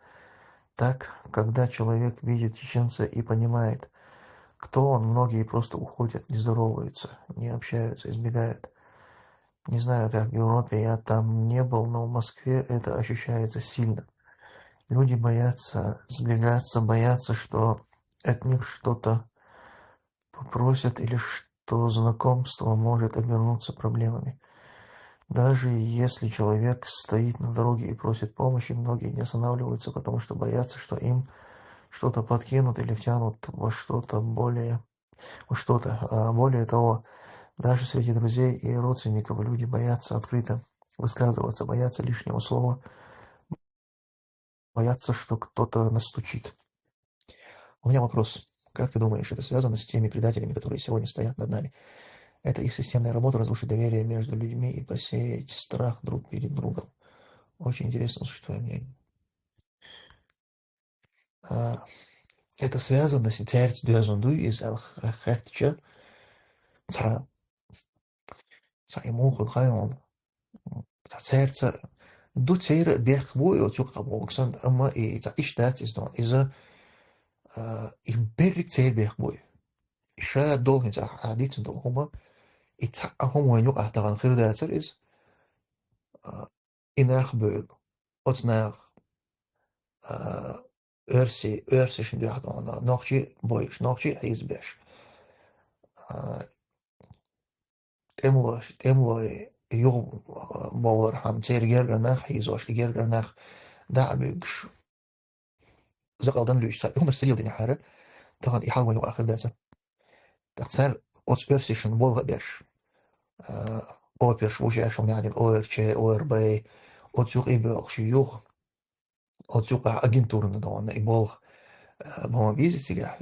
так, когда человек видит чеченца и понимает, кто он, многие просто уходят, не здороваются, не общаются, избегают. Не знаю, как в Европе, я там не был, но в Москве это ощущается сильно. Люди боятся сближаться, боятся, что от них что-то попросят или что знакомство может обернуться проблемами. Даже если человек стоит на дороге и просит помощи, многие не останавливаются, потому что боятся, что им что-то подкинут или втянут во что-то более, во что-то. А более того, даже среди друзей и родственников люди боятся открыто высказываться, боятся лишнего слова, боятся, что кто-то настучит. У меня вопрос. Как ты думаешь, это связано с теми предателями, которые сегодня стоят над нами? Это их системная работа разрушить доверие между людьми и посеять страх друг перед другом. Очень интересно услышать твоё мнение. А, это связано с цаьрца доьзна дуй иза аьлла х-, хаьттича, цхьа, цхьа и муха хаьий хьуна. Цхьа цаьрца ду, церан а бехк бу и оцу юкъахь бохург санна, амма и цхьа иштта дац иза дон. Иза, а, и берриг церан бехк бу и. И ша долу хӀинца ахь дийцина долу хӀума, и цхьа а хӀума вайн юкъахь тахана хир дацара иза. А, и нах бевлла. Оцу наха, а, оьрси-, оьрсашна дуьхьа дон, нохчий а бойуш, нохчий а хьийзабеш. А, тӀемалой, тӀемалой юха бовлархьама, церан гергара нах хьийзош, и гергара нах дӀа а буьгуш, закъал дан луьйш цхьа хӀуманаш ца леладинехьара, тахана и хьал вайн юкъахь хир дацара. ТӀаккха цара оцу оьрсашна болх а беш, а, оперш ву шаьш хӀума яьхьна, О Р Ч, О Р Б, оцу юкъа и боьлхуш юха, оцу юкъахь агентурна дона и болх, а, бан ван виза цигахь,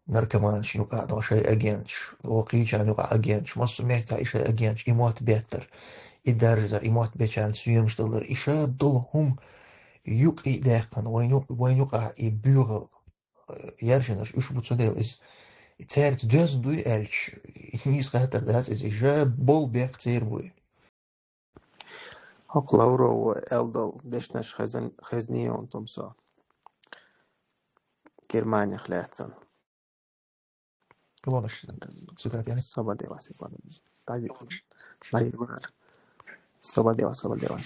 наркоманаш юкъахь дон шайн агенташ, о, кхечарна юкъахь агенташ, массо а меттехь и шайн агенташ, и мотт беттар, и даржадар, и мотт бечарна соьмаш далар, и ша долу хӀума юкъа и даьккхина, вайн юкъ-, вайн юкъахь и боьхал, э, яржинарш уьш бу, цундела иза, и цаьрца доьзна дуй аьлча, нийса хаттар дац иза, и ша болу бехк церан буй. ХӀокху Лаврова аьлла долу дешнаш хезан-, хезний хьуна тумсо Германех лаьцна. Лонаш цитата яна. Собар дела, собар. Дай, дай, собар дела, собар дела.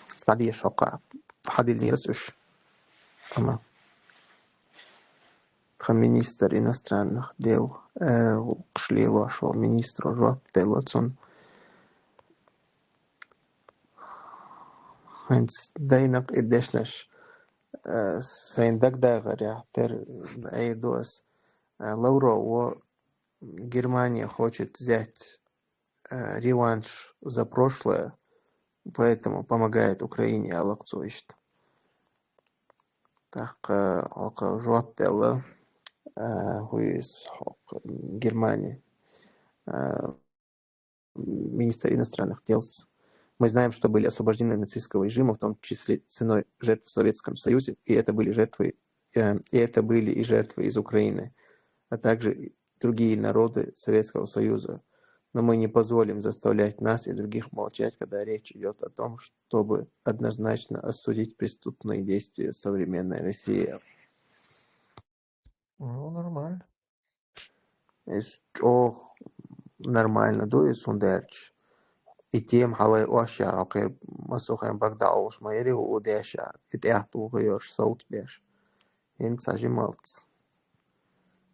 Стадия шока. Хьадил нирас уьш. Ама. Тхан министр иностранных дел, э, гӀуллакхаш лелош волу министро жоп делла цунна. ХӀинца дайнакъ и дешнаш, э, сайн дагадагӀарехь тера айр ду ас. Э, Лавров во Германия хочет взять, э, реванш за прошлое. Поэтому помогает Украине алакцо ишта. Так, э, ока жоп делла, э, хуис, хок, Германия. Э, министр иностранных дел. Мы знаем, что были освобождены от нацистского режима, в том числе ценой жертв в Советском Союзе, и это были жертвы, э, и это были и жертвы из Украины, а также и другие народы Советского Союза. Но мы не позволим заставлять нас и других молчать, когда речь идет о том, чтобы однозначно осудить преступные действия современной России. Ну, нормально. Из чох нормально ду из хӀун дерч. И тем хьалай ош яр, окхир масухайн баг даулш ма яри у деш яр. И тӀехь туху йош, совц беш. Хин ца жималц.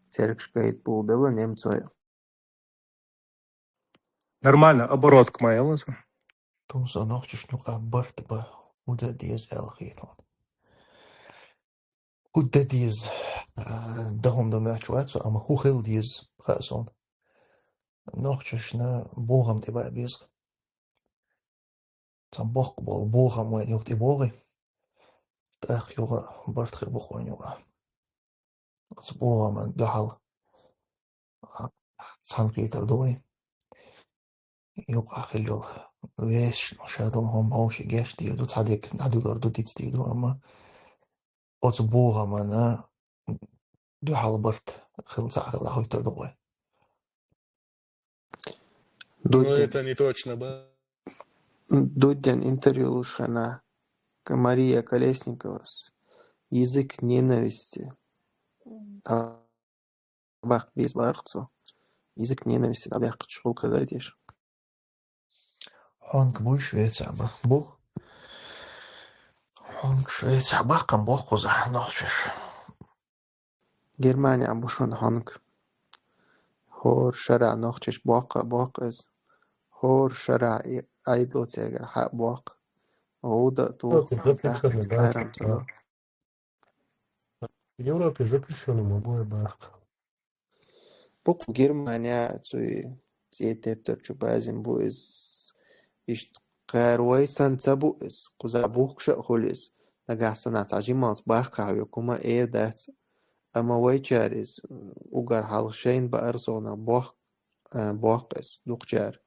Церкш гайт бул бела немцой. Нормально, оборотка ма ялаза. Тумса нохчаш нука барт ба, уда диез эл хитон. Уда диез, а, дахун да мяч вацу, ама ху хил диез хасон. Нохчаш на богам те ба без. Там бок бол, богам вай юхт и боги. Так юга барт хир бухойнуга. Цу богам духал. Цан хитар дуй. Юкъа хилла веш, шадон хом ховши геш дийр ду, цадик надулар ду, диц дийр ду, амма оцу богамана дуьхьал барт хил цахьа хила хуйтар ду гой. Ну, это не точно, ба. Дудян интервью лушхана Мария Колесниковас. Язык ненависти. А, бах, без бархцу. Язык ненависти, да, бах, чухул кадаритеш. Хонг буй Швеция бах, бу. Хонг Швеция бах, кам бох куза, нохчаш. Германия бушун хонг. Хор шара нохчаш бокка бок из. Хор шара и айдло цегар ха бок. Оуда тух. Запрещённый, да, типа. В Европе запрещённый мобой бах. Букъ Германия цуй цӀе тептар чу базим бу из. Ишт кхар вай сан ца бу из. Куза бухкша хул из. Нагахь санац хьажималц бахкахьа векума эр дац. Амма вайчар из угар хьал шайн баар сона бох-, а, бохк из дукхчар.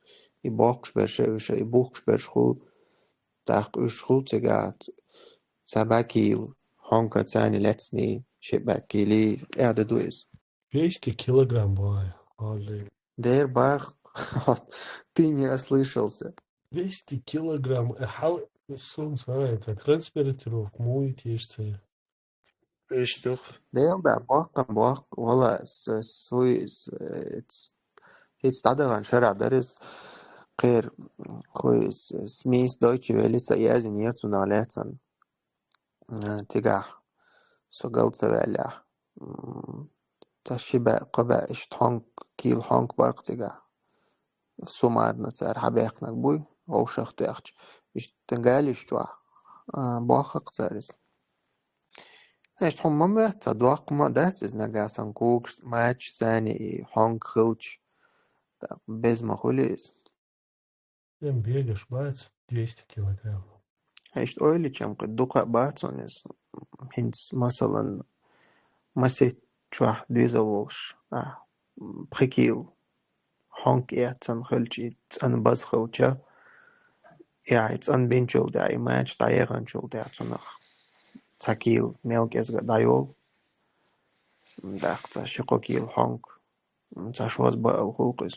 И бохкш берша уьша, и бухкш берш хул. Тахк уьш хул цигахь. Ца бакил, хонка цани лецни, ши бакили, къяда ду из. Двести килограмм бай, хали. Дер бах, ты не ослышался. Двести килограмм, э, хал, сун, а, это, транспортировка, муй, тешцы. Ишдух. Дел да, бахкам бахк, вала, с-, суй, с-, э, ц-, хиц дадаган шара дарис, кхер, хуй, с-, смесь дойчи велиса, язин ерцу на лецан. Э, тигах. Со галца вяля. М, ца шиба, кхаба, ишт хонг, кил хонг барк тигах. Сумарно цар хьабехнаг буй, вовшах тӀехч. Ишт галиш чуа, а, бохак царис. Ишт хум ма меца, дохк ма дац из нагасан кукш, мач, сани и хонг хилч. Так, без ма хули из. Эм бегаш бац двести килограмм. Ишт ойли чам кхы дукха бац он из. Хинц, масалан, масет чуа двизал волш. А, пхи кил. Хонг яцан хилчи, цӀан баз хилча, яй цӀан бинчул да, и мач дӀаягӀанчул да цунах. Ца кил мел кӀезга дӀайол. Дах ца ши-кхо кил хонг. Ца шоз баал хулкъиз.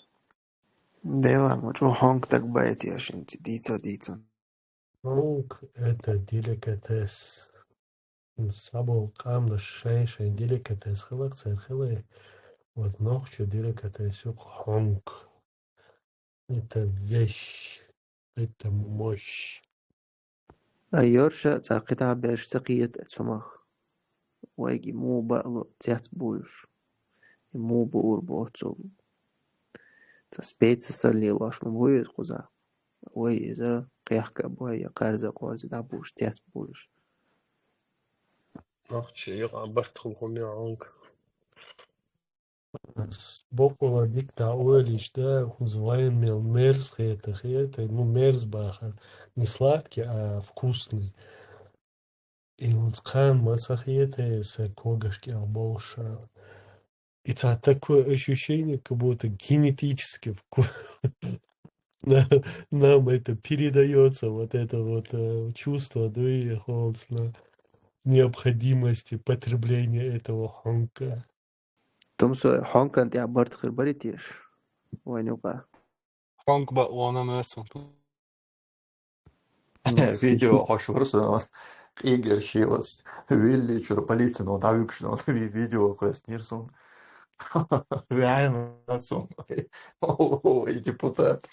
Дела, ма чӀу хонг так байт яшин, ти дица, дица. Хонг — это деликатес. Сабол къамда шайн-шайн деликатес хилар, цар хилай. Вот нохча деликатес юкъа хонг. Это вещь, это мощь. А йорша цӀа кхетаберш ца кхета цумах. Вайги му баълу цец буюш. И му буур боцул. Ца спеца салли лош ма буюз кхуза. Вай иза кхехка бой, я карза корза да буш цец буюш. Нохча юкъа барт хул хӀума онг. Бокъонца дика дӀаоьлуш да, хӀанз вайн мел мерза хетар, хетар, ну, мерза бахар, не сладкий, а вкусный. И хӀанз кхана ма ца хетар са когаш кӀел болуш. И цхьа такое ощущение, как будто генетически вку-, на-, нам это передаётся, вот это вот, э, чувство, да, и холодно, необходимости потребления этого хьонка. Тумсо, хьонкан тӀехь барт хир барий теша вайн юкъа? Хьонка бакъонан моьтту суна. Видео хьош вара со, къигар шелас. Вилли чура полицино дӀавуьгуш нон ви-, видео кхоьстнира суна. Ваьнна суна. Ой, депутат.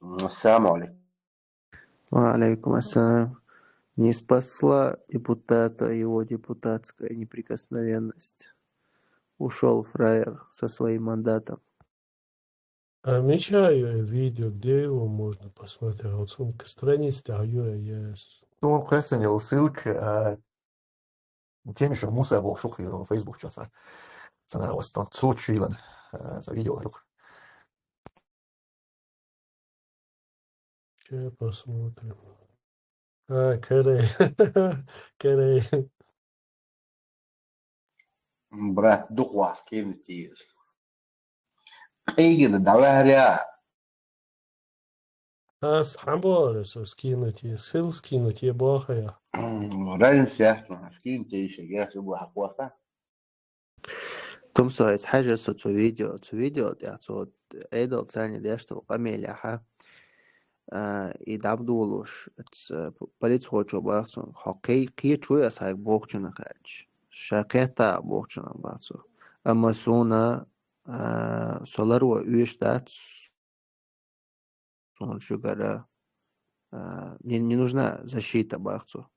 Ассаламу алейкум. Ва алейкум ассалам. Не спасла депутата его депутатская неприкосновенность. Ушёл фраер со своим мандатом. А мечаю видео, где его можно посмотреть? Вот ссылка страницы, а ё, я с- Ну, кхоьссина йолу ссылка, а, Темишев Муса бохуш ву-кх, Facebook чохь цхьа. Цхьана оцу тон цо чуьйлан, а, цхьа видео хилла-кх. Ща посмотрим. А, Карай. Карай. Брат, дукха вац кеман теза. Къегина дӀаваьхьаря. Ас хьан бохура со скинуть е, сил скинуть е боху я? М, разница яц, ма, скинуть е, ишта гехь бу хьакхоста. Тумсо, хьайца хьаьжира со цу видео, цу видео тӀехь цо Ӏедал царна деш долу къамелехьа, а, и дӀабдолуш, ц-, полицихочо баха цунна, хьо кхе-, кхечо ас хьайга бохучунах аьлча, ша кхетта а бохучунах баха цо. Амма суна, а, со ларво оьшуш дац, суна шуьгара, а, не, не нужна защита, баха цо.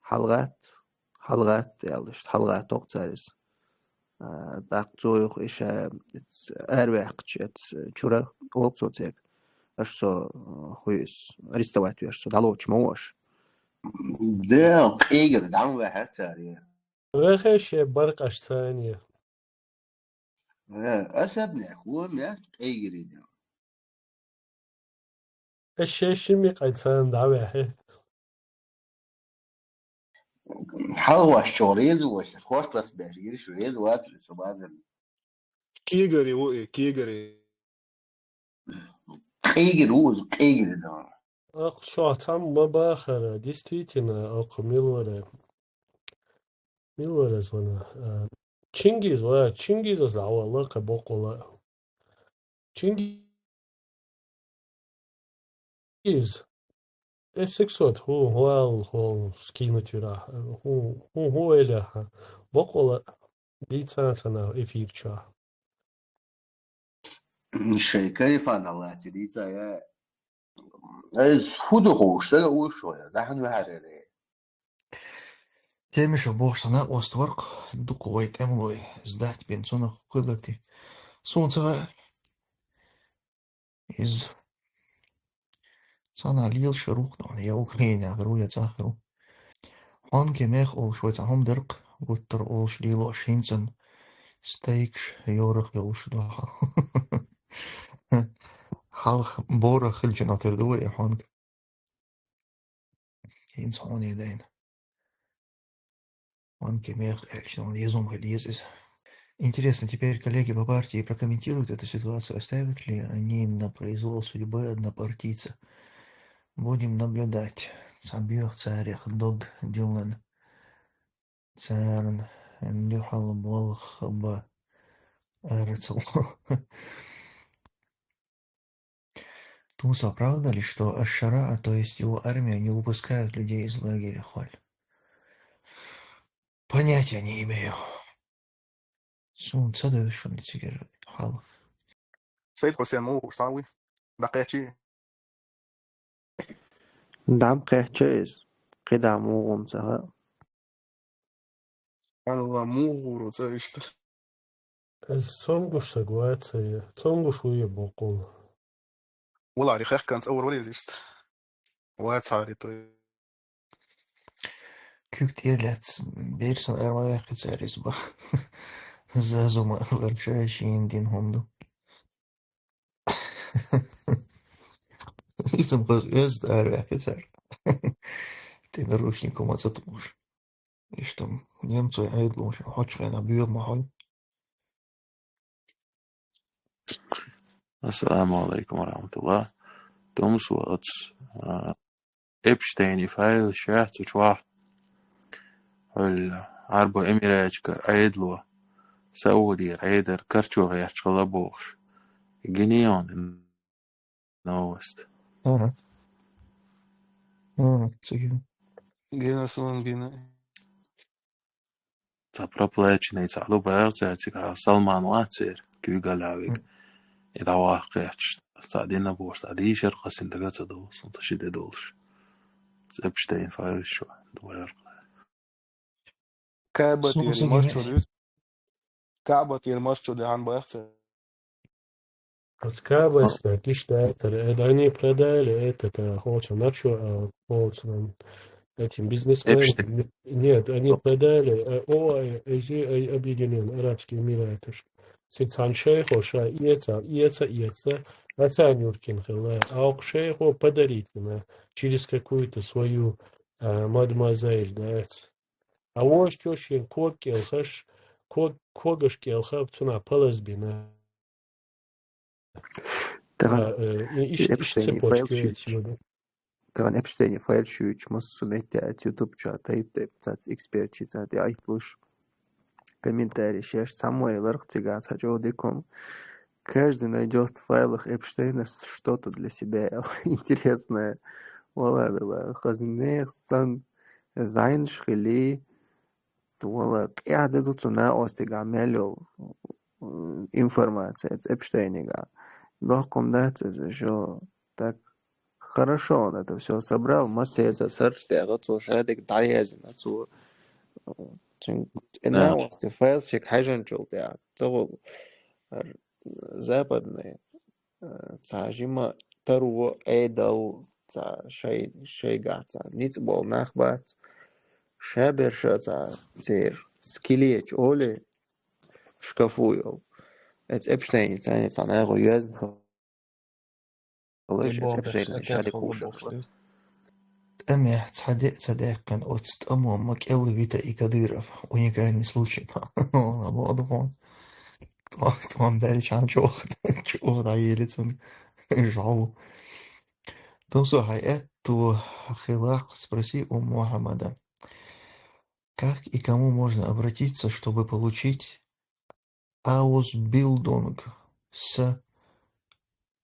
ХьалагӀатта, хьалагӀатта, аьлла, иштта хьалагӀаттор цара иза. А, тӀаккха цо юха и ша, эц-, араваьккхича, эц-, чуьра, олу цо церга. Аша со, а, хӀу иза, арестовать веш, со дӀалоцуш ма ву аша. Де, къегира дӀа ма ваьхьара цара. Вехаш шен баркъаш царна. Э, особняк вон яц къегирина. Аш шаьш шимми къай царна дӀаваьхьи. Хьалхаш чо реза ву, хӀорш лас беш гириш реза вацара со базар. Кегари ву и, кегари. Къегир ву иза, къегирина. Ах, шо цхьамма ма бахара, действительно, ах, мила вара. Мила вара иза вана? А, Чингиз, ва, Чингиз аса дӀавалла кхе боккъала. Чингиз. Э, сексот, хӀу, хӀу ал, хӀу скинуть вира, хӀу, хӀу, хӀу эля, хӀа. Боккъала дийцан цхьана эфир чохь. Шайн карифан лаций дийца я. Ай, хӀу ду ховш, сага уьш шо я, дахьан ваьхьарере. Темишев бохуш сан накъост варх, дукха вай тӀемалой, сдать бен цунах кхуьллакти. Суна ца хаьа, иза цхьана лелаш хир ву-кх, я Украинехь хир ву, я цӀа хир ву. Хьонки мех олуш вай цхьа хӀума дара-кх, гуттар олуш лелош, хӀинца-м стейкаш йорах йолуш ду хьан. Хьалха борах хилча нотар ду вай и хьонка. ХӀинца хьуна дайна. Хьонки мех аьлча, еза хӀума хила еза иза. Интересно, теперь коллеги по партии прокомментируют эту ситуацию, оставят ли они на произвол судьбы однопартийца? Будем наблюдать. Цхьа боьха царех дог диллина. Царна дуьхьал болх бан ара ца ло. Тумсо, правда ли, что Аш-Шараа, то есть его армия, не выпускают людей из лагеря, Холь? Понятия не имею. Суна ца девза шуна цигара хьал. Сайд-Хьусен муха ву, сан вуй? ДӀакхеччий? ДӀа ма кхеччи иза. КхидӀа муха ву ца хаьа. Алла, муха ву цӀа иштта? Иза цомгуш саг вац, я. Цомгуш ву я боккъал. Валари хехкан цӀа вур вара иза иштта. Вац хьари той. куьг тӀера лаьцна, бер сан ара ма ваьккхи цара иза баха. Зазума лар ша шийна дина хӀума ду. Итам хаза оьзда ара ваьккхи цара. Те наручник хӀума ца тухуш. Иштта немцой Ӏедало ша хьочу хенахь боьха ма хьой. Ассаламу алейкум ва рахматуллах. Тумсо, оцу, а, Эпштейни файл ша цу чохь. Хьуьлла Ӏарбо Эмираташкара Ӏедало Саудера Ӏедара карчо гӀерташ хилла бохуш. Гинион новость. Ага. Ага, цига. Гина суна, гина. Цхьа проплаченный цхьаъ ду баьгӀа цара, цигахь Салман вац церан, куьйгалла вега. Мгм. И дӀаваккха кхеташ, цхьа дина бохуш, цхьа дийшар кхасина дага ца довлу, сан ца ши де долуш. Эпштейн файл ша ду баьгӀа. Каба тӀера марчо ду. Каба тӀера марчо ду хьан баьгӀа цара. Оцу Кабас, да, гиш дайтар. Это они продали, это, да, холча, на чё, а, холча, м, этим бизнесменам. Эпштейн. Нет, они продали, э, о, э, эти, э, Объединённые Арабские Эмираты. Сицан шейхо, ша, иеца, иеца, иеца, аса Нюркин хила, а ок шейхо подарить на через какую-то свою, а, мадемуазель, да, а вож чё шин ког кӀелхаш, ког, когаш кӀелха, цуна палаз бина. Тахана, а, э, и иш-, иш Эпштейни цепочка файл шуьйчу. Тахана Эпштейни файл шуьйчу, массо а метте аьлла YouTube чохь тайп-тайп цац экспертчица тӀе айтлуш. Комментарий шеш цхьаммо ларх цигахь цхьа чӀогӀа дика хӀума. Каждый найдёт в файлах Эпштейна что-то для себя интересное. Вала, вала, хаза нехан сан зайнаш хили, вала, къяда ду цу накъостигахь мел йолу, м, информация, цу Эпштейнигахь. Доккхум дац иза, шо так хорошо он это всё собрал, массаьрца сарч тӀехь цо шадерг дӀаязйина, цо, м, цуьнан, да, накъостий файлчик хьаьжначул тӀехь, ца гӀо-, р-, западный, э, цхьа жима таро, Ӏедал, цхьа шай-, шайгахь цхьа ницкъ болу нах бац. Шаберша цхьа церан скелеташ олий, шкафу йолу. Эцу Эпштейница цхьа нахо йоьзна хилла, эцу Эпштейница ша де кхуьуш. ТӀамехь цхьа де а ца даьккхина, оцу тӀамо ма кӀел вита и Кадыров. Уникальный случай. Вала, боху хьуна. Тхо-, тхо-м баьлчхьана чӀогӀа, чӀогӀа дӀаели цунна. ЖӀов. Тумсо, хьайн аьтту хилахь, спроси у Мухаммада. Как и кому можно обратиться, чтобы получить Ausbildung с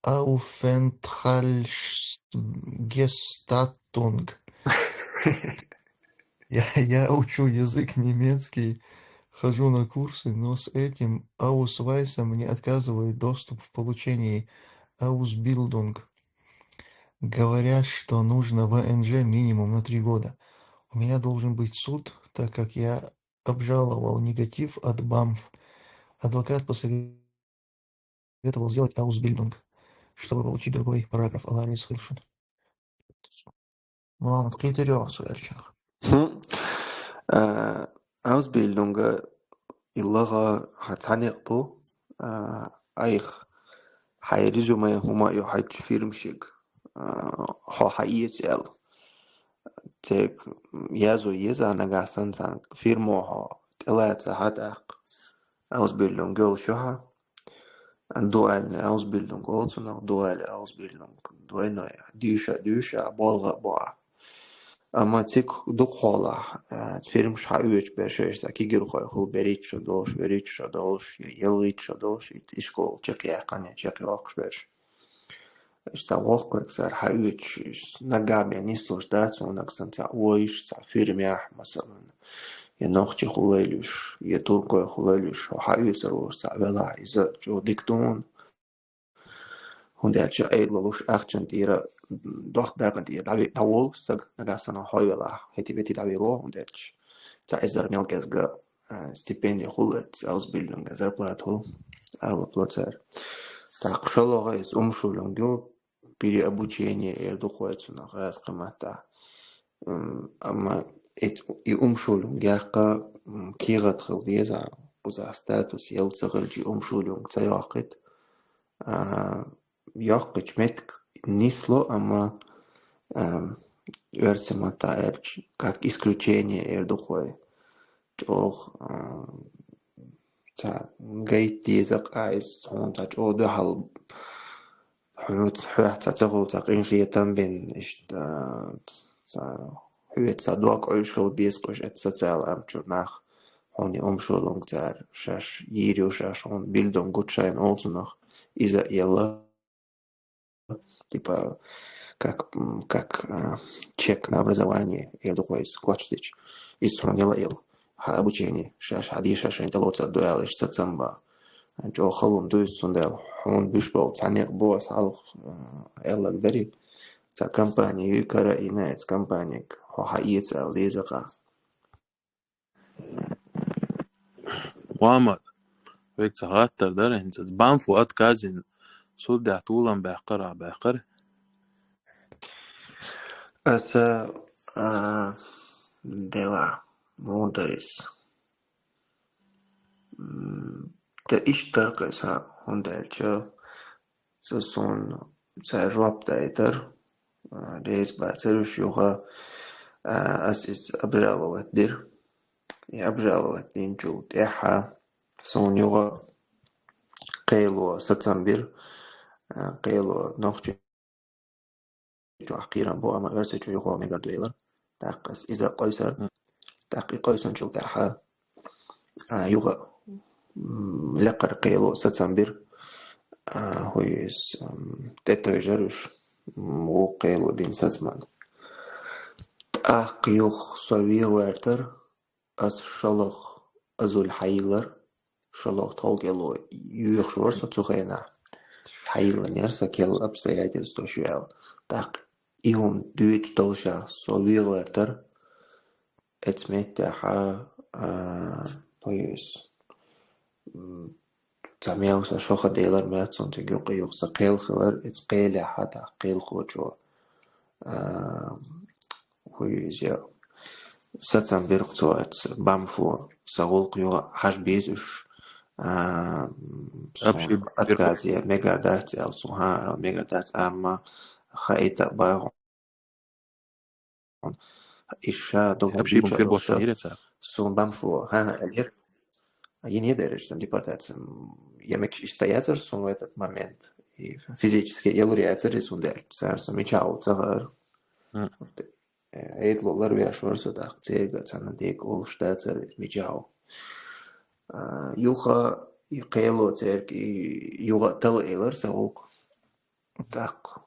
Aufenthaltsgestattung? Я, я учу язык немецкий, хожу на курсы, но с этим Ausweis'ом мне отказывают доступ в получении Ausbildung. Говорят, что нужно В Н Ж минимум на три года. У меня должен быть суд, так как я обжаловал негатив от бамф. Адвокат посоветовал сделать Ausbildung, чтобы получить другой параграф. Аллах реза хилшун. Ладно, кхетарехь со аьллачех. ХӀм. Э, Ausbildung и лагӀа хьан цхьа некъ бу, э, айхьа хьайн резюме хӀума а ю хьаьжча фирмашка, э, хьо хьаэца аьлла. Церг язо еза нагахь санна цхьана фирмо хьо тӀелаца хьа тӀаккха. Ausbildung йолуш ю хьан. Дуальный Ausbildung олу цунах, дуальный Ausbildung, двойной, дуьйша, дуьйша, болх а бо ахь. Амма цига дукха хьолахь, а, фирмаш хьаоьцуш берш, иштта кегирхой хуьлу, берхӀитта шо долуш, верхӀитта шо долуш, я ялхитта шо долуш, и ишкол чекхъяьккхина, я чекхйоккхуш берш. Иштта воккхаве цара хьаоьцуш, нагахь бен нислуш дац хьуна, сан цхьа ойуш, цхьа фирмехь, масалан, я нохчи хуьлийла уьш, я туркой хуьлийла уьш, хьо хьаоьцур волуш цхьа велахь, иза чӀогӀа дика ду хьуна. ХӀунда аьлча Ӏедало луш ахчан тӀера дохка дакъа тӀера дӀаве-, дӀаволу стаг, нагахь санна хьо велахь, хӀетте-бетте дӀавер ву, хӀунда аьлча цхьа эзар мел кӀезга, а, стипенди хуьлу, Ausbildung, зарплата хуьлу, алапла цара. ТӀаккха шолгӀа иза Umschulung ю, переобучение эр ду кхой цунах гӀазкхийн маттахь. М, амма эт и умшулюнг яккха кигъат хил деза, уза статус ел ца хилчи умшулюнг ца йоаккхит. А, йоаккхич метк нисло, амма, а, версия мата элч, как исключение эр духой. Чох, а, ца гайт деза къайс, хун та чо духал хьуц, хьуц ца цахул ца къин хиетам бен, ишта, ца хьуц ца дуак ойшал бес къуш эт социал амчу нах, хуни умшулунг цар, шаш, йириу шаш, хун билдон гучайн олцунах, иза ела. Типа, как, м, как, а, чек на образование, ел духой скотчдич, из хун ела ел. Ха обучение, шаш, хади шаш, эн тело ца дуял, иш ца цамба. Чо халун дуйс цундел, хун биш бол, цанек бос, халх, а, эллаг дари. Ца компания, юй кара, инаец компания, хо ха иец ал дезака. Мухаммад, век ца хаттар дар, хӀинца бамфу отказин, суддя тулам бяхкара, бяхкар. Аса, а, дела, мударис. М, да иштар къеса, хунда элча, са сон, са жоп дайтар, а, рез бацар уш юха, а, ас ис обжаловать дир. И обжаловать динчул тӀехьа сон юха къело сацам бир, а, къело нохчи чу ахкиран бу, ама версия чу юха мегар дуэлар. Так, ас иза къойсар. М. Так, и къойсанчул тӀехьа, а, юха, м, лекъар къело сацам бир. А, хуйс, м, тӀе той жаруш, м, ву къело бин сацман. Так, юх со вир вертар, ас шалах азул хьайлар, шалах толкело юх шур со цухена. Хьайлан яр са кел обстоятельство шуял. Так, и ум дюйч толша со вир вертар, эцметта ха, а, то есть, м, ца мел са шоха делар мер цун цигюк юх са къел хилар, эц къеля хата къел хочо. А, хуй изя. Сацам бирк цо эц бамфу са гулк юга хаш безуш. А, м, сон Вообще бир- отказия мегардац, эл суха, эл мегардац, амма ха это багон. Иша долгом Вообще бун бича кир долша. Бошан иреца. Сон бамфу, ха, ха, эльер. Ин едереш сам депортация. Я мекш иштаяцар сон в этот момент. И физически елуриацар и сон дель. Цар сам мечау цагар. М. Э, эйтлолар вяшвар со так церга цана дек ол штацар мечау. А, юха и къело церг и юга тал элар са олк. Так.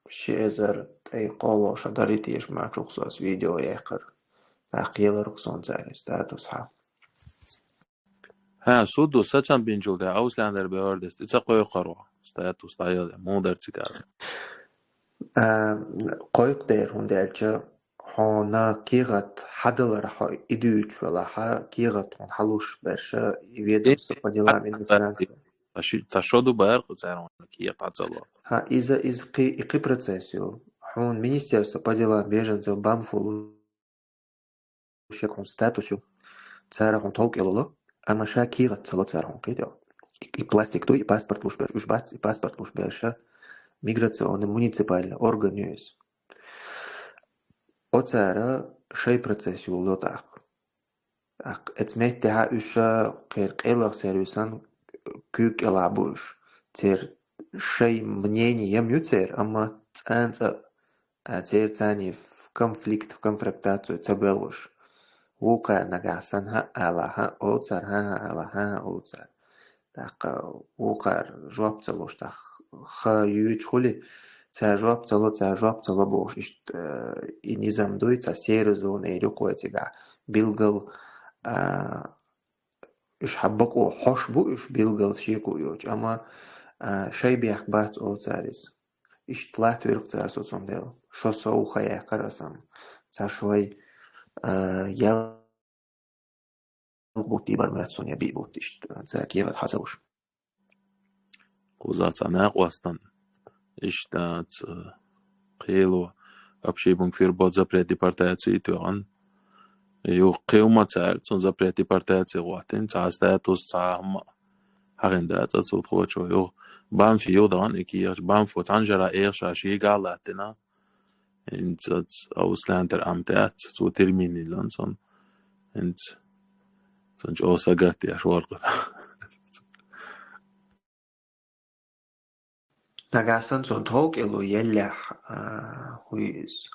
Ши эзар тӀай къоло шадарит еш мачух сос видео яхар. Так, елар сон цари статус ха. Ха, суду сацам бинчул да Аусляндар беордес, ица къой къаро. Статус тайол, мудар цикар. А, къойк дер хун делча, хона кигат хадалар хо идуч вала ха, кигат хун халуш берша, и ведомство по делам иностранцев. Таши, ташоду бар, царон кигат ацало. Ха, иза из къи, и къи процессию. Хун министерство по делам беженцев бамфулу шек хун статусю. Цара хун толк элоло, ама ша кигат цало цара хун къидо. И, и пластик ду, и паспорт луш бер, уж бац, и паспорт луш берша. Миграционный муниципальный орган юэс. Оцара шей процессию ло так. Ах, эцметте ха уша къер къелах сервисан кук эла буш. Цер шей мнение ям ю цер, ама цанца, а, цер цани в конфликт, в конфронтацию ца белуш. Вука нагасан ха ала ха олцар, ха ха ала ха ха олцар. Так, вукар жоп цалуш так, ха юч хули, ца жоп цало, ца жоп цало бош ишт, э, и низам дуй, ца сервисан зона или кое цига. Билгал, а, иш хаббаку хош бу, иш билгал шеку юч, ама, а, шей бяхк бац олцарис. Иш тлат верк цар соцун дел. Шо соу хая карасам. Ца шой, а, ял бутти бар мер соня би бутти ишт. Ца кеват хасауш. Кузаца нак вастан. Ишта ца, э, къело. Вообще бун квир бод запрет депортации туган. Юха кхин хӀума ца аьлла, цунна запрет депортации гӀоттина, цхьа статус, цхьа хӀума хьахинна дац цу тхочо. Юха БАМФе юха дахана и кехаташ, БАМФо цхьана шера эгӀа шийгахь латтина. ХӀинца Ауслендер Амт яц, цо термин йиллина цунна. ХӀинца цунна чӀогӀа сагатдеш вара. Нагахь санна цунна тхов кӀело еллехь, а, хӀу иза.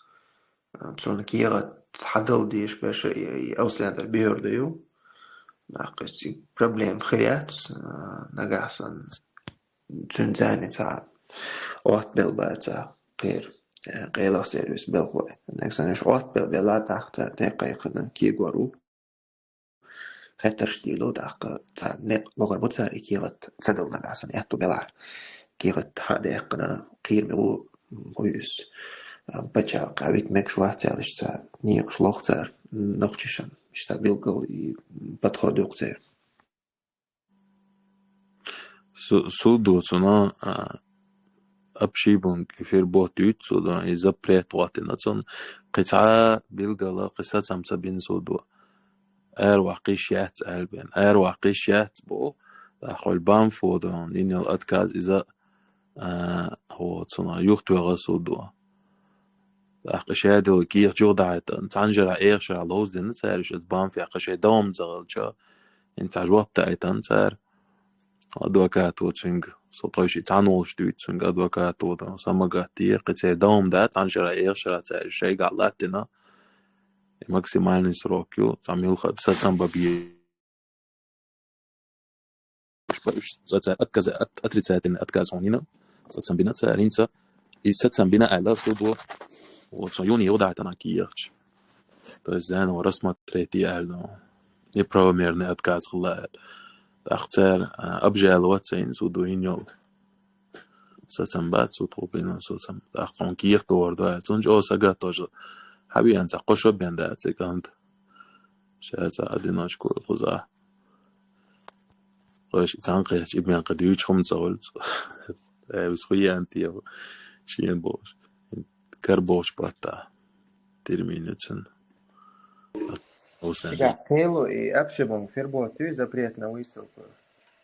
Цунна кехат хьадала дезаш берш и, и Ауслендер Беорда ю. Нах, кхы и проблема хир яц, а, нагахь санна цуьнан царна цхьа оттабелла бац кхеран, э, къайлаха сервисан белхалой. Нагахь санна уьш оттабелла белахь, тӀаккха цара тӀекхайкхина кегор ву. Хеттарш дийр ду, тӀаккха царна некъ лохур бу цара и кехат ца дала нагахь санна аьтту белахь. Кехат хьадаьккхина кхераме ву, хӀу иза, а, пачхьалкхе вита мегаш вац аьлча, цхьа некъаш лоху цара, нохчашна, иштта билггал и подход ю-кх церан. Су-, суд ду цунна, а, Abschiebung verboten дуьйцу суд ду, и запрет гӀоттина цунна. Кхин цхьа билггала, кхин сацам ца бина суд ду. Араваккха йиш яц аьлла бен. Араваккха йиш яц бу, тӀаккха хьо БАМФо ду, йина йолу отказ иза, а, хьо цунна юхатоьхна суд ду. ТӀаккха шадолу кехат юха дахьийтина, цхьана шера эгӀа шера ловзадина цара уьш, оцу БАМФехь шайн догӀмаза хилча, хӀинца цхьа жоп даийтина цара. Адвокато цуьнга, со тхойшиъ цхьаьна волуш дуьйцу цуьнга адвокато, дан самагат те, кхин церан догӀма дац, цхьана шера эгӀа шера цара уьш шайгахь латтина. И максимальный срок ю, цхьа муьлхха а сацам бан безаш бу уьш, цара отказ, от-, отрицательный отказ хьуна йина, сацам бина цара хӀинца. И сацам бина аьлла, суд ду, вот, со юни юха дахьийтина кехаташ. То есть заново рассмотреть е аьлла, неправомерный отказ хилла аьлла. ТӀаккха цара, а, обжаловать ца йина суд ду йина йолу. Сацам бац цу тхо бина сацам. ТӀаккха хьуна кехат догӀур ду аьлла. Цунна чӀогӀа сагатдеш хьан веана цхьа кхо шо бен дац и кӀант. Ша цхьа одиночку кхузахь. Тхойшиъ цхьаьна кхетча, и бен кхин дуьйцуш хӀума ца хуьлу цо. Э, вис хуьйенна те, шена бохуш. Кара бохучу баттахь. Термин ю цуьнан. Цигахь кхело и Abschiebung verboten ю, запрет на высылку.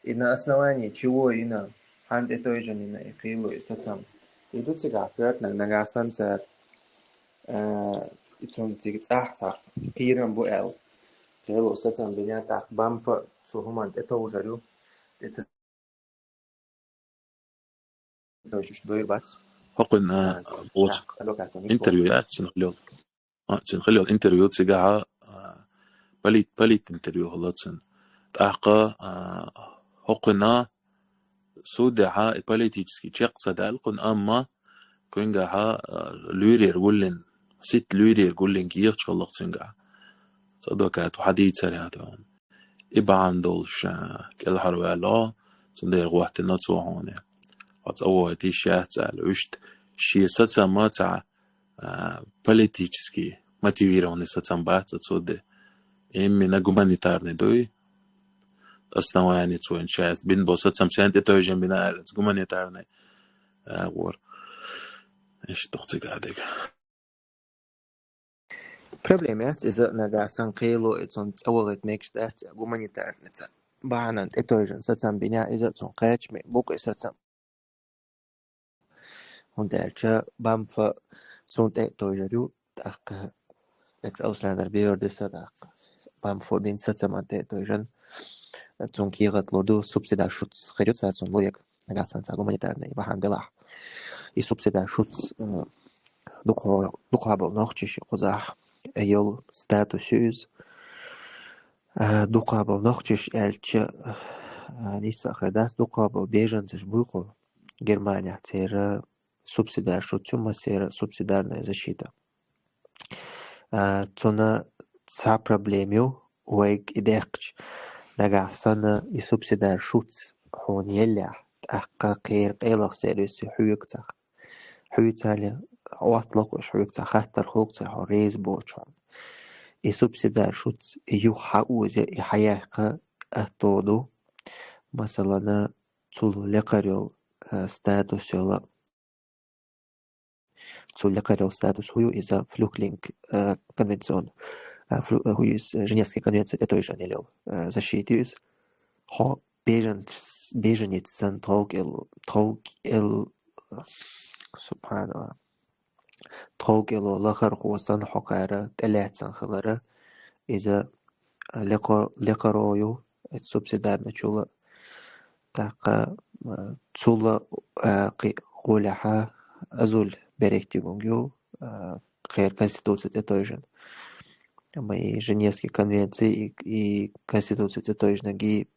И на основании чего йина, хьанна тӀетовжина йина и кхело и сацам. И ду цигахь коьртаниг нагахь санна цара, э, и цунна цига цӀахь цхьа кхерам бу аьлла. Кхело сацам бина, тӀаккха БАМФа цу хӀуманна тӀетовжар ю. ТӀетовжуш дойр бац. ХӀокхуьнан, а, боцу интервью яц, цуьнан хилла йолу. А, цуьнан хилла йолу интервью цигахь, а, полит-, политинтервью хилла цуьнан. ТӀаккха, а, хӀокхуьнан судехь и политический чекх ца даьлла кхунна, амма куьнгахь, а, луьйрера гуллин, сита луьйрера гуллин кехаташ хилла-кх цуьнгахь. Цу адвокато хьадийцар яц хьуна. И бахьана долуш, а, кӀелхьарваьлла, цундела гӀоттина цо хьуна. Хьо цӀа вахийта йиш яц аьлла, вуьшта шен сацам цхьа, а, политически мотивированный сацам бац цо де. Именно гуманитарный дуй. Основание цо йина шайца бина бо сацам, сен тӀетовжина бина аьлла, гуманитарный, а, агӀор. Иштта ду-кх цигахь дерг. Проблема яц иза, нагахь санна кхело и цунна цӀа вахийта мегаш дац, гуманитарный цхьа бахьанан тӀетовжина сацам бина иза, цунна кхачаме бу-кх и сацам. ХӀунда аьлча БАМФа цунна тӀе а товжар ю, тӀаккха экс-Ауслендер Беорда са, тӀаккха БАМФо бина сацаман тӀе а товжан, цунна кехат лур ду, субсидарный шуц хир ю цара цунна лур ерг. Нагахь санна цхьа гуманитарный бахьана делахь. И субсидарный шуц, э, дукха-, дукхахболу нохчаша кхузахь йолу статус ю иза. Э, дукхахболу нохчаша аьлча, э, нийса хир дац, дукхахболу беженцаш буй-кх Германехь, церан субсидарный шуц ю, массеран субсидарная защита. А, цунна цхьа проблема ю, вайга и даьккхича, нагахь санна и субсидарный шуц хьуна еллехь, тӀаккха кхеран къайлаха сервисо хьоьгу цхьа, хьоьцу аьлла, оттало-кх уьш, хьоьгу цхьа хаттар хуьлу-кх цара хьо реза боцуш хьуна. И субсидарный шуц юха хьаоза, и хьаяккха аьтто ду. Масалана, цул лекхара йолу, а, статус йолу Цул лекхара йолу статус хӀу ю иза, Flüchtling, э, конвенцион. А, фру-, э, хӀу из, э, Женевская конвенция тӀетойжан йола, э, защита ю из. Хьо беженц-, беженец санна тховкӀел, тховкӀел, субханалла. ТховкӀело лахархо санна хьокхара тӀелаьцсан хилара, иза, а, леко-, лекаро ю, это субсидиарна чула. ТӀаккха, а, цула, а, кхи-, гӀолехьа азул берегтигунг ю, а, кхер Конституция тӀетойжан. Амма и Женевская конвенция, и, и Конституция тӀетойжнаги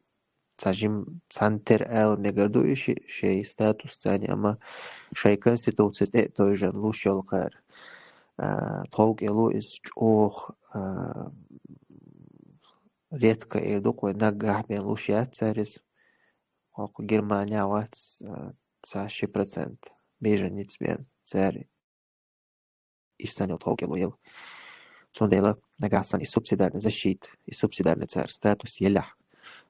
цхьа жим цхьан тера аьлла мегар ду и ши-, шей статус цани, амма шей Конституция тӀетойжан луш йолкхар. А, тховкӀело из чӀоагӀа, а, редко эр ду, кхой наггахь бен луш яц царис. Кхокху Германия вац, а, цхьа ши процент беженец бен цари. Иштта санна тховкӀело ел. Цундела нагахь санна и субсидиарный защита, и субсидиарный цар статус елахь.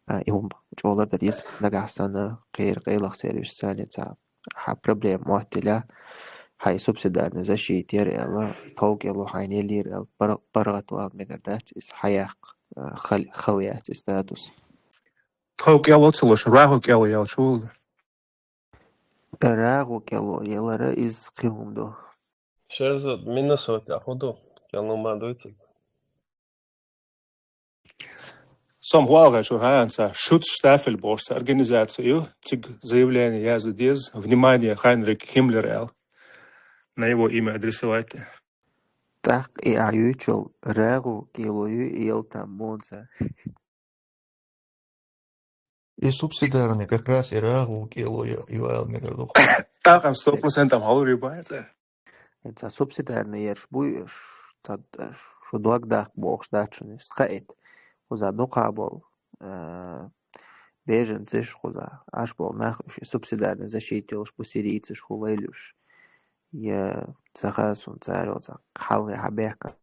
А, и хӀума чӀолар да деза, нагахь санна кхер къайлах сервис санна цхьа хьа проблема моттиля. Хьа и субсидиарный защита яр аьлла, и тховкӀело хьайна еллера аьлла, пар-, паргӀат вала мегар дац, из хьаяккха, а, хал-, хала яц и статус. ТховкӀело ца луш, рагӀу кӀело ял чу вулда. РагӀу кӀело ялара из кхин хӀума ду. Шерзот, Миннесота хӀу ду? КӀело ма дуй цига. Сом хӀуалгӀа шу хӀанца Шуцштафель бохуш цхьа организаци ю, цига заявление яза деза, внимание, Хайнрих Гиммлер аьлла. На его имя адресовать. ТӀаккха и а юйчул рагӀу кӀело ю и ел там монца. И субсидиарный как раз и рагӀу кӀело ю, ю аьлла мегар ду. ТӀаккха сто процентов хьалур ю баьцӀа. ХӀинца субсидиарный ерш буй, ш-, ца-, шу дог даккха бохуш дац шуна, иш хаийта. Кхуза дукха болу, а, беженцаш кхуза, аш болу нах уьш и субсидиарный защита йолуш бу, сирийцаш хӀу лайлуш. Я ца хаьа суна цара оцу хьалхе хьан бехкан.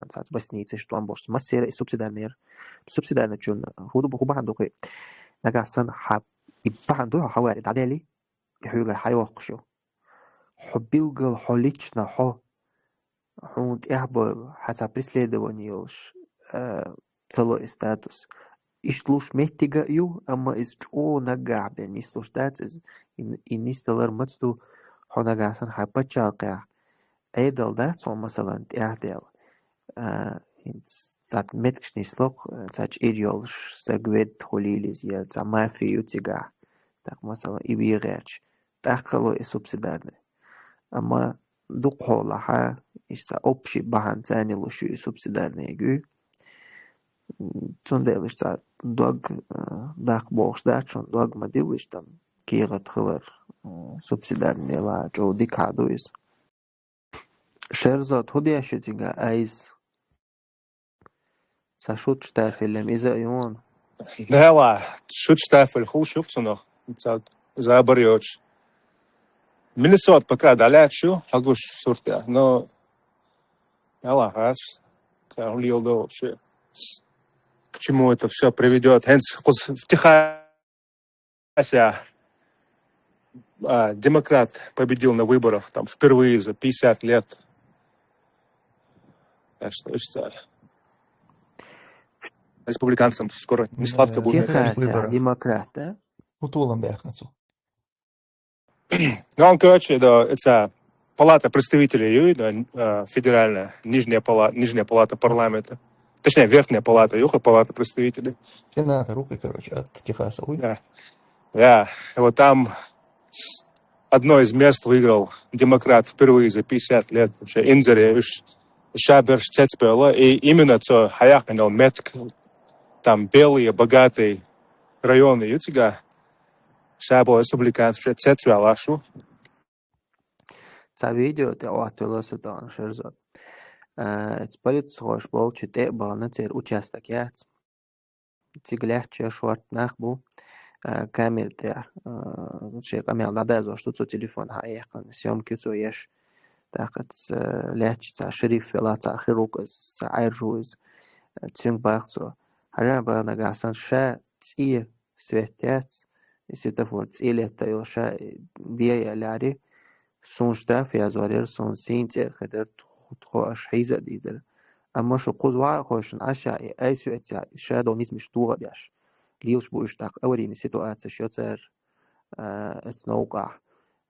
Цаца басницаш, тӀом бохуш, массера и субсидиарный яр. Субсидиарный чун хӀу ду, хӀу бахьана ду кхин? Нагахь санна хьа-, и бахьана ду хьо хьавари дӀаделли, и хьуьгара хьайоккхуш ю. Хьо билггал, хьо лично, хьо, хьуна тӀехь бойла, хьан цхьа преследование йолуш, а, ца ло и статус. Иштта луш меттига а ю, амма иза чӀогӀа наггахь бен нислуш дац иза. И, и нисдалар маца ду, хьо нагахь санна хьан пачхьалкхехь Ӏедал дац хьо, масалан, тӀехь дел. А, хӀинца цхьа меткаш нислокх, цхьа чӀир йолуш, са гвед хулилиз, я цхьа мафия ю цигахь. ТӀаккха, масалан, и вен гӀерташ, тӀаккха ло и субсидиарный. Амма дукхахьолахьа, иштта цхьа общий бахьана царна луш ю и субсидиарный гуй. Цундела иштта цхьа дог, а, даккха бохуш дац шуна, дог ма дилла иштта там кехат хилар, а, субсидиарный ела чӀогӀа дика хьа ду иза. Шерзот, хӀу деш ю цига айс? Ца Шуцштафелем иза а юн? Дела, Шуцштафель хул шух цунах, ца забар йоцуш. Миннесота пока дӀалаьтташ ю, хьагуш суртя. Но, яла хас, ца хӀу лел до вообще. К чему это всё приведёт? ХӀинца кхуз в Техасе Ася, а, демократ победил на выборах, там, впервые за пятьдесят лет. Так что, ещё республиканцам скоро не сладко будет. Техасе выборы. Демократ, да? Утулам бяхнацу. Ну, он, короче, да, это Палата представителей, да, э, федеральная, нижняя пала-, нижняя палата парламента. Точнее, верхняя палата, юха палата представителей. Сенатор, короче, от Техаса, уй. Да. Да. И вот там одно из мест выиграл демократ впервые за пятьдесят лет. Вообще, инзаре, уж шаберш цецбела. И именно цо хаяханел метк, там белые, богатые районы, ю цига. Шабо республиканцы уже цецвела шу. Ца видео тӀе оттавелла со тахана, Шерзот. А, эца полицхоша болчу тӀе а бахана, церан участок яц. Цига лаьтташ шорта нах бу, а, камера тӀехь, а, шайн къамел дӀадазош ду, цо телефон хьаэккхина, съёмки цо еш. ТӀаккха ца лаьтташ цхьа шериф вела, цхьа хирург иза, цхьа Ӏаьржу иза, а, цуьнга бах цо. Хьажа бах нагахь санна ша цӀе свет яц, и светофор цӀе летта йолуш ша, э, де я лаьри, суна штраф язвар яра, суна сийна цӀе а хир дара, тхо, тхо аша хьийза а дийр дара. Амма шу кхуза ваха хойшина Ӏаша и айсу эця, ша дол низмиш тугӀа деш. Лилаш бу уж тӀаккха аварийни ситуацеш йоцар, а, эц новкъахь.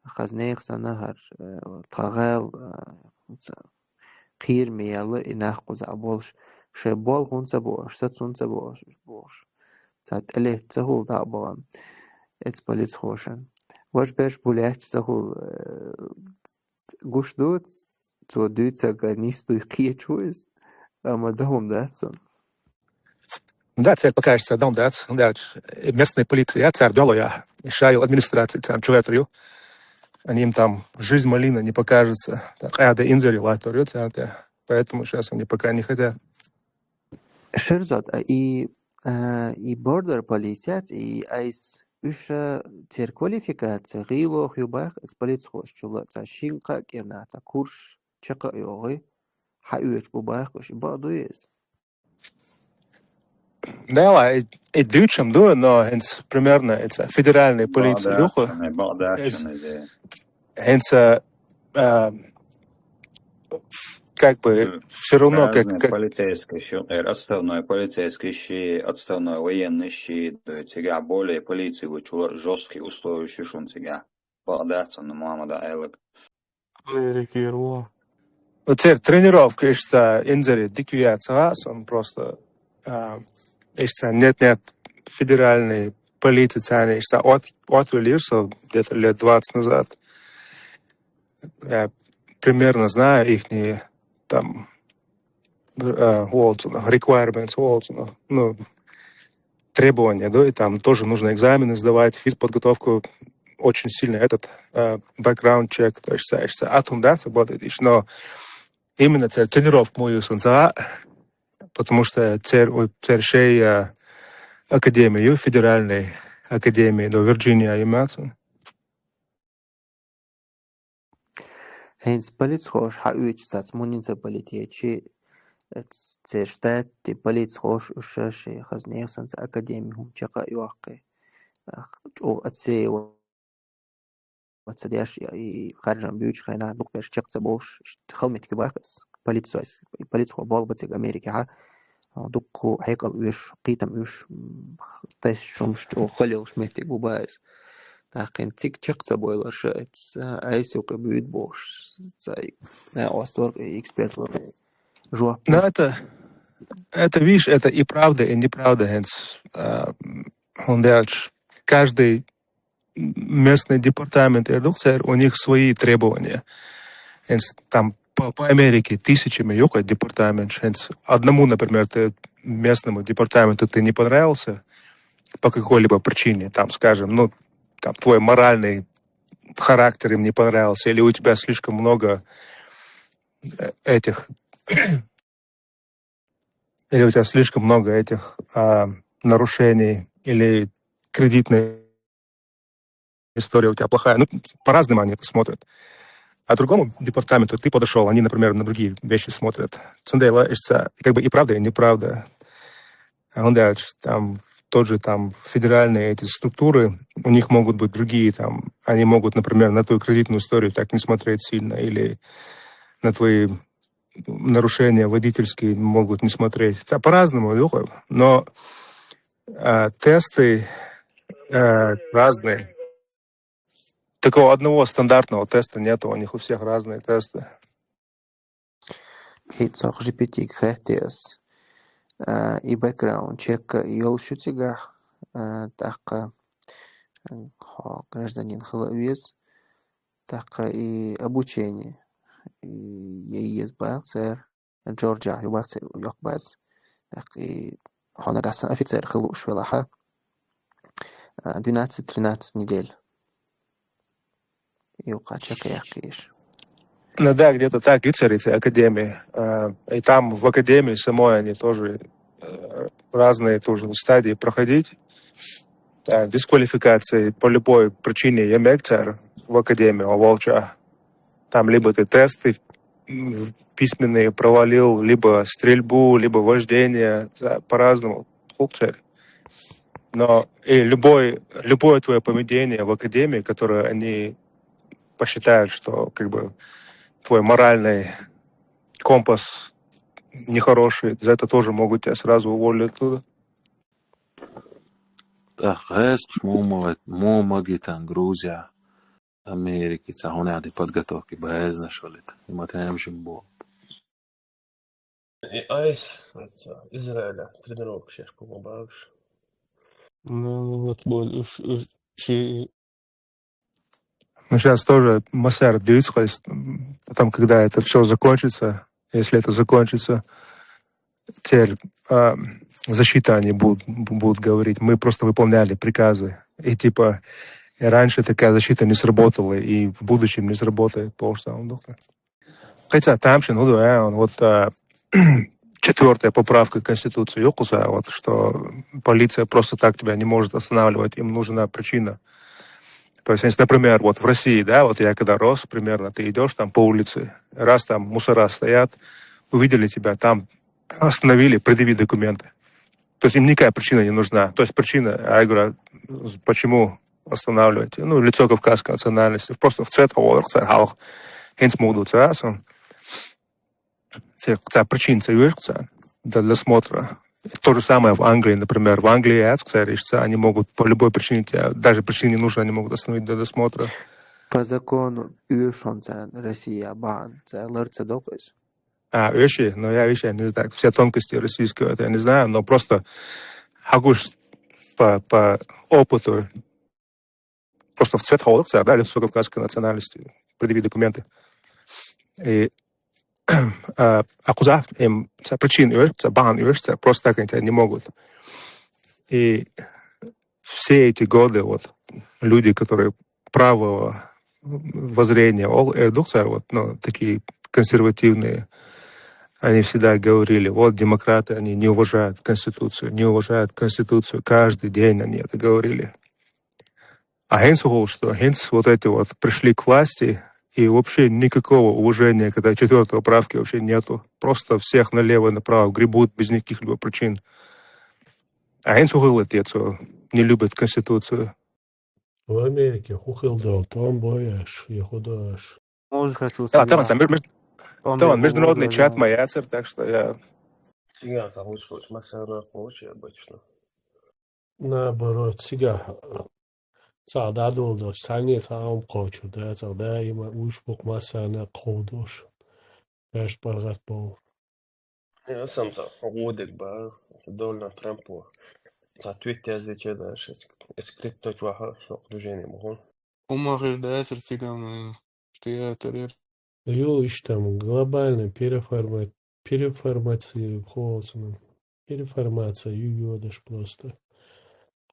Хазнех санна хӀар, а, тха гӀал, а, ца-, кхераме яла и нах кхуза болуш. Шай бол хӀунца бохуш, сац хӀунца бохуш, уж бохуш. Ца тӀелетта ца хул дӀа а бахана. Эц полицхошан. Ваш беш бу лаьтташ ца хул, а, гуш ду, цо дуьйцарга нийса дуй кхечу иза, амма дан хӀума дац цунна. Да, церковь, кажется, дан дац, дан дац. Местная полиция, царь дало я. Шаю администрация, царь чугатр ю. Они им там жизнь малина не покажется. Так, а, да, инзари латор ю, царь, да. Поэтому сейчас они пока не хотят. Шерзот, а и, а, и бордер полицияц, и айс уьш, а, церковь квалификация, гӀийлох ю бах, эц полицхош чула, ца шин кхаъ кӀирна, ца курш чакха а йогӀи, хьаоьцуш бу бах уьш, и бакъ ду иза? Да, и, и дуьйцам ду, но хӀинца примерно эца федеральная полиция юха. Бакъдаш, бакъдаш, хӀинца, а, как бы, все равно, как, разные как полицейские, ещё, э, отставной полицейский, ещё отставной военный, ещё, да, цигахь более полиция ву чула жёсткие условия ещё шун цигахь. Бакъдаш, ну, мама, да, Элек. Америки ро. Ну, церь тренировка иштта инзаре дика яц, а, сон просто, а, иштта нет, нет, федеральный полиция царна иштта от-, отвели со где-то лет двадцать назад. Я примерно знаю ихние там, э, волцуна, requirements волцуна, ну, требования, да, и там тоже нужно экзамены сдавать, физподготовку, очень сильно этот, э, background check, то есть, знаешь, а там, да, работает ещё, но именно ца тренировка мою сон ца, потому что цер-, ой, церь шей, э, академию, федеральной академии, да, Вирджиния имеется. ХӀинца полицхоша хьаоьцуш цац муниципалитетчи, эц-, церан штатти полицхоша уьш шаьш шайн хазнех санна академи хӀума чекха а йоккхий. Ах, чӀогӀа а цева ца деш, и, и харжам буьйчу хенахь дукха берш чекх ца болуш, ш-, хала меттиг бах ас. Полицо-, и полицхо болу бациг Америкехьа, а, дуккха хьекъал оьшу, кхетам оьшу, м, х-, тайс шумаш чӀогӀа хала йолуш меттиг бу баьс. ТӀаккхин цига чекх ца бойлар ша, эц, а, айсу кхе буьйда бохуш, цай, а, остор эксперт вара жоп. Ну, это, это, видишь, это и правда, и неправда, хӀинца, а, м, хӀунда аьлча, каждый местный департамент, я думаю, у них свои требования. Хьинца там по, по Америке тысячами юкъа департамент. Хьинца одному, например, ты местному департаменту ты не понравился по какой-либо причине, там, скажем, ну, там, твой моральный характер им не понравился, или у тебя слишком много, э, этих, или у тебя слишком много этих, а, нарушений, или кредитная история у тебя плохая. Ну, по-разному они это смотрят. А другому департаменту ты подошёл, они, например, на другие вещи смотрят. Цундела, ишца, как бы и правда, и неправда. А он дальше, там, тот же, там, федеральные эти структуры, у них могут быть другие, там, они могут, например, на твою кредитную историю так не смотреть сильно, или на твои нарушения водительские могут не смотреть. Ца-, по-разному, но, а, тесты, а, разные. Такого одного стандартного теста нету, у них у всех разные тесты. И цох жипитиг хеттес. А, и бэкграунд чекка йолуш ю цигахь, а, тӀаккха, а, хьо гражданин хила а веза, тӀаккха и обучение, и, е еза бах цара, Джорджиахь ю бах цара йоккха база. ТӀаккха и хьо нагахь санна офицер хила лууш велахьа, а, двенадцать-тринадцать недель. Юкъа чекхъяьккхийша. Ну да, где-то так, ю церан и церан академия. А, и там в академии самой они тоже, э, разные тоже стадии проходить. Да, дисквалификации по любой причине я мег цар в академию, а волча. Там либо ты тесты, м, письменные провалил, либо стрельбу, либо вождение. Да, по-разному. Хук церь. Но и любой, любое твое поведение в академии, которое они посчитают, что как бы твой моральный компас нехорошие, за это тоже могут тебя сразу уволить оттуда. Так, гӀезкъаш мо ма-, мо магитан Грузия, Америки, цхьа хӀунда подготовка безнаш валит. И ма тем же бо. И айс, это, Израиля, тренировка сейчас, по-моему, бабуш. Ну, вот, вот, уж, уж, ши- Ну, сейчас тоже массар дивится, то есть, м, потом, когда это все закончится, если это закончится, теперь, а, защита они будут, бу-, будут говорить, мы просто выполняли приказы. И типа, и раньше такая защита не сработала, и в будущем не сработает, потому что он духе. Хотя там же, ну да, он вот, а, четвёртая поправка Конституции, вот, что полиция просто так тебя не может останавливать, им нужна причина. То есть, если, например, вот в России, да, вот я когда рос, примерно, ты идешь там по улице, раз там мусора стоят, увидели тебя, там остановили, предъяви документы. То есть им никакая причина не нужна. То есть причина, я говорю, а почему останавливаете? Ну, лицо кавказской национальности. Просто в цвет хьоалар цар хьалха. ХӀинца ма дувц аз. Цхьа, цхьа причина ца йоьш царна для досмотра. То же самое в Англии, например. В Англии яц цар иштта, они могут по любой причине тебя, даже причине не нужно, они могут остановить для досмотра. По закону йоьш царна Россия бахьан, цар лар ца докъаз. А, йоьший, но я вообще не знаю, все тонкости российского, это я не знаю, но просто хьагуш по, по опыту, просто в цвет хьоалар цар, да, лицо кавказской национальности, предъяви документы. И, а, а кхузахь им цхьа причина йоьш, цхьа бахьан йоьш, цар просто так они тебя не могут. И все эти годы вот люди, которые правого воззрения, ол эр ду цар, вот, ну, такие консервативные, они всегда говорили, вот демократы, они не уважают Конституцию, не уважают Конституцию. Каждый день они это говорили. А хӀинца хул, что хӀинца вот эти вот пришли к власти, и вообще никакого уважения к этой четвёртой поправке вообще нету. Просто всех налево и направо гребут без никаких либо причин. А хӀинца хул это, что не любят Конституцию. В Америке хӀу хилла дала, тӀом бой аш, я хӀу до аш. Може, хочу Да, там, сказать. Там, меж-, меж-, Там там международный чат ма яцар, так что я Циган ца лучше, лучше массарна получше обычно. Наоборот, цигахь цхьа дӀадоладелча, цхьанне цхьа ам кхочур да, цхьа даима уьш бу-кх массарна кховдош. Ваьш паргӀат бовла. Э, сам ца гӀо дерг ба, Дональд Трампо. Ца твит яздича да, шесть, эс крипто чохь, шо движение бу хьуна. Хьума хир дацар цигахь, наверное. Театр яр. Ю, иштта ма глобальный переформат-, переформация холцна. Переформация ю йодаш просто.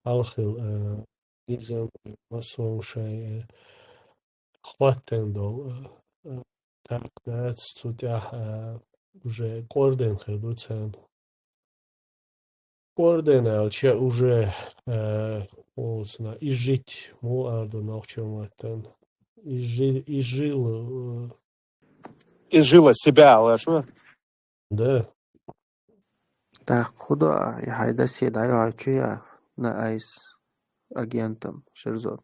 Хьалхил, э, низам, масон шай, э, хӀоттийна долу, э, э, так дац, цу тӀехь, э, уже кӀордийна хир ду царна. КӀордийна аьлча уже, э, олцна, изжить, муха ала ду нохчийн маттана. Изжи-, изжил, э, Изжила себя, алаш ву? Да. Так, хӀу до, я хьайн досье дӀайохьучу я на айс агентам, Шерзод?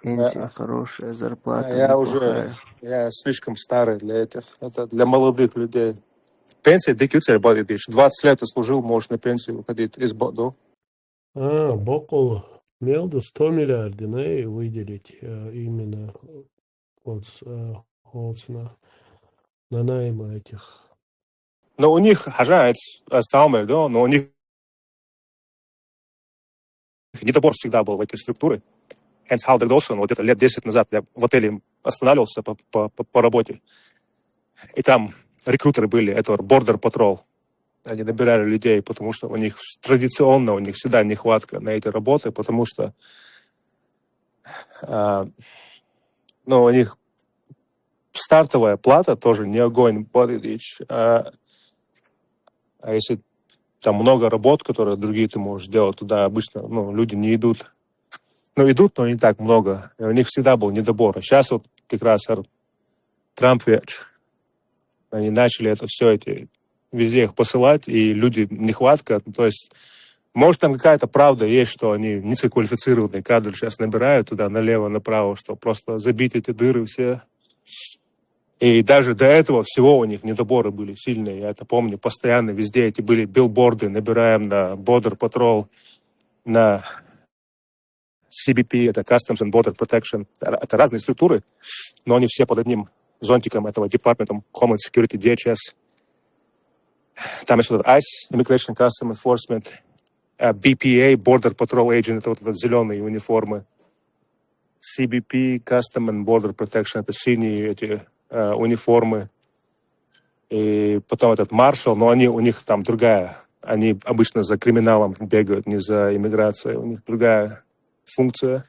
Пенсия Э, хорошая, зарплата я уже, неплохая. Я слишком старый для этих, это для молодых людей. Пенсия дика ю церан бакъдерг. Двадцать лет ты служил, можешь на пенсию выходить из бо-, ну. А, боккъал мел ду сто миллиард динай выделить, э, именно вот, э, холцна на найм этих. Но у них, хьажа, это, э, самое, да, но у них недобор всегда был в этой структуре. Хэнс Халдер Долсон, вот где-то лет десять назад я в отеле останавливался по, по, по, по работе. И там рекрутеры были, это Border Patrol. Они набирали людей, потому что у них традиционно, у них всегда нехватка на эти работы, потому что, а, ну, у них стартовая плата тоже не огонь, Борисович. А, а если там много работ, которые другие ты можешь делать, туда обычно, ну, люди не идут. Ну, идут, но не так много. И у них всегда был недобор. А сейчас вот как раз эр-, Трамп веч-, они начали это все, эти, везде их посылать, и люди, нехватка. Ну, то есть, может, там какая-то правда есть, что они низкоквалифицированные кадры сейчас набирают туда налево-направо, что просто забить эти дыры все. И даже до этого всего у них недоборы были сильные. Я это помню, постоянно везде эти были билборды, набираем на Border Patrol, на C B P, это Customs and Border Protection. Это разные структуры, но они все под одним зонтиком этого Department of Homeland Security, D H S. Там есть вот этот ice, Immigration Customs Enforcement, а B P A, Border Patrol Agent, это вот этот зеленые униформы. C B P, Custom and Border Protection, это синие эти э, униформы. И потом этот Marshal, но они, у них там другая. Они обычно за криминалом бегают, не за иммиграцией. У них другая функция.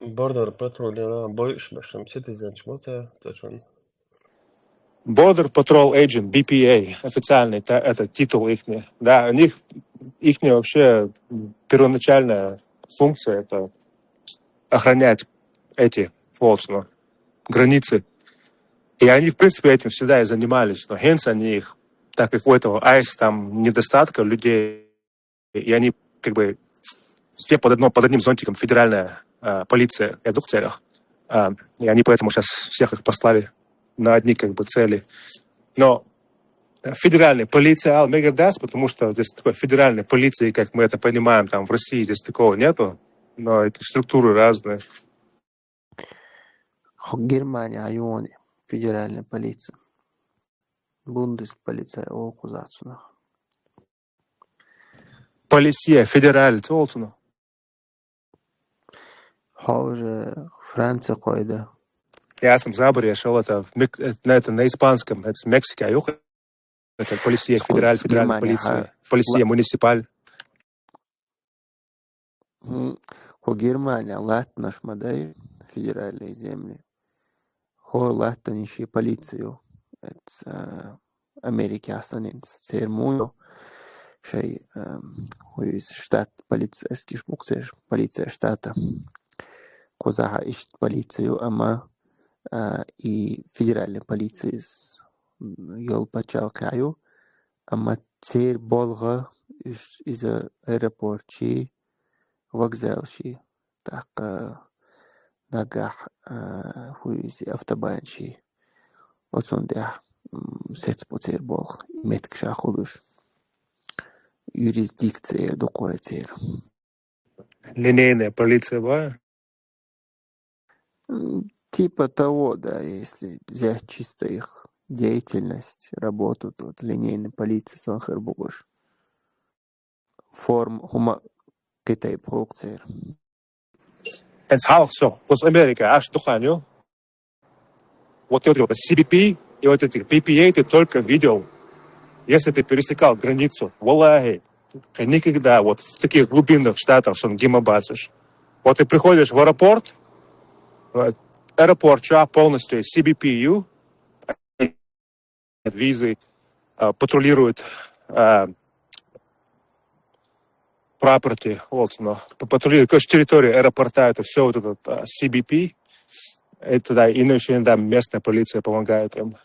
Border Patrol, jā, bojuši mēs šim citizens, šim otē, taču. Border Patrol Agent, B P A, официальный, та- это титул их. Да, у них их вообще первоначальная функция — это охранять эти, вот, ну, границы. И они, в принципе, этим всегда и занимались. Но hence они их, так как у этого ice там недостатка людей, и они как бы все под, одно, под одним зонтиком федеральная э, полиция в двух целях. Э, и они поэтому сейчас всех их послали на одни как бы цели. Но федеральная полиция, ал мегердас, потому что здесь такой федеральной полиции, как мы это понимаем, там в России здесь такого нету, но эти структуры разные. Германия юони федеральная полиция. Бундесполиция ол кузацуна. Полиция федераль цолцуна. Хо уже Франция койда. Я сам забыл, я шел это, на это на испанском, это с Мексики, а это полиция федераль, федеральная полиция, полиция муниципаль. Хо Германия латнаш мадай федеральные земли. Хо латтаниши полицию. Это Америки асанин цермую. Шай хуиз штат полицейский шмуксеш полиция штата. Кузаха ишт полицию, ама и федеральный полиция йол пачал каю. Ама цер болга из аэропорчи, вокзалчи, так нагах хуизи автобанчи. Оцундя сец по цер болг метк шахулуш. Юрисдикция дукуя цер. Линейная полиция была? Типа того, да, если взять чисто их деятельность, работу, то вот линейной полиции сон хербугуш. Форм хума китай пхукцер. Эс халх со, кус Америка, аш туханю. Вот ты вот C B P и вот этих B P A ты только видел, если ты пересекал границу. Валлахи, никогда вот в таких глубинных штатах сон гимабациш. Вот ты приходишь в аэропорт, аэропорт чё полностью C B P U, визы, патрулируют property, вот, но патрулируют, короче, территорию аэропорта, это все вот этот C B P, это, да, и ну, еще иногда местная полиция помогает им.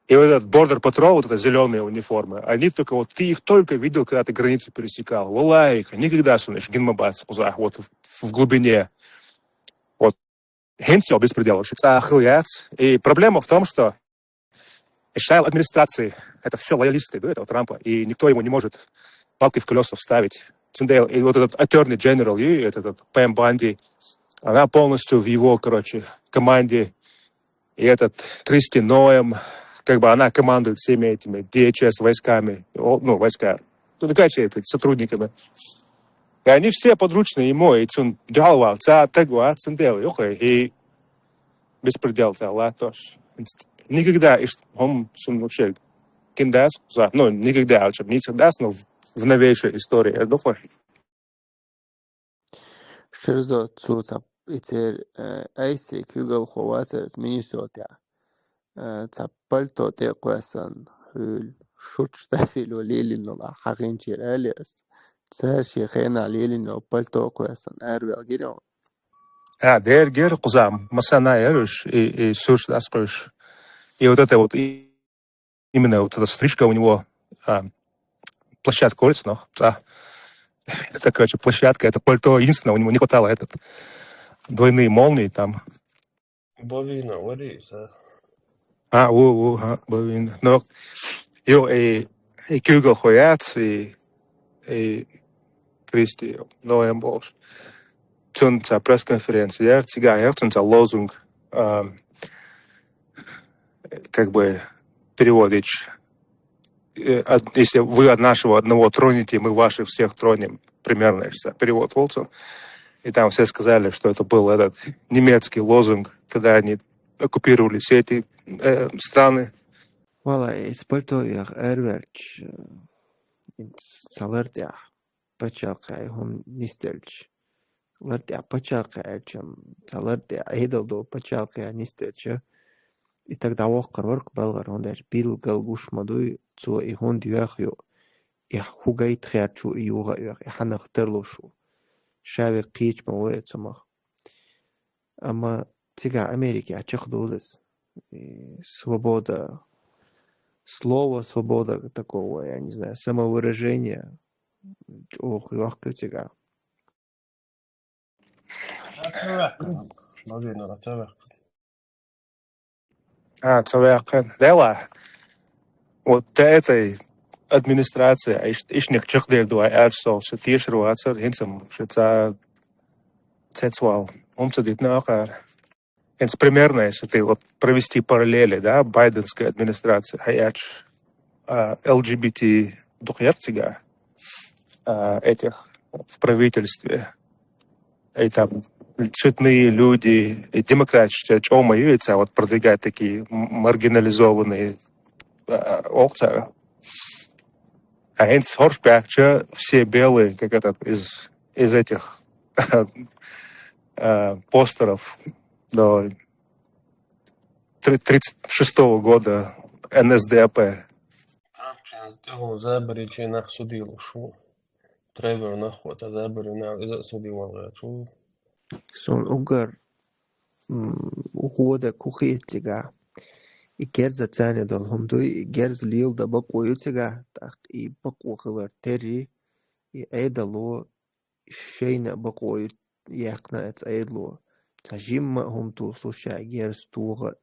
И вот этот Border Patrol, вот это зеленые униформы, они только вот, ты их только видел, когда ты границу пересекал. Валлахи, никогда сон иш гинмабац, вот в глубине. Вот. Хинсел беспредел вообще. И проблема в том, что Ишайл администрации, это все лоялисты до этого Трампа, и никто ему не может палки в колеса вставить. И вот этот Attorney General, и этот, этот Пэм Банди, она полностью в его, короче, команде. И этот Кристи Ноэм, как бы она командует всеми этими D H S войсками, ну, войска, ну, короче, это, сотрудниками. И они все подручные ему, и цун дялва, ца тегва, цун дел, и беспредел ца латош. Никогда иш хом сун вообще киндас, ну, никогда, алчеб не дас, но в новейшей истории, я думаю. Ширзо цуца ицер айси кюгал ховацерс Миннесота. Ца пальто те квасан хюл шуч тафило лилинола хагинчир алиас. Ца ши хена лилино пальто квасан арвел гирон. А, дер гер кузам, масана яруш и, и сурш дас куш. И вот это вот, и, именно вот эта стрижка у него, а, площадка улица, но, да. Это, короче, площадка, это пальто, единственное, у него не хватало этот, двойные молнии там. Бовина, what is that? А, ву, ву, ха, бу вин. Но, йо, и, и куьйгалхо яц, и, и Кристи, но эм болш. Цун ца пресс-конференция яр, цигахь яр цун ца лозунг, а, как бы переводить, э, от- если вы от нашего одного тронете, мы ваших всех тронем. Примерно, если перевод волцу. И там все сказали, что это был этот немецкий лозунг, когда они оккупировали все эти э, страны. Валлай, из пальто я эрверч, э, из салартя, пачалка, и он нистельч. Лартя, пачалка, элчем, салартя, айдал до пачалка, нистельч. И тогда воккар ворк балгар, он даже бил галгуш мадуй, цо и он дюях ю. И хугайт херчу и юга юях, и ханах терлушу. Шаве кич ма вое цумах. Амма цига Америка чехдулис. И свобода слова, свобода такого, я не знаю, самовыражения. Ох, ох, цига. Наверное, А, цавяхъен. Дела. Вот до этой администрации, а иш- ишник чехдер дуай арсо, все тишру ацар, хинцам, все ца цецвал. Умца дитна акар. Инс примерно, если ты вот провести параллели, да, байденская администрация, хаяч, а, Л Г Б Т духерцига, а, этих в правительстве. И там цветные люди, и демократическая чома юица, вот продвигать такие м- маргинализованные а, окца. А хинц хорш пяхча все белые, как этот, из, из этих а, постеров до три- тридцать шестого года Н С Д А П. Трамп чин тяго забери чин нах судил ушу. Тревор нах вот а забери на из судил валгачу. Сон угар м, года кухиеттига. И герза цане дал хумдуй, и герз лил да бакъо юцига, так и бакъо хилар тери, и айдало шейна бакъо ю- яхна эц айдло. Ца жимма хумту слушай герз туга.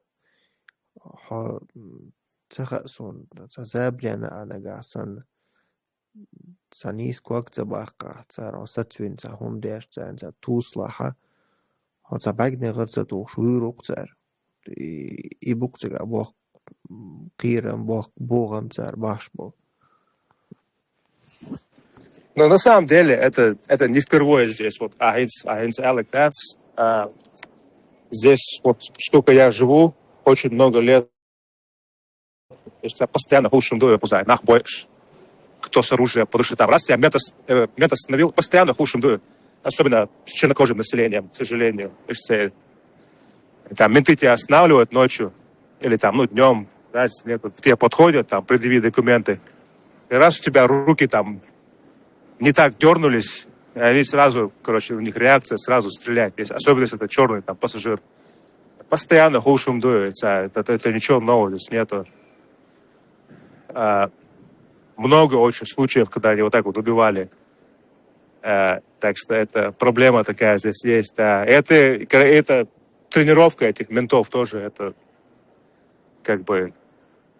Ха, м, ца ха сон, ца забряна анага сан. Ца нийс квак ца бахка, ца росацвин, ца хумдеш, ца, ца туслаха. Ха ца багне гырца тух шуйрук цар. И, и бук цега бох кирам, бох богам цар баш бо. Но на самом деле это, это не впервые здесь. Вот Агинс, Агинс Алек Пятс, а, здесь вот сколько я живу, очень много лет. То есть я постоянно хушим дуэ пузай, нах боишь, кто с оружием, потому что там раз тебя мент ос- э, мент остановил, постоянно хушим дуэ. Особенно с чернокожим населением, к сожалению. То есть, э, там менты тебя останавливают ночью или там, ну, днем, да, если нет, вот к тебе подходят, там, предъяви документы. И раз у тебя руки там не так дернулись, и они сразу, короче, у них реакция сразу стрелять. Если- особенно если это черный там пассажир. Постоянно хушим дуэ, это, это, это ничего нового здесь нету. А, много очень случаев, когда они вот так вот убивали. А, так что это проблема такая здесь есть. Да. Это, это тренировка этих ментов тоже, это как бы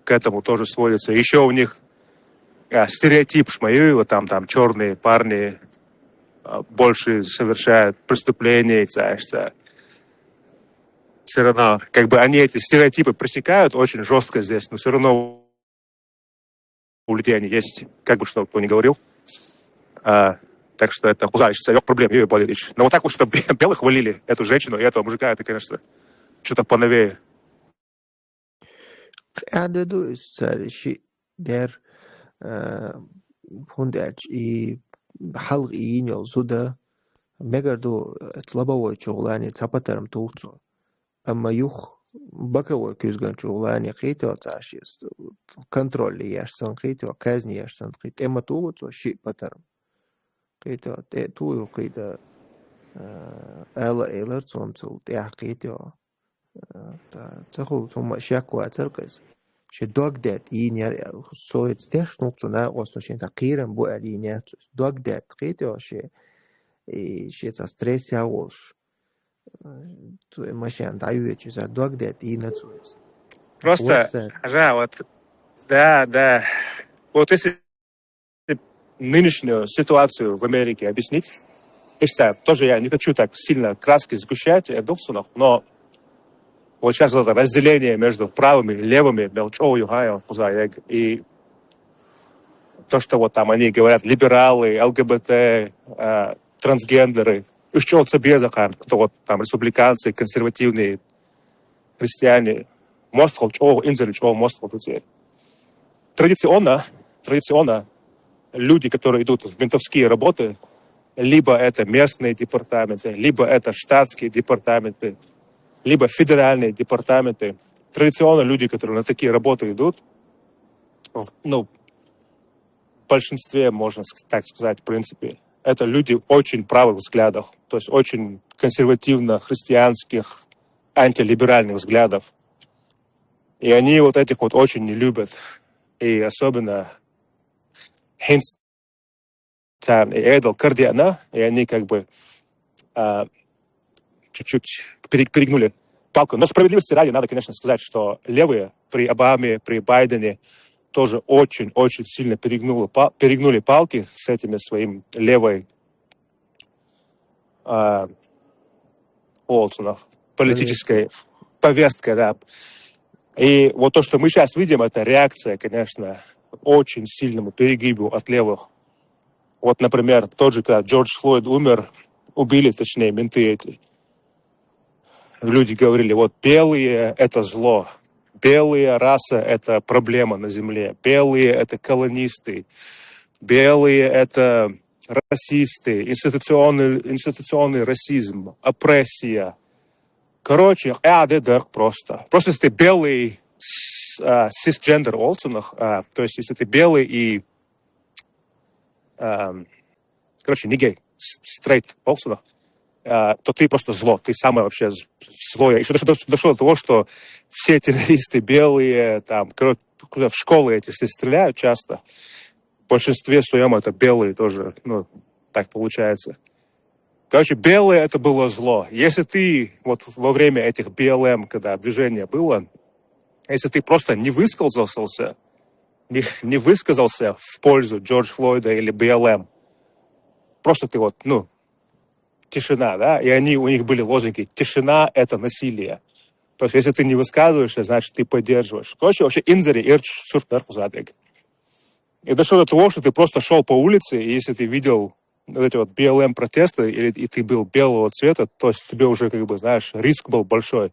к этому тоже сводится. Еще у них а, стереотип шмаю, вот там, там черные парни а, больше совершают преступления, и, знаешь, все равно, как бы они эти стереотипы пресекают очень жестко здесь, но все равно у людей они есть, как бы что кто ни говорил. А, так что это хузаешь, царек проблем, Юрий Валерьевич. Но вот так вот, чтобы белых хвалили, эту женщину и этого мужика, это, конечно, что-то поновее. Кьяда ду из цари ши дер, а, фундяч и халк и инел зуда. Мегар ду, э, лобовой чугълани цапатарам тулцу. Амма юх боковой кюзган чугълани кьитё цашис. Контроль яшсан кьитё, казни яшсан кьит. Эмма тулцу ши патарам. Кьитё, те тую кьита, а, эла элар цомцул, тя кьитё. А, та, цахул цума шак ва царкъис. Ши дог дет, и нер, соец теш нук цуна, осно шин та кирам бу али нер цус. Дог дет, кьитё, ши, и ши ца стресс я волш. Цу машин даю вечи за дог дет, и на цус. Просто, Вот так. Да, вот, да, да. Вот если нынешнюю ситуацию в Америке объяснить, и всё, тоже я не хочу так сильно краски сгущать, я думаю, но вот сейчас вот это разделение между правыми и левыми, мел чё, ё-моё, куда я, и то, что вот там они говорят, либералы, ЛГБТ, э, трансгендеры, и что вот собере закан, кто вот там республиканцы, консервативные христиане, мостхол, чё, инзер, чё, мостхол тут. Традиционно, традиционно люди, которые идут в ментовские работы, либо это местные департаменты, либо это штатские департаменты, либо федеральные департаменты. Традиционно люди, которые на такие работы идут, в, ну, в большинстве, можно с- так сказать, в принципе, это люди очень правых взглядов, то есть очень консервативно-христианских, антилиберальных взглядов. И они вот этих вот очень не любят. И особенно Хинстан и Эдл Кардиана, и они как бы а, чуть-чуть пере- перегнули палку. Но справедливости ради надо, конечно, сказать, что левые при Обаме, при Байдене тоже очень-очень сильно перегнули, па- перегнули палки с этими своим левой а, Олсонов, политической повесткой, да. И вот то, что мы сейчас видим, это реакция, конечно, очень сильному перегибу от левых. Вот, например, тот же, когда Джордж Флойд умер, убили, точнее, менты эти. Люди говорили, вот белые — это зло, белые раса — это проблема на земле, белые — это колонисты, белые — это расисты, институционный, институционный расизм, опрессия. Короче, ад и дарк просто. Просто если ты белый с- а, сисгендер Олсонах, а, то есть если ты белый и, ам, короче, не гей, с- стрейт Олсонах, а, то ты просто зло, ты самое вообще з- злое. Еще дошло, дошло до того, что все террористы белые, там, короче, куда в школы эти все стреляют часто, в большинстве своем это белые тоже, ну, так получается. Короче, белое — это было зло. Если ты вот во время этих Б Л М, когда движение было, если ты просто не высказался, не, не высказался в пользу Джордж Флойда или Б Л М, просто ты вот, ну, тишина, да, и они, у них были лозунги: «Тишина — это насилие». То есть, если ты не высказываешься, значит, ты поддерживаешь. Короче, вообще, инзери ирч суртер кузадег. И дошло до того, что ты просто шел по улице, и если ты видел вот эти вот Б Л М протесты, или и ты был белого цвета, то есть тебе уже, как бы, знаешь, риск был большой.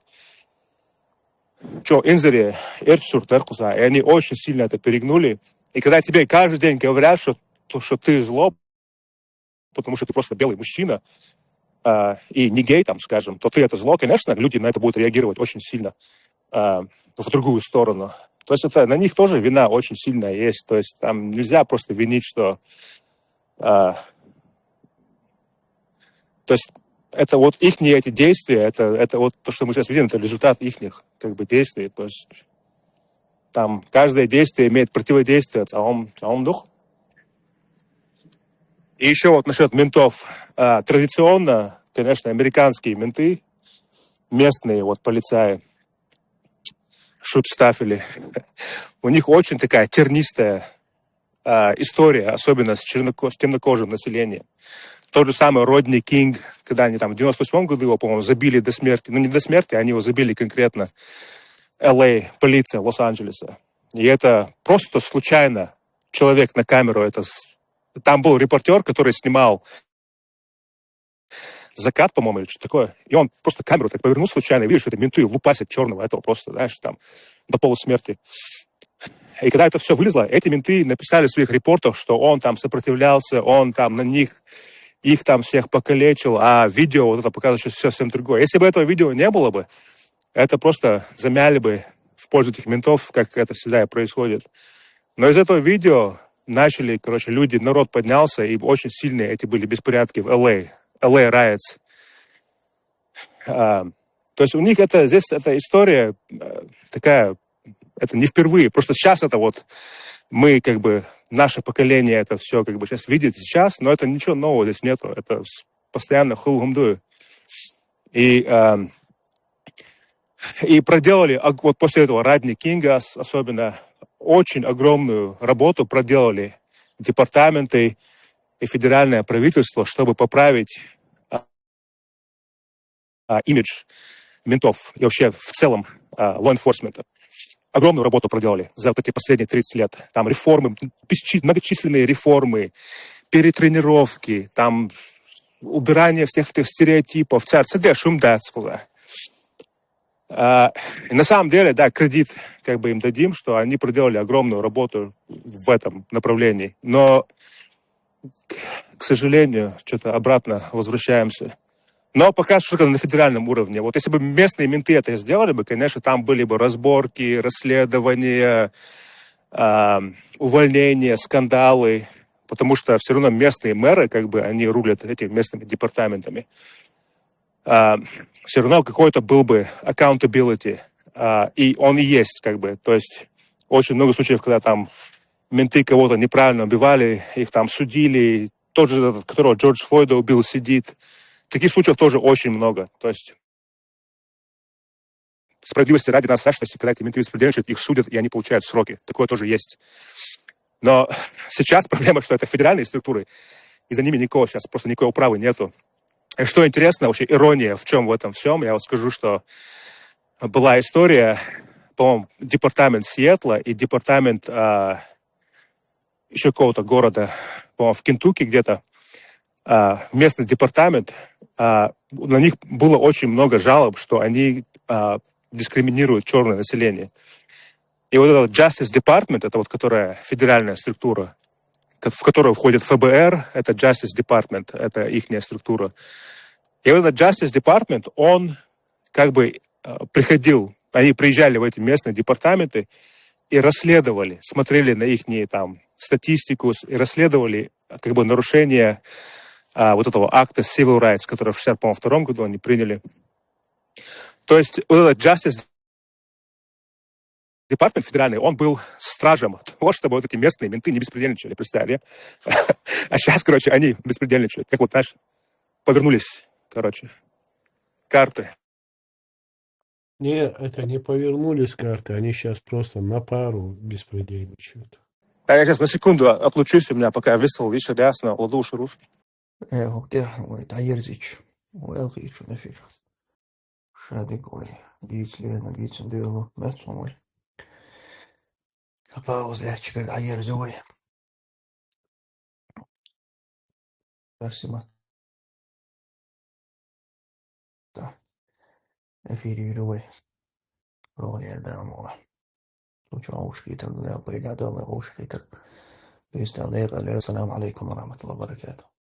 Че, инзери ирч суртер куза, и они очень сильно это перегнули. И когда тебе каждый день говорят, что, то, что ты зло, потому что ты просто белый мужчина, а, и не гей, там, скажем, то ты — это зло, конечно, люди на это будут реагировать очень сильно, а, в другую сторону. То есть это на них тоже вина очень сильная есть. То есть там нельзя просто винить, что, а, то есть это вот ихние эти действия, это, это вот то, что мы сейчас видим, это результат ихних, как бы, действий. То есть там каждое действие имеет противодействие, а он, а он дух. И еще вот насчет ментов. А, традиционно, конечно, американские менты, местные вот полицаи, шутстафели, у них очень такая тернистая, а, история, особенно с, черноко- с темнокожим населением. Тот же самый Родни Кинг, когда они там в девяносто восьмом году его, по-моему, забили до смерти. Ну, не до смерти, они его забили конкретно. Л А, полиция Лос-Анджелеса. И это просто случайно человек на камеру это... с- Там был репортер, который снимал закат, по-моему, или что-то такое. И он просто камеру так повернул случайно, и видишь, это менты лупасят черного этого просто, знаешь, там, до полусмерти. И когда это все вылезло, эти менты написали в своих репортах, что он там сопротивлялся, он там на них, их там всех покалечил, а видео вот это показывает, что совсем другое. Если бы этого видео не было бы, это просто замяли бы в пользу этих ментов, как это всегда и происходит. Но из этого видео начали, короче, люди, народ поднялся, и очень сильные эти были беспорядки в Л А, Л А riots. А, то есть у них это, здесь эта история э, такая, это не впервые. Просто сейчас это вот мы, как бы, наше поколение это все, как бы, сейчас видит сейчас, но это ничего нового здесь нету. Это с- постоянно хулгумду. И а, И проделали, ог- вот после этого Радни Кинга ос- особенно, очень огромную работу проделали департаменты и федеральное правительство, чтобы поправить а, а, имидж ментов и вообще в целом а, law enforcement. Огромную работу проделали за вот эти последние тридцать лет. Там реформы, бесчи- многочисленные реформы, перетренировки, там убирание всех этих стереотипов. Цар, це де шум датского. А, и на самом деле, да, кредит как бы им дадим, что они проделали огромную работу в этом направлении. Но, к сожалению, что-то обратно возвращаемся. Но пока что только на федеральном уровне. Вот если бы местные менты это сделали бы, конечно, там были бы разборки, расследования, а, увольнения, скандалы, потому что все равно местные мэры, как бы, они рулят этими местными департаментами. А, все равно какой-то был бы accountability, а, и он и есть, как бы. То есть очень много случаев, когда там менты кого-то неправильно убивали, их там судили, тот же, этот, которого Джордж Флойда убил, сидит. Таких случаев тоже очень много. То есть справедливости ради, нас страшно, если когда эти менты беспредельничают, их судят, и они получают сроки. Такое тоже есть. Но сейчас проблема, что это федеральные структуры, и за ними никого сейчас, просто никакой управы нету. И что интересно, вообще ирония в чем в этом всем, я вот скажу, что была история, по-моему, департамент Сиэтла и департамент а, еще какого-то города, по-моему, в Кентукки где-то, а, местный департамент, а, на них было очень много жалоб, что они а, дискриминируют черное население. И вот этот Justice Department, это вот которая федеральная структура, ко- в которую входит Ф Б Р, это Justice Department, это их структура. И вот этот Justice Department, он как бы э, приходил, они приезжали в эти местные департаменты и расследовали, смотрели на их там статистику с- и расследовали как бы нарушение а, вот этого акта Civil Rights, который в шестьдесят втором году они приняли. То есть вот этот Justice Department федеральный, он был стражем того, чтобы вот эти местные менты не беспредельничали, представили? А сейчас, короче, они беспредельничают. Как вот, знаешь, повернулись, короче, карты. Не, это не повернулись карты, они сейчас просто на пару беспредельничают. А я сейчас на секунду отлучусь, у меня пока выстрел, видишь, ясно, ладу шуруш. Ee, okei, vai tā ierzīšu. Vai elkīšu, ne fišu. Šādi, vai. Dīts liena, dīts un dielu, bet, vai. Tāpā uz lēčika, tā ierzi, vai. Tarsi ma. Tā. Efīri ir, vai. Roni ir dēmula. Tuču auškītar, dēl, vai, dēl, auškītar. Pīstā, dēl, dēl, السلام عليكم ورحمة الله وبركاته.